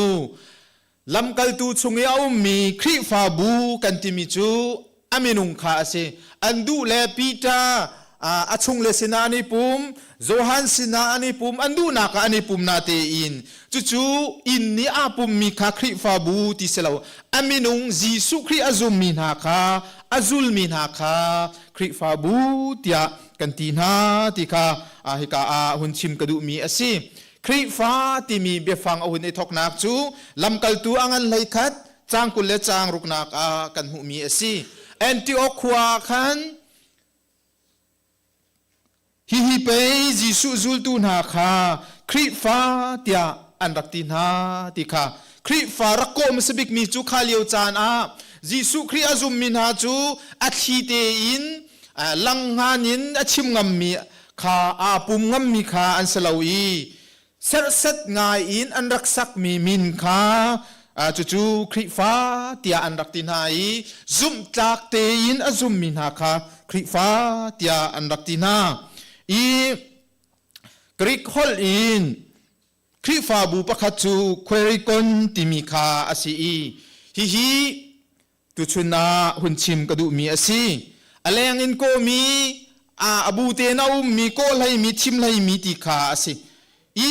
Lamkaltu chung i a ummi Khrihfabu kan timi cu a minung kha a si. An duh le Peter a chungle sinah an i pum, Johan sinah an i pum, an duhnak ah an i pum natein cucu inn nih aa pummi kha Khrihfabu ti si lo. A minung Jesuh Khrih a zummi hna kha, a zulmi hna kha Khrihfabu tiah kan ti hna ti kha hika ah hun chim ka duhmi a si. Khrihfa timi biafang a hun i thawknak cu lamkaltu a ngan hleikhat caang 20 le caang ruknak ah kan hmuhmi a si. Antioch khua ah khan hihi pei Jesuh zultu hna kha Khrihfa tiah an rak ti hna ti kha Khrihfa rak kawh hmasa bikmi cu kha lio caan ah Jesuh Khrih a zummi hna cu a thli tein langhngan in a chim ngammi kha aa pum ngammi kha an si lo i serhsat ngai in an rak sakmi min kha cucu Khrihfa tiah an rak ti hna i zumhtlak tein a zummi hna kha Khrihfa tiah an rak ti hna. I Greek holh in Khrihfabu pakhat cu Quericon timi kha a si i hihi tuchun ah hun chim ka duhmi a si. A leng in kawmi, a bu tein a ummi, kawhleimi, thimhleimi ti kha a si. I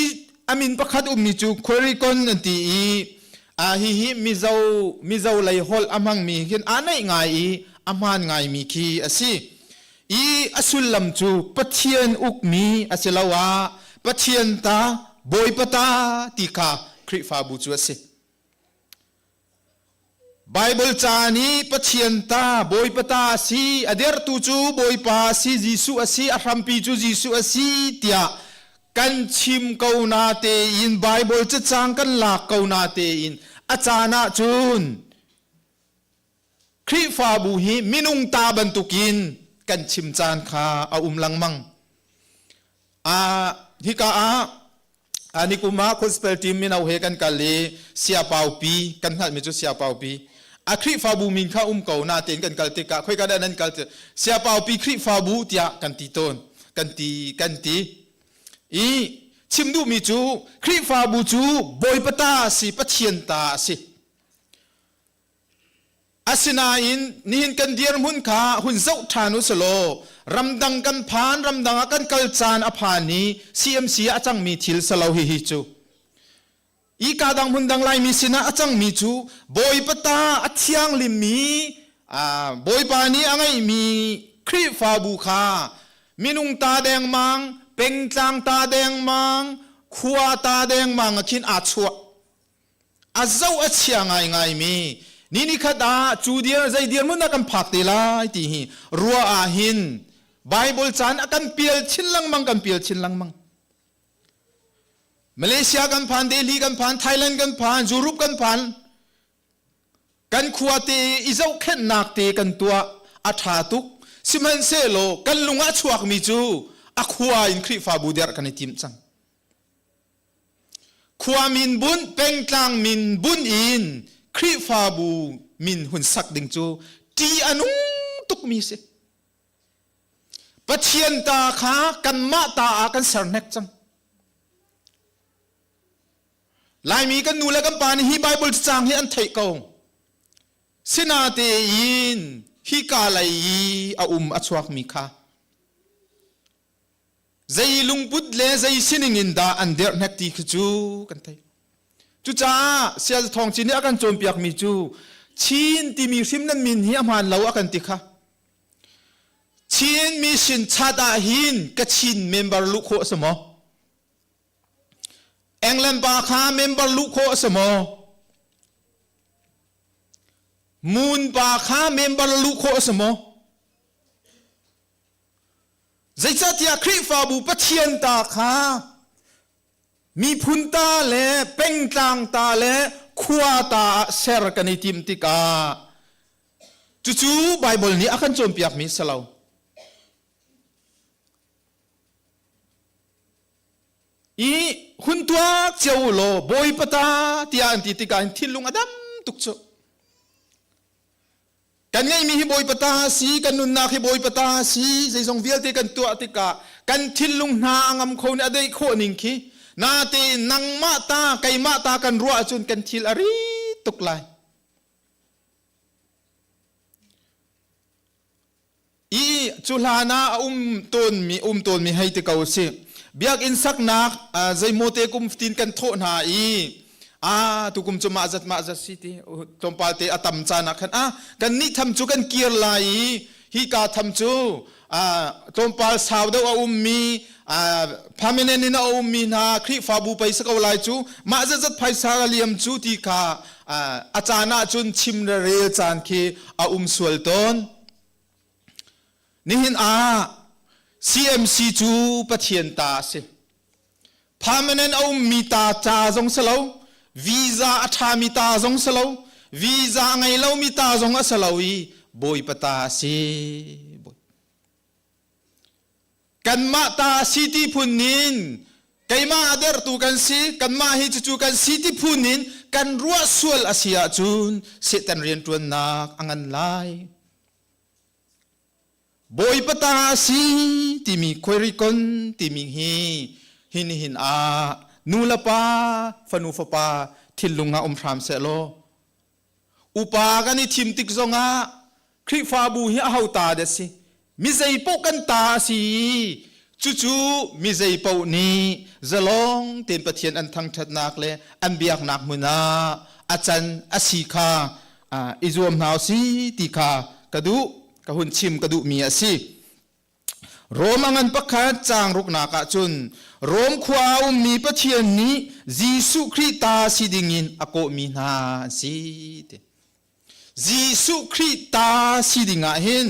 a min pakhat ummi cu Quericon an ti i a hihi Mizo Mizo lei holh a hmangmi hin aa naih ngai i a hmaan ngaimi khi a si. I a sullam cu Pathian ukmi a si lo ah Pathian ta, Bawipa ta ti kha Khrihfabu cu a si. Baibal ca nih Pathian ta, Bawipa ta a si, a dertu cu Bawipa a si, Jesuh a si, a hrampi cu Jesuh a si tiah kan chim ko na tein Baibal cacang kan lak ko na tein a caan ah cun Khrihfabu hi minung ta bantukin kan chim caan kha a um lengmang. Ah, hika ah Nikum ah gospel team mino he kan kal i siapaupi kan hngalhmi cu siapaupi a Khrihfabu min kha um ko natein kan kal tikah khoika dah nan kal ti siapaupi Khrihfabu tiah kan ti tawn kan ti kan ti i chim duhmi cu Khrihfabu cu Bawipa ta a si Pathian ta a si Asinain nihin kan dirhmun kha hun zoh ṭhan u selaw ramdang kan phan ramdang ah kan kal caan a phan i CMC ah a cangmi thil si lo hihi cu. I ka dang hmun dang Laimi sinah a cangmi cu Bawipa ta a thianghlimmi Bawipa nih a ngeihmi Khrihfabu kha minung ta dengmang, pengtlang ta dengmang, khua ta dengmang ah khin aa chuah. A zoh a chia ngaingaimi ni nikhat ah cu dir zei dirhmun dah kan phak te lai ti hi ruah ah hin Bible caan a kan pial chin lengmang kan pial chin lengmang. Malaysia kan phan, Delhi kan phan, Thailand kan phan, Europe kan phan. Kan khua te i zohkhenhnak te kan tuah a ṭha tuk. Sihmanhsehlaw kan lung ah a chuakmi cu a khua in Khrihfabu derh kan i tim cang. Khua min bunh, pengtlang min bunh in Khrihfabu min hun sak ding cu ṭih a nung tukmi si. Pathian ta kha kanmah ta ah kan ser hnek cang. Laimi kan nu le kan pa nih hi Bible cacang hi an theih ko. Sinatein hika lei i a um a chuakmi kha Zei lungput le zei sining in dah an dirh hnek ti khi cu kan thei. Cucaah Sial Thawng Cin nih a kan cawnpiakmi cu Chin timi hrim nan min hi a hmaan lo a kan ti kha. Chin mission chat ah hin ka Chin member luh khawh a si maw? England pa kha member luh khawh a si maw? Moon pa kha member luh khawh a si maw? Zeicahtiah Khrihfabu Pathian ta kha miphun ta le pengtlang ta le khua ta ah ser kan i tim tikah cucu Baibal nih a kan cawnpiakmi si lo. I hun tuak cio u law Bawipa ta tiah an ti tikah hin thinlung a dam tuk cu. Kan ngeihmi hi Bawipa ta a si, kan nunnak hi Bawipa ta a si, zeizong vialte kan tuah tikah kan thinlung hna a ngam kho nih a deih khawh ning khi natein nangmah ta keimah ta kan ruah ahcun kan thil a rit tuk lai. I cu hlan ah a um tawnmi um tawnmi hei ti ko si. Biakinn saknak zeimaw te kum fatin kan thawh hna i a tukum cu mah zat mah zat si ti tlawmpal te a tam caan ah khan a kan nih tham cu kan kir lai i hi ka tham cu tlawmpal sau deuh a ummi permanent in a ummi hna Khrihfabu pei si ko lai cu mah zat zat phaisa a liam cu ti kha a caan ah cun chim le rel caan khi a um sual tawn. Nihin ah CMC cu Pathian ta a si. Permanent a ummi ta ca zong si lo, visa a ṭhami ta zong si lo, visa a ngei lomi ta zong a si lo i Bawipa ta a si. Kanmah ta si ti phun in keimah a dertu kan si, kanmah hi cucu kan si ti phun in kan ruah sual a si ahcun Satan rianṭuannak a ngan lai. Bawipa ta a si timi khuairikon timi hi hi nihin ah nu le pa fanu fapa thinlung ah um hram seh law Upa kan i thim tik zongah Khrihfabu hi aho ta dah si? Mi zeipaoh kan ta a si i cucu mi zeipaoh nih zalong tein Pathian an thangṭhatnak le an biaknak hmun ah a can a si kha i zuam hna u si ti kha ka duh ka hun chim ka duhmi a si. Rom a ngan pakhat caang ruknak ah cun Rom khua a ummi Pathian nih Jesuh Khrih ta si dingin a kawhmi hna an si ti. Jesuh Khrih ta si dingah hin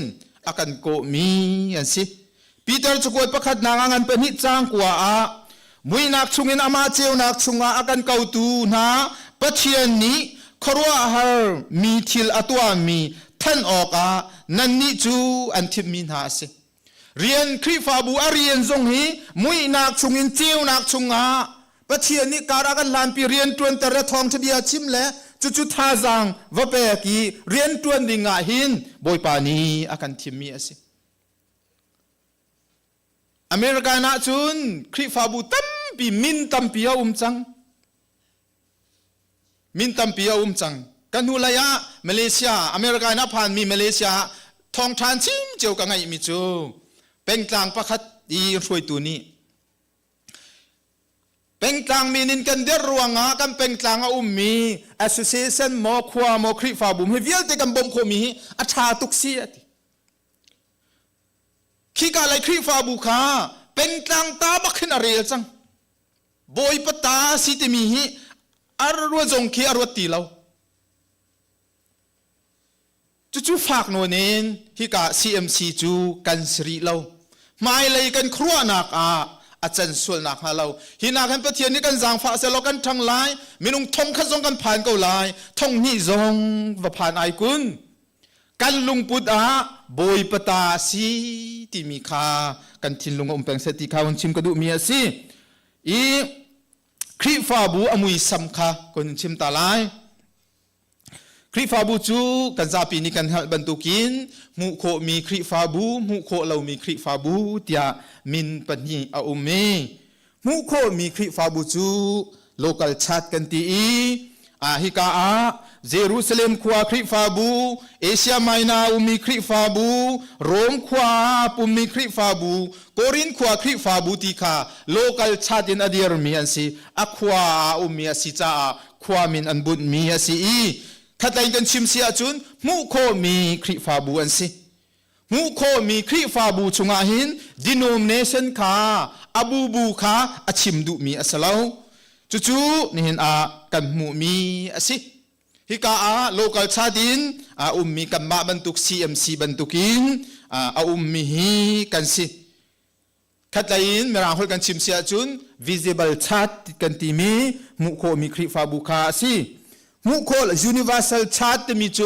a kan kawhmi an si. Peter cakuat pakhatnak a ngan pahnih caang kua ah muihnak chungin amah ceunak chungah a kan kotu hna Pathian nih khuaruahhar mi thil a tuahmi thanh awkah nannih cu an thimmi hna a si. Rian Khrihfabu a rian zong hi muihnak chungin ceunak chungah Pathian nih kar a kan hlanpi rian ṭuanter le thawngṭha bia chim le cucu thazaang va pek i rian ṭuan ding ah hin Bawipa nih a kan thimmi a si. American ahcun Khrihfabu tampi min tampi a um cang. Min tampi a um cang. Kan hnu lei ah Malaysia, America in a phanmi Malaysia ah thawngṭhan chim cio ka ngeihmi cu pengtlang pakhat i hruaitu nih pengtlang min in kan der ruangah kan pengtlang a ummi association maw khua maw Khrihfabu hi vialte kan bawmh khawhmi hi a ṭha tuk si a ti. Khika lei Khrihfabu kha pengtlang ta bak hin a rel cang. Bawipa ta si timi hi a ruat zong khi a ruat ti lo. Cucu fak nawn in hika CMC cu kan si rih lo. Hmailei kan khuaruahnak ah a can sualnak hnga lo. Hi nak hin Pathian nih kan zaangfah selaw kan ṭhang lai, minung thong khat zong kan phan ko lai, thong hnih zong va phan ai kun. Kan lungput ah Bawipa ta a si timi kha kan thinlung a um peng seh ti kha hun chim ka duhmi a si. I Khrihfabu a muisam kha kun chim ta lai. Khrihfabu cu kan zapi nih kan hngalh bantukin hmuh khawhmi Khrihfabu, hmuh khawh lomi Khrihfabu tiah min pahnih a um i Hmuh khawhmi Khrihfabu cu local church kan ti i hika ah Jerusalem khua Khrihfabu, Asia Minor ummi Khrihfabu, Rom khua pummi Khrihfabu, Korin khua Khrihfabu ti kha local church in a dirmi an si. A khua ah ummi a si caah khua min an bunhmi a si i khatlei kan chim si ahcun hmuh khawhmi Khrihfabu an si. Hmuh khawhmi Khrihfabu chungah hin denomination kha a bubu kha a chim duhmi a si lo. Cucu nihin ah kan hmuhmi a si. Hika ah local chat in a ummi kanmah bantuk CMC bantukin a ummi hi kan si. Khatlei in Mirang holh kan chim si ahcun visible chart kan timi hmuh khawhmi Khrihfabu kha a si. Hmuh khawh universal chart timi cu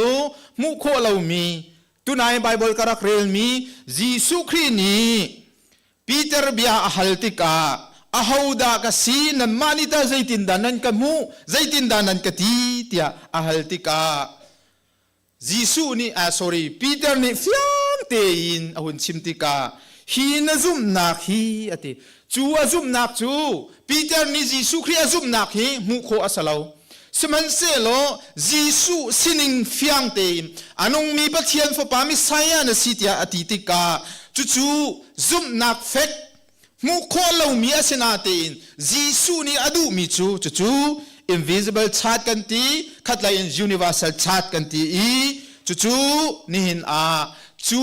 hmuh khawh lomi tunai Bible ka rak relmi Jesuh Khrih nih Peter bia a hal tikah ahodah ka si nanmah nih tah zeitindah nan ka hmuh zeitindah nan ka ti tiah a hal tikah. Jesuh nih ah sorry Peter nih fiang tein a hun chim tikah hi na zumhnak hi a ti. Cu a zumhnak cu Peter nih Jesuh Khrih a zumhnak hi hmuh khawh a si lo. Sihmanhsehlaw Jesuh sining fiang tein a nungmi Pathian Fapa Messiah na si tiah a ti tikah cucu zumhnak fek hmuh khawh lomi a si natein Jesuh nih a duhmi cu cucu invisible chart kan ti khatlei in universal chart kan ti i cucu nihin ah cu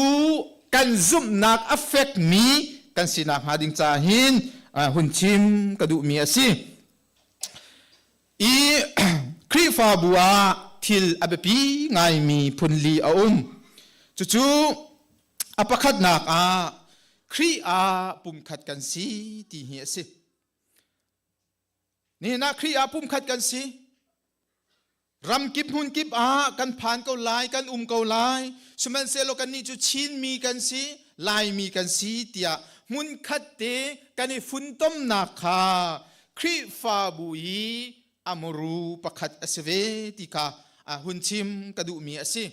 kan zumhnak a fekmi kan sinak hnga ding caah hin hun chim ka duhmi a si. I Khrihfabu ah thil a biapi ngaimi phunli a um. Cucu a pakhatnak ah Khrih ah pumkhat kan si ti hi a si. Nihin ah Khrih ah pumkhat kan si. Ramkip hmunkip ah kan phan ko lai, kan um ko lai. Sihmanhsehlaw kannih cu Chinmi kan si, Laimi kan si tiah hmunkhat te kan i funtomnak kha Khrihfabu i a muru pakhat a si ve ti kha hun chim ka duhmi a si.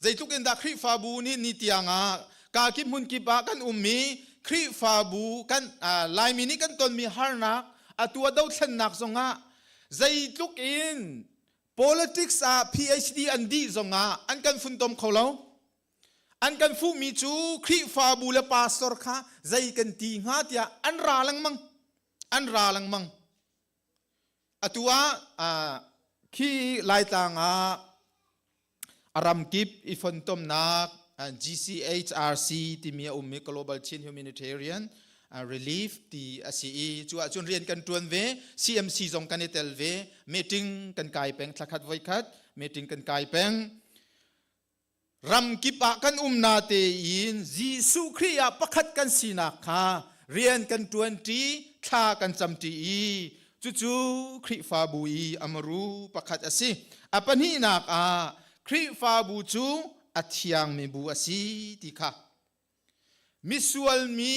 Zeitluk in dah Khrihfabu nih ni tiang ah kakip hmunkip ah kan ummi Khrihfabu kan Laimi nih kan tonmi harnak atu a dothlennak zongah zeitluk in politics ah PhD an dih zongah an kan funtom kho lo. An kan fuhmi cu Khrihfabu le pastor kha zei kan ti hnga tiah an ra lengmang. An ra lengmang. Atu ah khi Laitlang ah A ramkip i fontomnak GCHRC timi a ummi Global Chin Humanitarian Relief ti a si i cu ahcun rian kan ṭuan ve CMC zong kan i tel ve meeting kan kai peng thlakhat voikhat meeting kan kai peng ramkip ah kan um na tein Jesuh Khrih ah pakhat kan sinak kha rian kan ṭuanṭi thla kan camṭi i Cucu Khrihfabu i a muru pakhat a si. A pahnihnak ah Khrihfabu cu a thiangmi bu a si ti kha. Misual mi,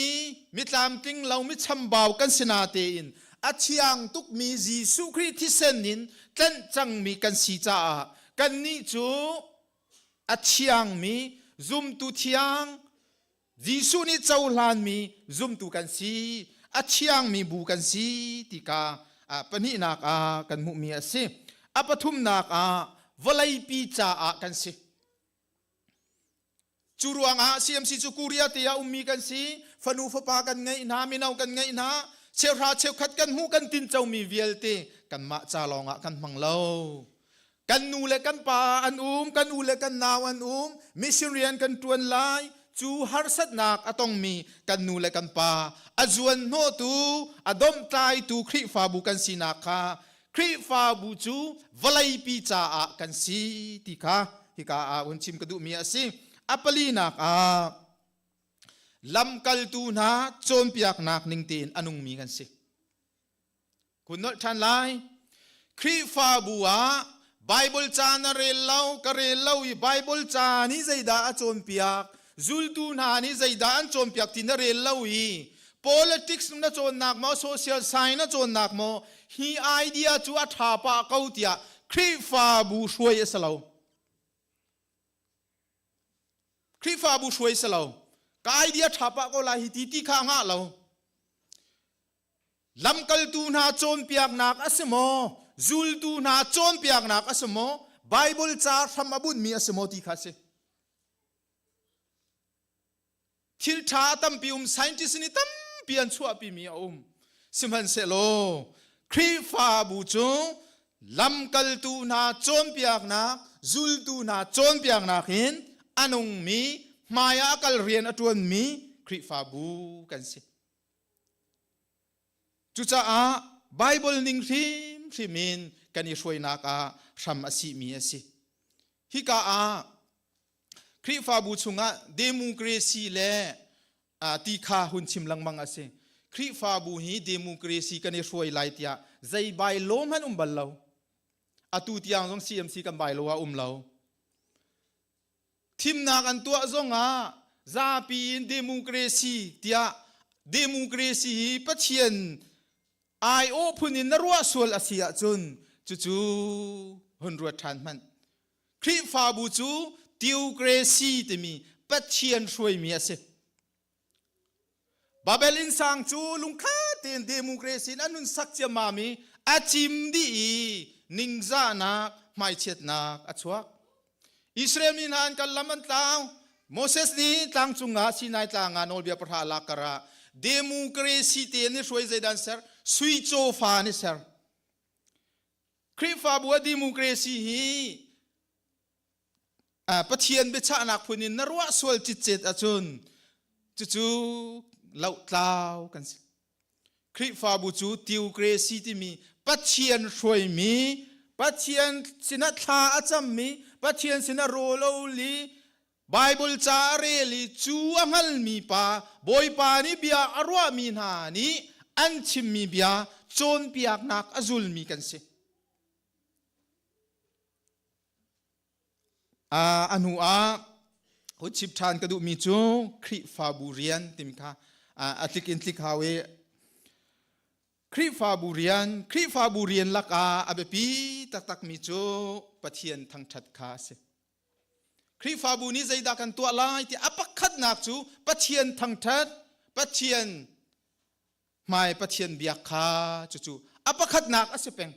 mi tlamtling lo, mi chambau kan si natein a thiang tukmi Jesuh Khrih thisen in tlanh cangmi kan si caah kannih cu a thiangmi zumtu thiang Jesuh nih cohlanmi zumtu kan si, a thiangmi bu kan si ti kha pahnihnak ah kan hmuhmi a si. A pathumnak ah vawleipi caah kan si. Cu ruangah CMC cu Korea te ah ummi kan si, fanu fapa kan ngeih hna, mino kan ngeih hna, cheuhra cheukhat kan hmuh kan tincomi vialte kanmah ca lawngah kan hmang lo. Kan nu le kan pa an um, kan u le kan nau an um, mission rian kan ṭuan lai, cu harsatnak a tongmi kan nu le kan pa a zuan hnawhtu, a domhtlaitu Khrihfabu kan sinak kha Khrihfabu cu vawleipi caah kan si ti kha hika ah hun chim ka duhmi a si. A palinak ah lamkaltu hna cawnpiaknak ning tein a nungmi kan si. Kun nolh ṭhan lai. Khrihfabu ah Bible ca na rel lo, ka rel lo i Bible ca nih zeidah a cawnpiak, zultu hna nih zeidah an cawnpiak ti na rel lo i politics na cawnnak maw, social science na cawnnak maw, hi idea cu a ṭha pah ko tiah Khrihfabu hruai a si lo. Khrihfabu hruai si lo. Ka idea ṭha pah ko lai hi ti ti kha a ngah lo. Lamkaltu hna cawnpiaknak a si maw? Zultu hna cawnpiaknak a si maw? Baibal ca hram a bunhmi a si maw ti kha a si. Thil ṭha tampi um scientist nih tampi an chuahpimi a um. Sihmanhsehlaw Khrihfabu cu lamkaltu hna cawnpiaknak, zultu hna cawnpiaknak in a nungmi, hmai ah a kal rian a ṭuanmi Khrihfabu kan si. Cucaah Baibal ning hrimhrim in kan i hruainak ah hram a sihmi a si. Hika ah Khrihfabu chungah democracy le ti kha hun chim lengmang a si. Khrihfabu hi democracy kan i hruai lai tiah zei bylaw hmanh um bal lo. Atu tiang zong CMC kan bylaw ah um lo. Thimnak an tuah zongah zapi in democracy tiah democracy hi Pathian aiawh phun in na ruah sual a si ahcun cucu hun ruat ṭhan hmanh. Khrihfabu cu theocracy timi Pathian hruaimi a si. Babel innsang cu lungkhat tein democracy in an hun sak ciammam i a cim dih i ningzahnak hmaichiatnak a chuak. Israel mi hna an kal lam an tlau. Moses nih tlang cungah Sinai tlang ah nawlbia pahra lak karah democracy te an i hruai zeidah an ser? Sui cawfa an i ser. Khrihfabu a democracy hi Pathian biachahnak phun in na ruah sual citcet ahcun cucu lohtlau kan si. Khrihfabu cu theocracy timi Pathian hruaimi, Pathian sinah thla a cammi, Pathian sinah rawl a ul i Bible ca a rel i cu a hngalmi pa Bawipa nih bia a ruahmi hna nih an chimmi bia cawnpiaknak a zulmi kan si. A hnu ah hun chim ṭhan ka duhmi cu Khrihfabu rian timi kha a tlik in tlik hau i Khrihfabu rian Khrihfabu rian lakah a biapi taktakmi cu Pathian thangṭhat kha a si. Khrihfabu nih zeidah kan tuah lai ti a pakhatnak cu Pathian thangṭhat, Pathian hmai Pathian biak kha cucu a pakhatnak a si peng.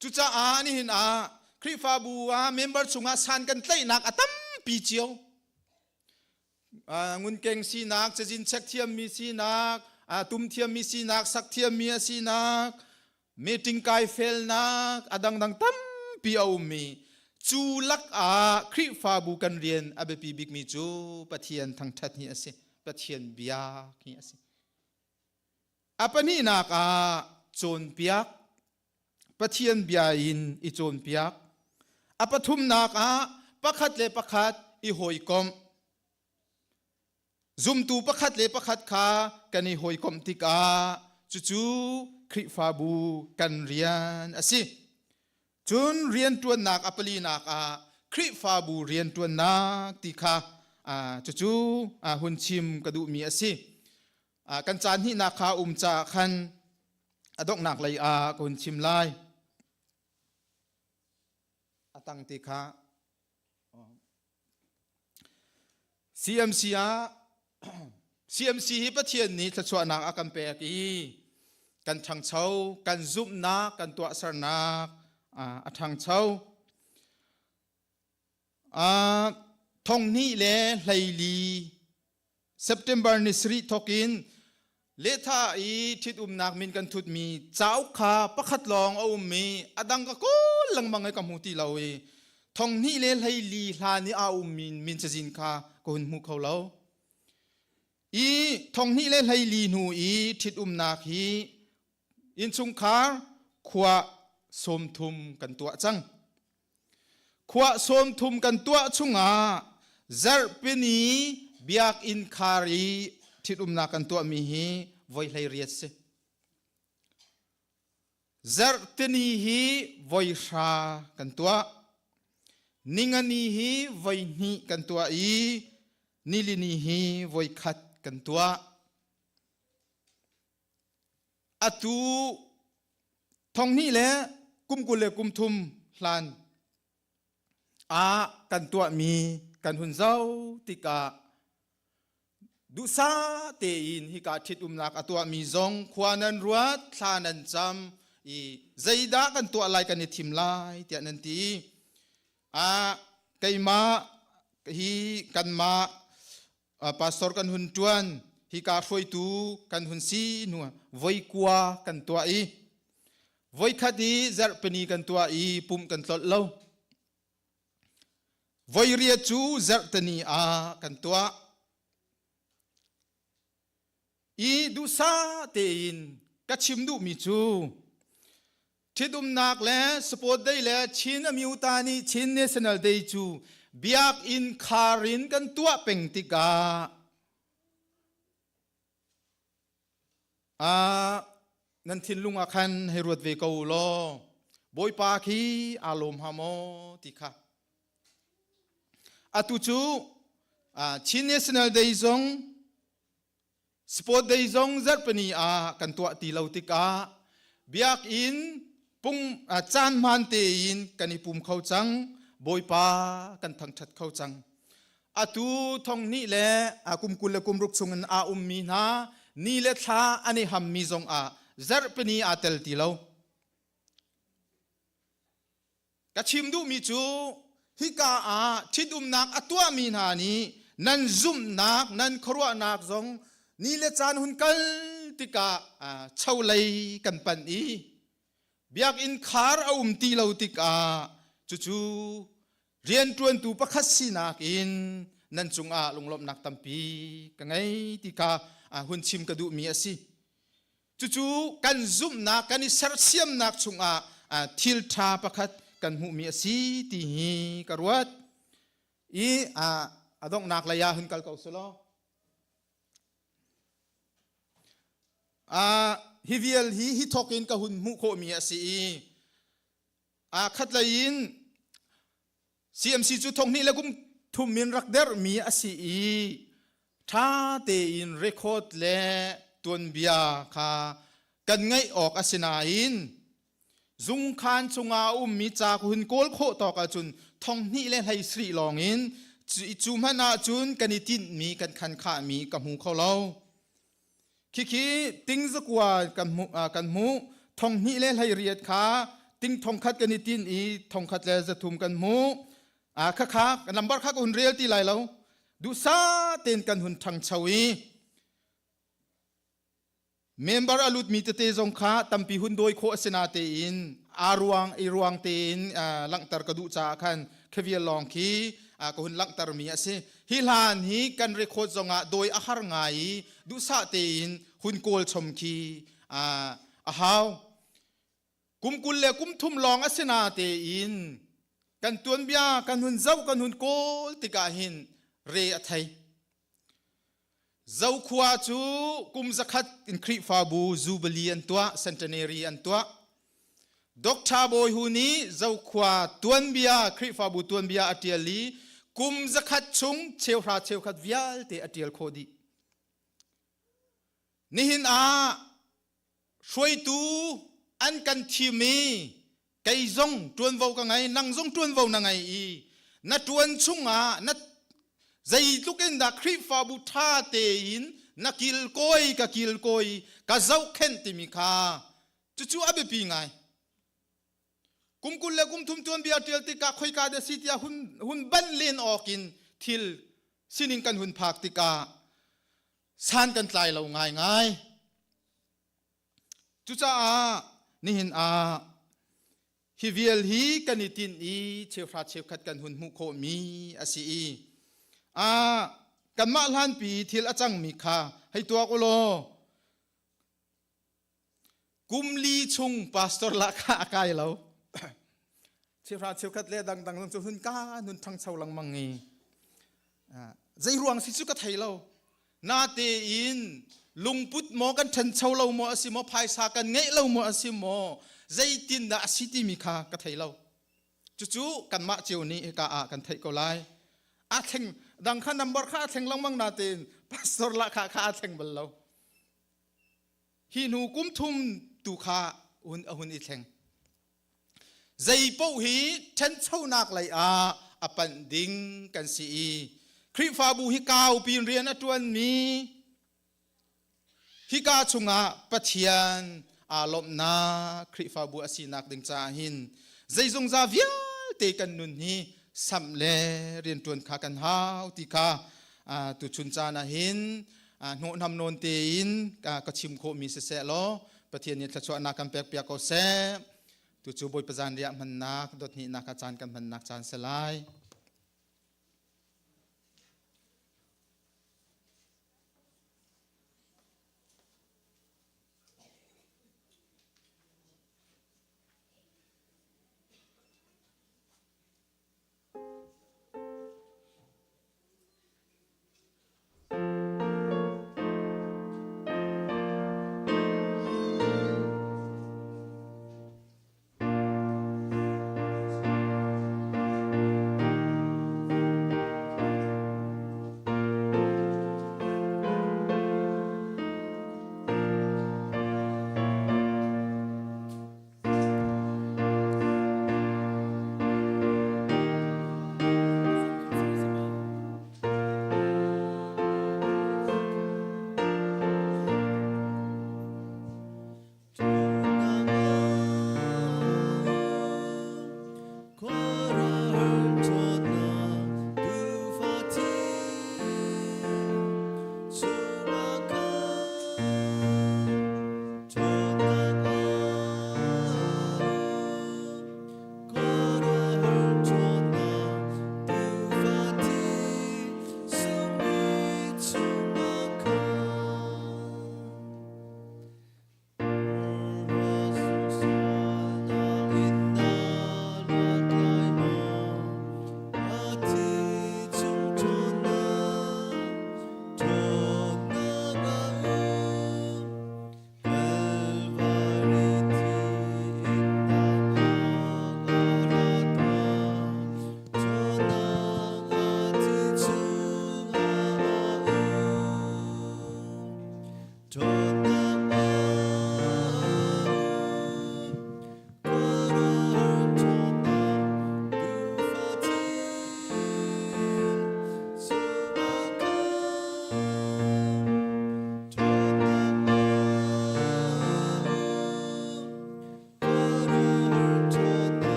Cucaah nihin ah Khrihfabu ah member chungah san kan tlaihnak a tampi cio. Ngunkeng sinak, cazin check thiammi sinak, tum thiammi sinak, sak thiammi a sinak, meeting kai felnak, a dangdang tampi a ummi. Cu lakah Khrihfabu kan rian a biapi bikmi cu Pathian thangṭhat hi a si. Pathian biak hi a si. A pahnihnak ah cawnpiak, Pathian bia in i cawnpiak. A pathumnak ah pakhat le pakhat i hawikomh. Zumtu pakhat le pakhat kha kan i hawikomh tikah cucu Khrihfabu kan rian a si. Cun rianṭuannak a palinak ah Khrihfabu rianṭuannak ti kha cucu hun chim ka duhmi a si. Kan caan hnihnak kha um caah khan a donghnak lei ah ka hun chim lai. A tang te kha CMC ah CMC hi Pathian nih thluachuahnak a kan pek i kan ṭhangcho, kan zumhnak, kan tuahsernak a ṭhangcho. Thonghnih le hleili September ni sarih thawk in Lehtha i ṭhitumnak min kan thutmi cauk kha pakhat lawng a um i a dang ka kawl lengmang i ka hmu ti lo i thonghnih le 14 hlan i aa ummi min cazin kha ka hun hmu kho lo. I thonghnih le 14 hnu i ṭhitumnak hi innchungkhar khua 30 kan tuah cang. Khua 30 kan tuah chungah zarhpini biakinn khar i ṭhitumnak kan tuahmi hi voi 18 si. Zarhtini hi voi hra kan tuah. Ningani hi voi hnih kan tuah i nilini hi voi khat kan tuah. Atu thonghnih le kum 23 hlan ah kan tuahmi kan hun zoh tikah duhsah tein hika ṭhitumnak a tuahmi zong khua nan ruat thla nan cam i zeidah kan tuah lai kan i thim lai tiah nan ti. Ah keimah hi kanmah pastor kan hun ṭuan hika hruaitu kan hun si hnu voi kua kan tuah i voikhat i zarhpini kan tuah i pumh kan tlolh lo voi riat cu zarhteni ah kan tuah I duhsah tein ka chim duhmi cu ṭhitumnak le Sport Day le Chin Amyota nih Chin National Day cu biakinn khar in kan tuah peng tikah ah nan thinlung ah khan hei ruat ve ko law Bawipa khi aa lawm hnga maw ti kha Atu cu Chin National Day zong Sport Day zong zarhpini ah kan tuah ti lo tikah biakinn Pung caan hmaan tein kan i pum kho cang. Bawipa kan thangṭhat kho cang. Atu thong hnih le kum 20 le kum ruk chungin aa ummi hna ni le thla an i hammi zongah zarhpini aa tel ti lo. Ka chim duhmi cu hika ah ṭhitumnak a tuahmi hna nih nan zumhnak, nan khuaruahnak zong ni le caan hun kal tikah cholei kan panh i biakinn khar a um ti lo tikah cucu rianṭuantu pakhat sinak in nan cungah lunglawmhnak tampi ka ngei ti kha hun chim ka duhmi a si. Cucu kan zumhnak, kan i sersiamnak chungah thil ṭha pakhat kan hmuhmi a si ti hi ka ruat. I a donghnak lei ah hun kal ko selaw. Hi vial hi hi thawk in ka hun hmuh khawhmi a si i khatlei in CMC cu thonghnih le kum thum in rak derhmi a si i ṭha tein record le tuanbia kha kan ngaih awk a si nain zungkhan chungah a ummi ca ka hun kawl khawh tawk ahcun thonghnih le hlei sarih lawngin cu hmanh ahcun kan i tinhmi kan khan khahmi ka hmu kho lo. Khikhi ting zakua kan hmuh kan hmuh 20 le 18 kha ting 1000 kan i tin i 1000 le 300 kan hmuh. Khakha number kha ka hun rel ti lai lo. Duhsa tein kan hun ṭhangcho i member a lutmi tete zong kha tampi hun dawi khawh a si natein aa ruang i ruang tein langhter ka duh caah khan khavial lawng khi ka hun langhtermi a si. Hi hlan hi kan record zongah dawi a har ngai i duhsah tein hun kawl chom khi a hau. Kum 20 le kum thum lawng a si natein kan tuanbia kan hun zoh kan hun kawl tikah hin re a thei. Zokhua cu kum 100 in Khrihfabu Jubilee an tuah, centenary an tuah. Dr. Bawi Hu nih Zokhua tuanbia, Khrihfabu tuanbia a ṭial i kum 100 chung cheuhra cheukhat vialte a ṭial khawh dih. Nihin ah hruaitu an kan thim i kei zong ṭuanvo ka ngei, nang zong ṭuanvo na ngei i na ṭuan chungah na zeitluk in dah Khrihfabu ṭha tein na kilkawi ka kilkawi ka zohkhenh timi kha Cucu a biapi ngai. Kum 20 le kum thum tuanbia ṭial tikah khoika dah si tiah hun, hun banh len awk in thil sining kan hun phak tikah san kan tlai lo ngaingai. Cucaah nihin ah hi vial hi kan i tinh i cheuhra cheukhat kan hun hmuh khawhmi a si i ah kanmah hlanpi thil a cangmi kha hei tuak u law Kum li chung pastor lahkhah a kai lo. Cheuhra cheukhat le dangdang zong cu hun ka nun ṭhangcho lengmang i zei ruang si cu ka thei lo. Natein lungput maw kan ṭhancho lo maw a si maw phaisa kan ngeih lo maw a si maw zeitin dah a si timi kha ka thei lo. Cucu kanmah cio nih hika ah kan theih ko lai. A thleng dang kha number kha a thleng lengmang natein pastor lahkhah kha a thleng bal lo. Hi hnu kum thum tu kha hun a hun i thleng. Zei paoh hi ṭhanchonak lei ah a panh ding kan si i Khrihfabu hi kaupi in rian a ṭuanmi hika chungah Pathian aa lawmhnak Khrihfabu a sinak ding caah hin zeizongza vialte kan nun hi samh le rianṭuan kha kan hau ti kha tuchun caan ah hin hnawhnam nawn tein ka chim khawhmi siseh law Pathian nih thluachuahnak kan pek piak ko seh. Tucu Bawipa zanriah hmannak dawthnihnak a caan kan hmannak caan si lai.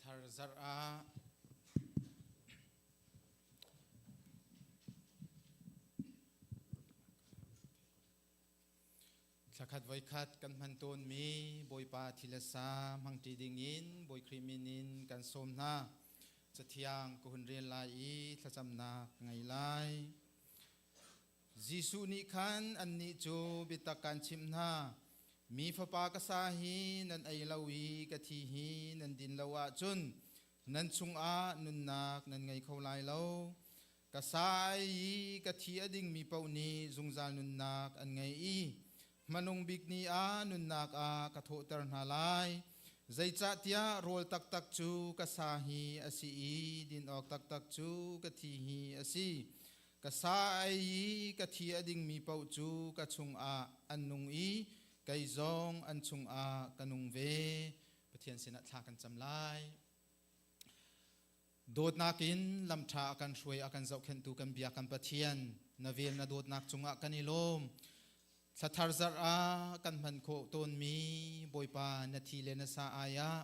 Thlathar zarh ah Thlakhat voikhat kan hman tawnmi Bawipa thi le sa hmangṭi dingin Bawi Khrih min in kan sawm hna. Cathiang ka hun rel lai i thlacamnak ka ngei lai. Jesuh nih khan annih cu biatak kaan chimh hna, mi fapa ka sa hi nan ei lo i ka thi hi nan din lo ahcun nan chungah nunnak nan ngei kho lai lo. Ka sa a ei i ka thi a dingmi paoh nih zungzal nunnak an ngei i hmanung bik ni ah nunnak ah ka thawhter hna lai. Zeicahtiah rawl taktak cu ka sa hi a si i din awk taktak cu ka thi hi a si. Ka sa a ei i ka thi a dingmi paoh cu ka chungah an nung i kei zong an chungah ka nung ve. Pathian sinah thla kan cam lai. Dawtnak in lamṭha a kan hruai a kan zohkhenhtu kan bia kan Pathian na vel na dawtnak cungah kan i lawm. Thlathar zarh ah kan hman khawh tawnmi Bawipa na thi le na sa ai ah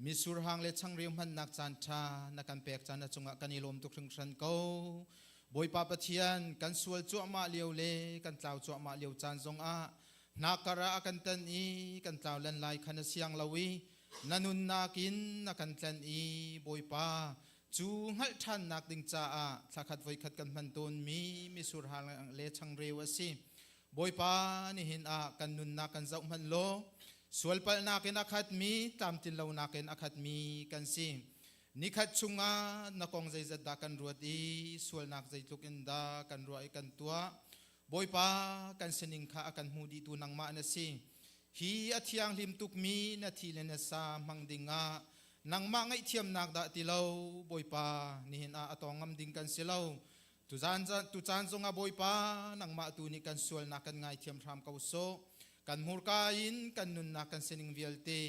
mitsur hang le changreu hmannak caan ṭha na kan pek caan na cungah kan i lawm tuk hringhran ko. Bawipa Pathian kan sual cuahmah lio le kan tlau cuahmah lio caan zongah hnakkar ah a kan tan i kan tlau lan lai kha na siang lo i na nunnak in na kan tlanh i Bawipa cu hngalh ṭhannak ding caah thlakhat voikhat kan hman tawnmi mitsur hang le changreu a si. Bawipa nihin ah kan nunnak kan zoh hmanh law sualpalhnak in a khatmi tlamtlin lonak in a khatmi kan si. Nikhat chungah na kong zeizat dah kan ruat i sualnak zeitluk in dah kan ruah i kan tuah. Bawipa kan sining kha a kan hmu dihtu nangmah na si. Hi a thianghlim tukmi na thi le na sa hmang dingah nangmah ngaihthiamnak dah ti lo Bawipa nihin ah a tawng ngam ding kan si lo. Tucaan zongah Bawipa nangmah tu nih kan sualnak kan ngaithiam hram ko sawh. Kan hmurka in kan nunnak kan sining vialte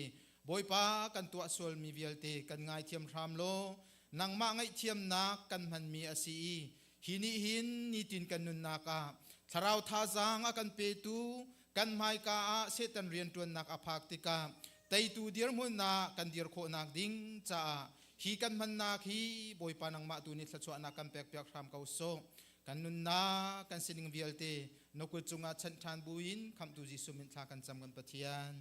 Bawipa kan tuah sualmi vialte kan ngaithiam hram law nangmah ngaihthiamnak kan hmanmi a si i hi nih hin nitin kan nunnak ah thlarau thazaang a kan petu kan hmaika ah Satan rianṭuannak a phak tikah teitu dirhmun ah kan dir khawhnak ding caah hi kan hmannak hi Bawipa nangmah tu nih thluachuahnak kan pekpiak hram ko sawh. Kan nunnak kan sining vialte na kut cungah chanh ṭhan buin khamhtu Jesuh min thla kan cam kan Pathian.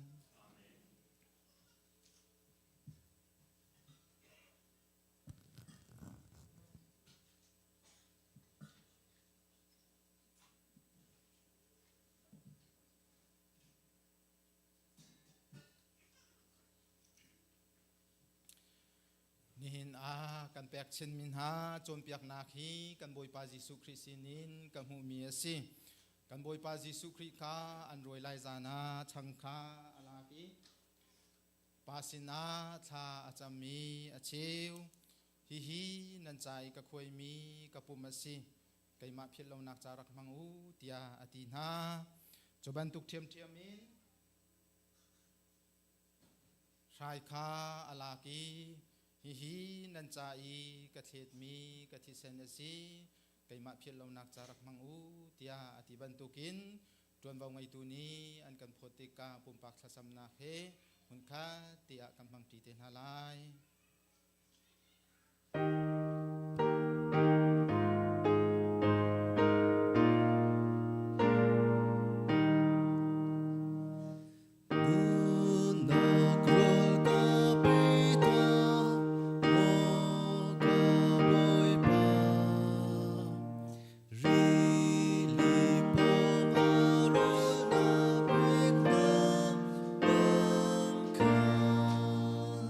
Nihin ah kan pek chinmi hna cawnpiaknak hi kan Bawipa Jesuh Khrih sinin ka hmuhmi a si. Kan Bawipa Jesuh Khrih kha an rawi lai zan ah chang kha a lak i Pa sinah thla a cam i a cheu. Hihi nan ca i ka khuaimi ka pum a si. Keimah philh lonak ca rak hmang u tiah a ti hna. Cu bantuk ṭhiamṭhiam in hrai kha a lak i hihi nan ca i ka thletmi ka thisen a si. Keimah philh lonak ca rak hmang u tiah a ti bantukin ṭuanvo ngeitu nih an kan phawt tikah pumpak thlacamnak he hmunkhat tiah kan hmangṭi te hna lai. Nunnak rawl ka pe tuah, maw ka Bawipa. Rili pawng ah rawl na pek hna bang khan.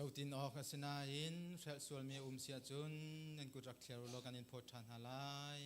Cotin awk a si nain hrelh sualmi a um si ahcun nan kut rak thliar u law kan in phawt ṭhan hna lai.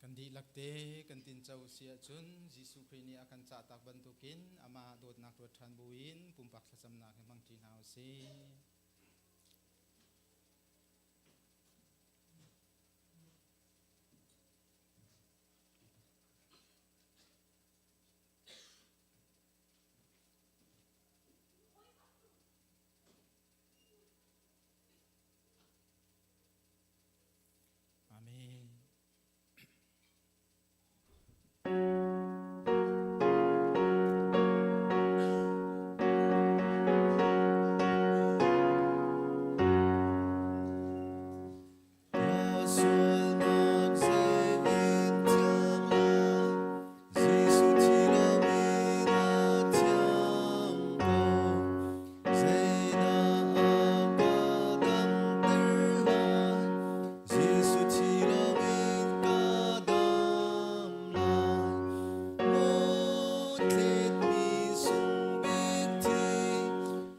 Kan dihlak te kan tinco si ahcun Jesuh Khrih nih a kan cahtak bantukin amah dawtnak ruat ṭhan buin pumpak thlacamnak hi hmangṭi hna u sih. Amen. Sualnak zei in thiang lai, Jesuh thi loin a thiang ko. Zeidah a ka damter lai? Jesuh thi lawngin ka dam lai. Maw thletmi sung bik thi,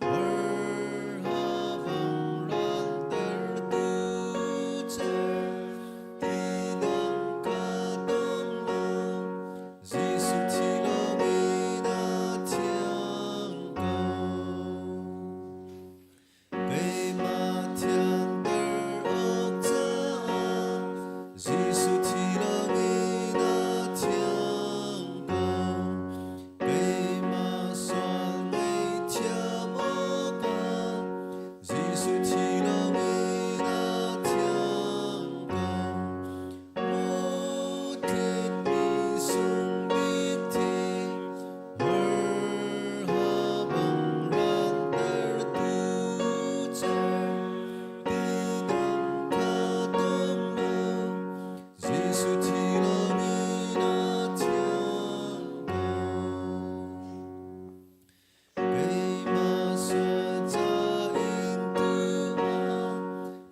hawrha bang rantertu cer, ti dang ka tong lo. Jesuh thi lawngin a thiang ko. Keimah thianter awk caah Jesuh thi lawngin a thiang ko. Keimah sual ngaihthiam awkah Jesuh thi lawngin a thiang ko. Maw thletmi sung bik thi, hawrha bang rantertu cer, ti dang kha tong lo, Jesuh thi lawngin a thiang ko. Keimah sual ca in tu ah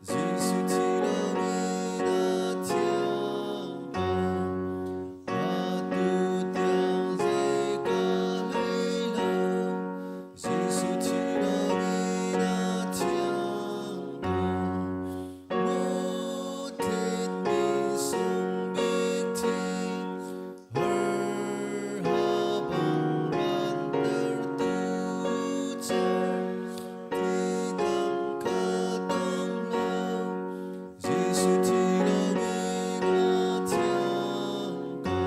Jesuh thi lawngin a thiang ko. Atu tiang zei ka hlei lo, Jesuh thi lawngin a thiang ko. Maw thletmi sung bik thi, hawrha bang rantertu cer, ti dang kha tong lo, Jesuh thi lawngin a thiang ko.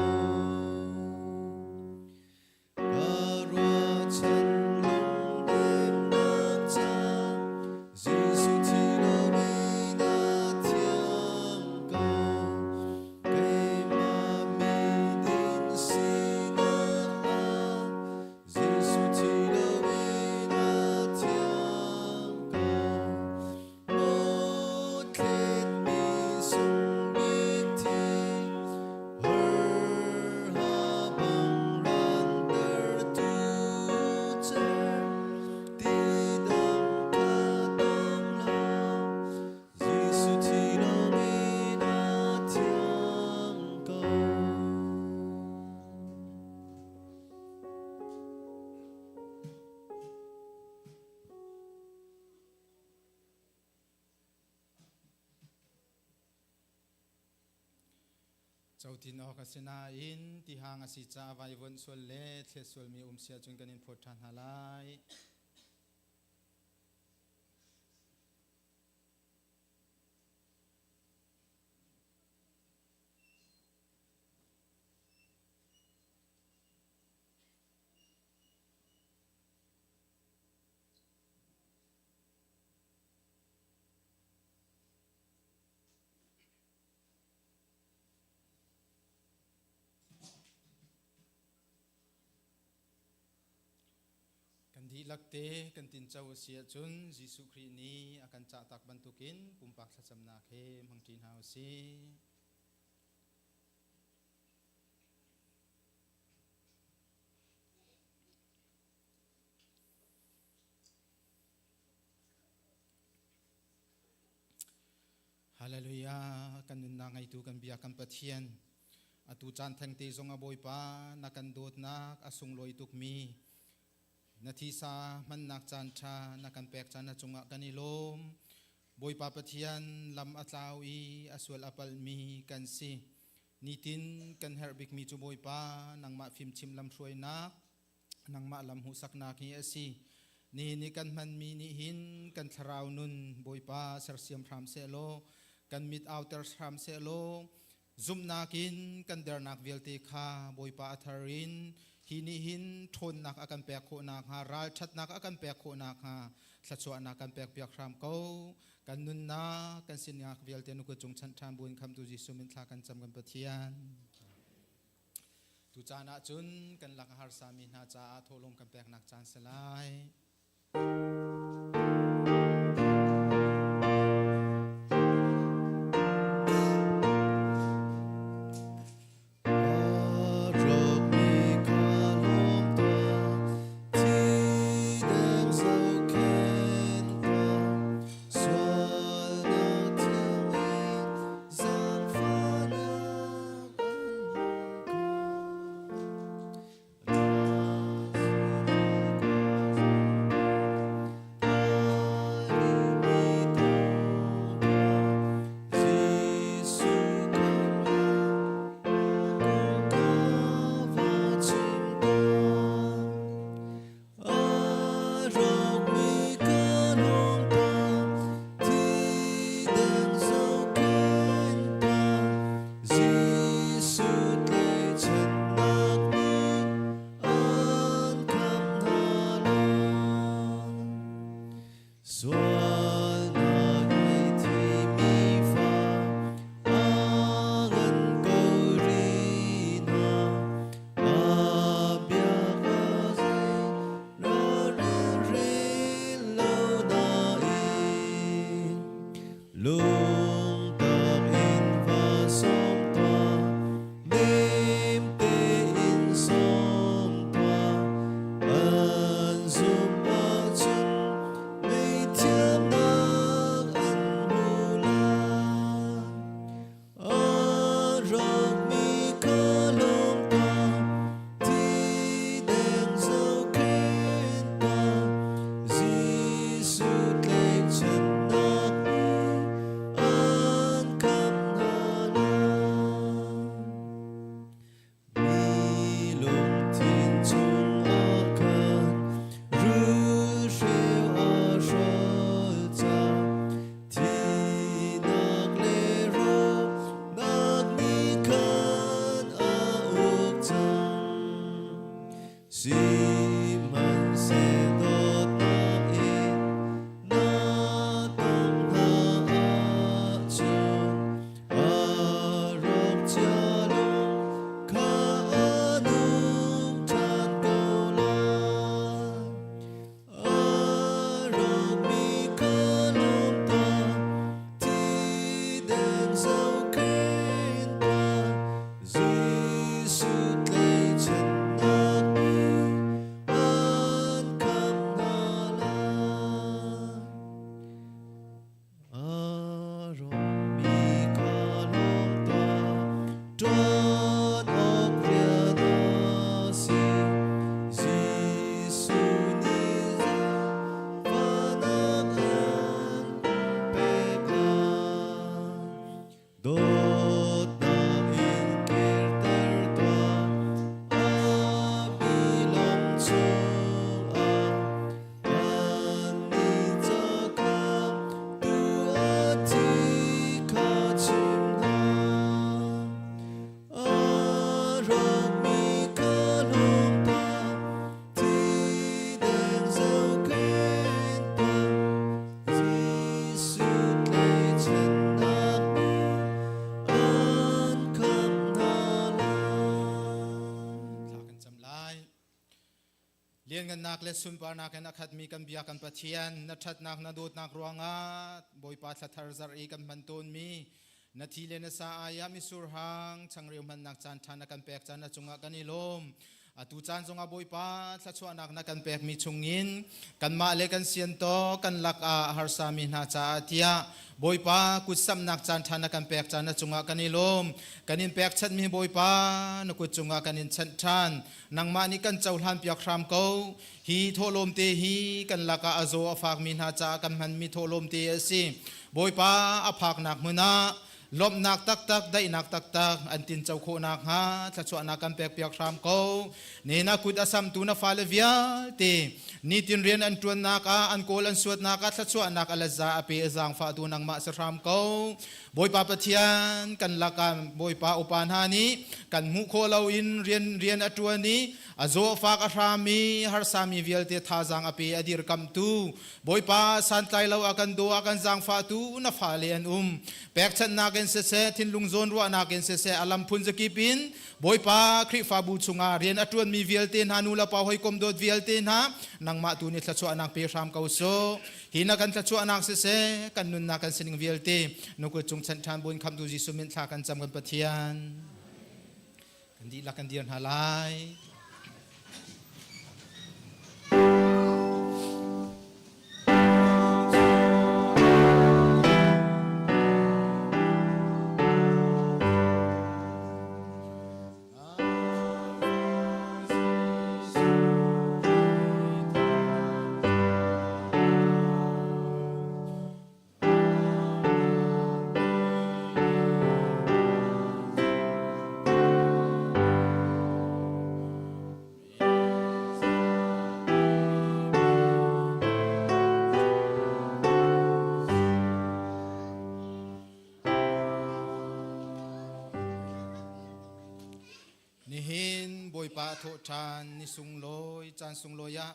Ka ruahchan lungnemnak ca, Jesuh thi lawngin a thiang ko. Keimah miding sinak ah, Jesuh thi lawngin a thiang ko. Maw thletmi sung bik thi, hawrha bang rantertu cer, ti dang kha tong lo, Jesuh thi lawngin a thiang ko. Cotin awk a si nain tihang a si caah vaivuanh sual le thlet sualmi um si ahcun kan in phawt ṭhan hna lai. Dihlak te kan tinco a si ahcun Jesuh Khrih nih a kan cahtak bantukin pumpak thlacamnak he hmangṭi hna u sih. Hallelujah kan nunnak ngeitu kan bia kan Pathian atu caan thengte zong a Bawipa na kan dawtnak a sunglawi tukmi na thisa hmannak caan ṭha na kan pek caan na cungah kan i lawm Bawipa Pathian lam a tlau i a sual a palhmi kan si nitin kan herh bikmi cu Bawipa nangmah fimchim lamhruainak nangmah lam hmuhsaknak hi a si. Nihin i kan hmanmi nih hin kan thlarau nun Bawipa sersiam hram sehlaw, kan mit auter hram sehlaw, zumhnak in kan dernak vialte kha Bawipa a thar in hi nih hin ṭhawnnak a kan pek khawh nakhnga, ralṭhatnak a kan pek khawh nakhnga thluachuahnak kan pek piak hram ko. Kan nunnak, kan sinak vialte na kut cung chanh ṭhan buin khamtu Jesuh min thla kan cam kan Pathian. Tucaan ahcun kan lak a harsami hna caah thawhlawm kan peknak caan si lai. Sualnak i thimi fa a ngan ko rih hna. A biak a zei ralrin lo nain lungtak in va sawm tuah, nem tein sawm tuah. An zumh ahcun ngaihthiamnak an hmu lai. A rawkmi kha lawm tuah, thi deng zohkhenh tuah. Jesuh tlaihchannak nih Lianngannak le sunparnak in a khatmi kan bia kan Pathian, na ṭhatnak na dawtnak ruangah Bawipa thla thar zarh i kan hman tawnmi na thi le na sa ai ah mitsur hang changreu hmannak caan ṭha na kan pek caan na cungah kan i lawm. Atu caan zongah Bawipa thluachuahnak na kan pekmi chungin kanmah le kan siantaw kan lak ah harsami hna caah tiah Bawipa kutsamnak caan ṭha na kan pek caan na cungah kan i lawm. Kan in pekchanhmi Bawipa na kut cungah kan in chanh ṭhan. Nangmah nih kan cohlan piak hram ko. Hi thawhlawm te hi kan lakah a zaw a fakmi hna caah kan hmanmi thawhlawm te a si. Bawipa a phaknak hmun ah lawmhnak taktak daihnak taktak an tinco khawh nakhnga thluachuahnak kan pekpiak hram ko. Ne na kut a samtu na fale vialte nitin rian an ṭuannak ah an kawl an suatnak ah thluachuahnak a letza a pe a zaangfahtu nangmah si hram ko. Bawipa Pathian kan lakah Bawipa upa hna nih kan hmuh khawh loin rian rian a ṭuan i a zawfak a hram i harsami vialte thazaang a pe a dirkamhtu Bawipa santlai lo a kan daw a kan zaangfahtu na fale an um. Pekchanhnak in siseh thinlung zawnruahnak in siseh a lam phun zakip in Bawipa Khrihfabu chungah rian a ṭuanmi vialte hna nu le pa hawikom dawt vialte hna nangmah tu nih thluachuahnak pe hram ko sawh. Hi na kan thluachuahnak siseh, kan nunnak kan sining vialte nukut cung chanh ṭhan buin khamtu Jesuh min thla kan cam kan Pathian. Kan dihlak kan dir hna lai. Nihin Bawipa a thawh ṭhan ni sunglawi caan sunglawi ah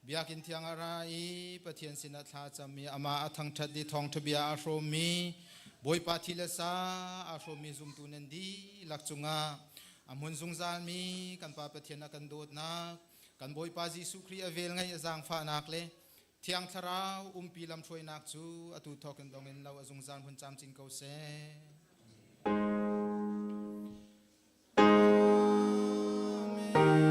Biakinn thiang a ra i Pathian sinah thla a cam i amah a thangṭhat i thawngṭha bia aa hrawmmi Bawipa thi le sa aa hrawmmi zumtu nan dihlak cungah a hmun zungzalmi kan Pa Pathian a kan dawtnak kan Bawipa Jesuh Khrih a velngeih a zaangfahnak le Thiang Thlarau umpi lamhruainak cu atu thawk in dong in lo a zungzal hun camcin ko seh. Amen.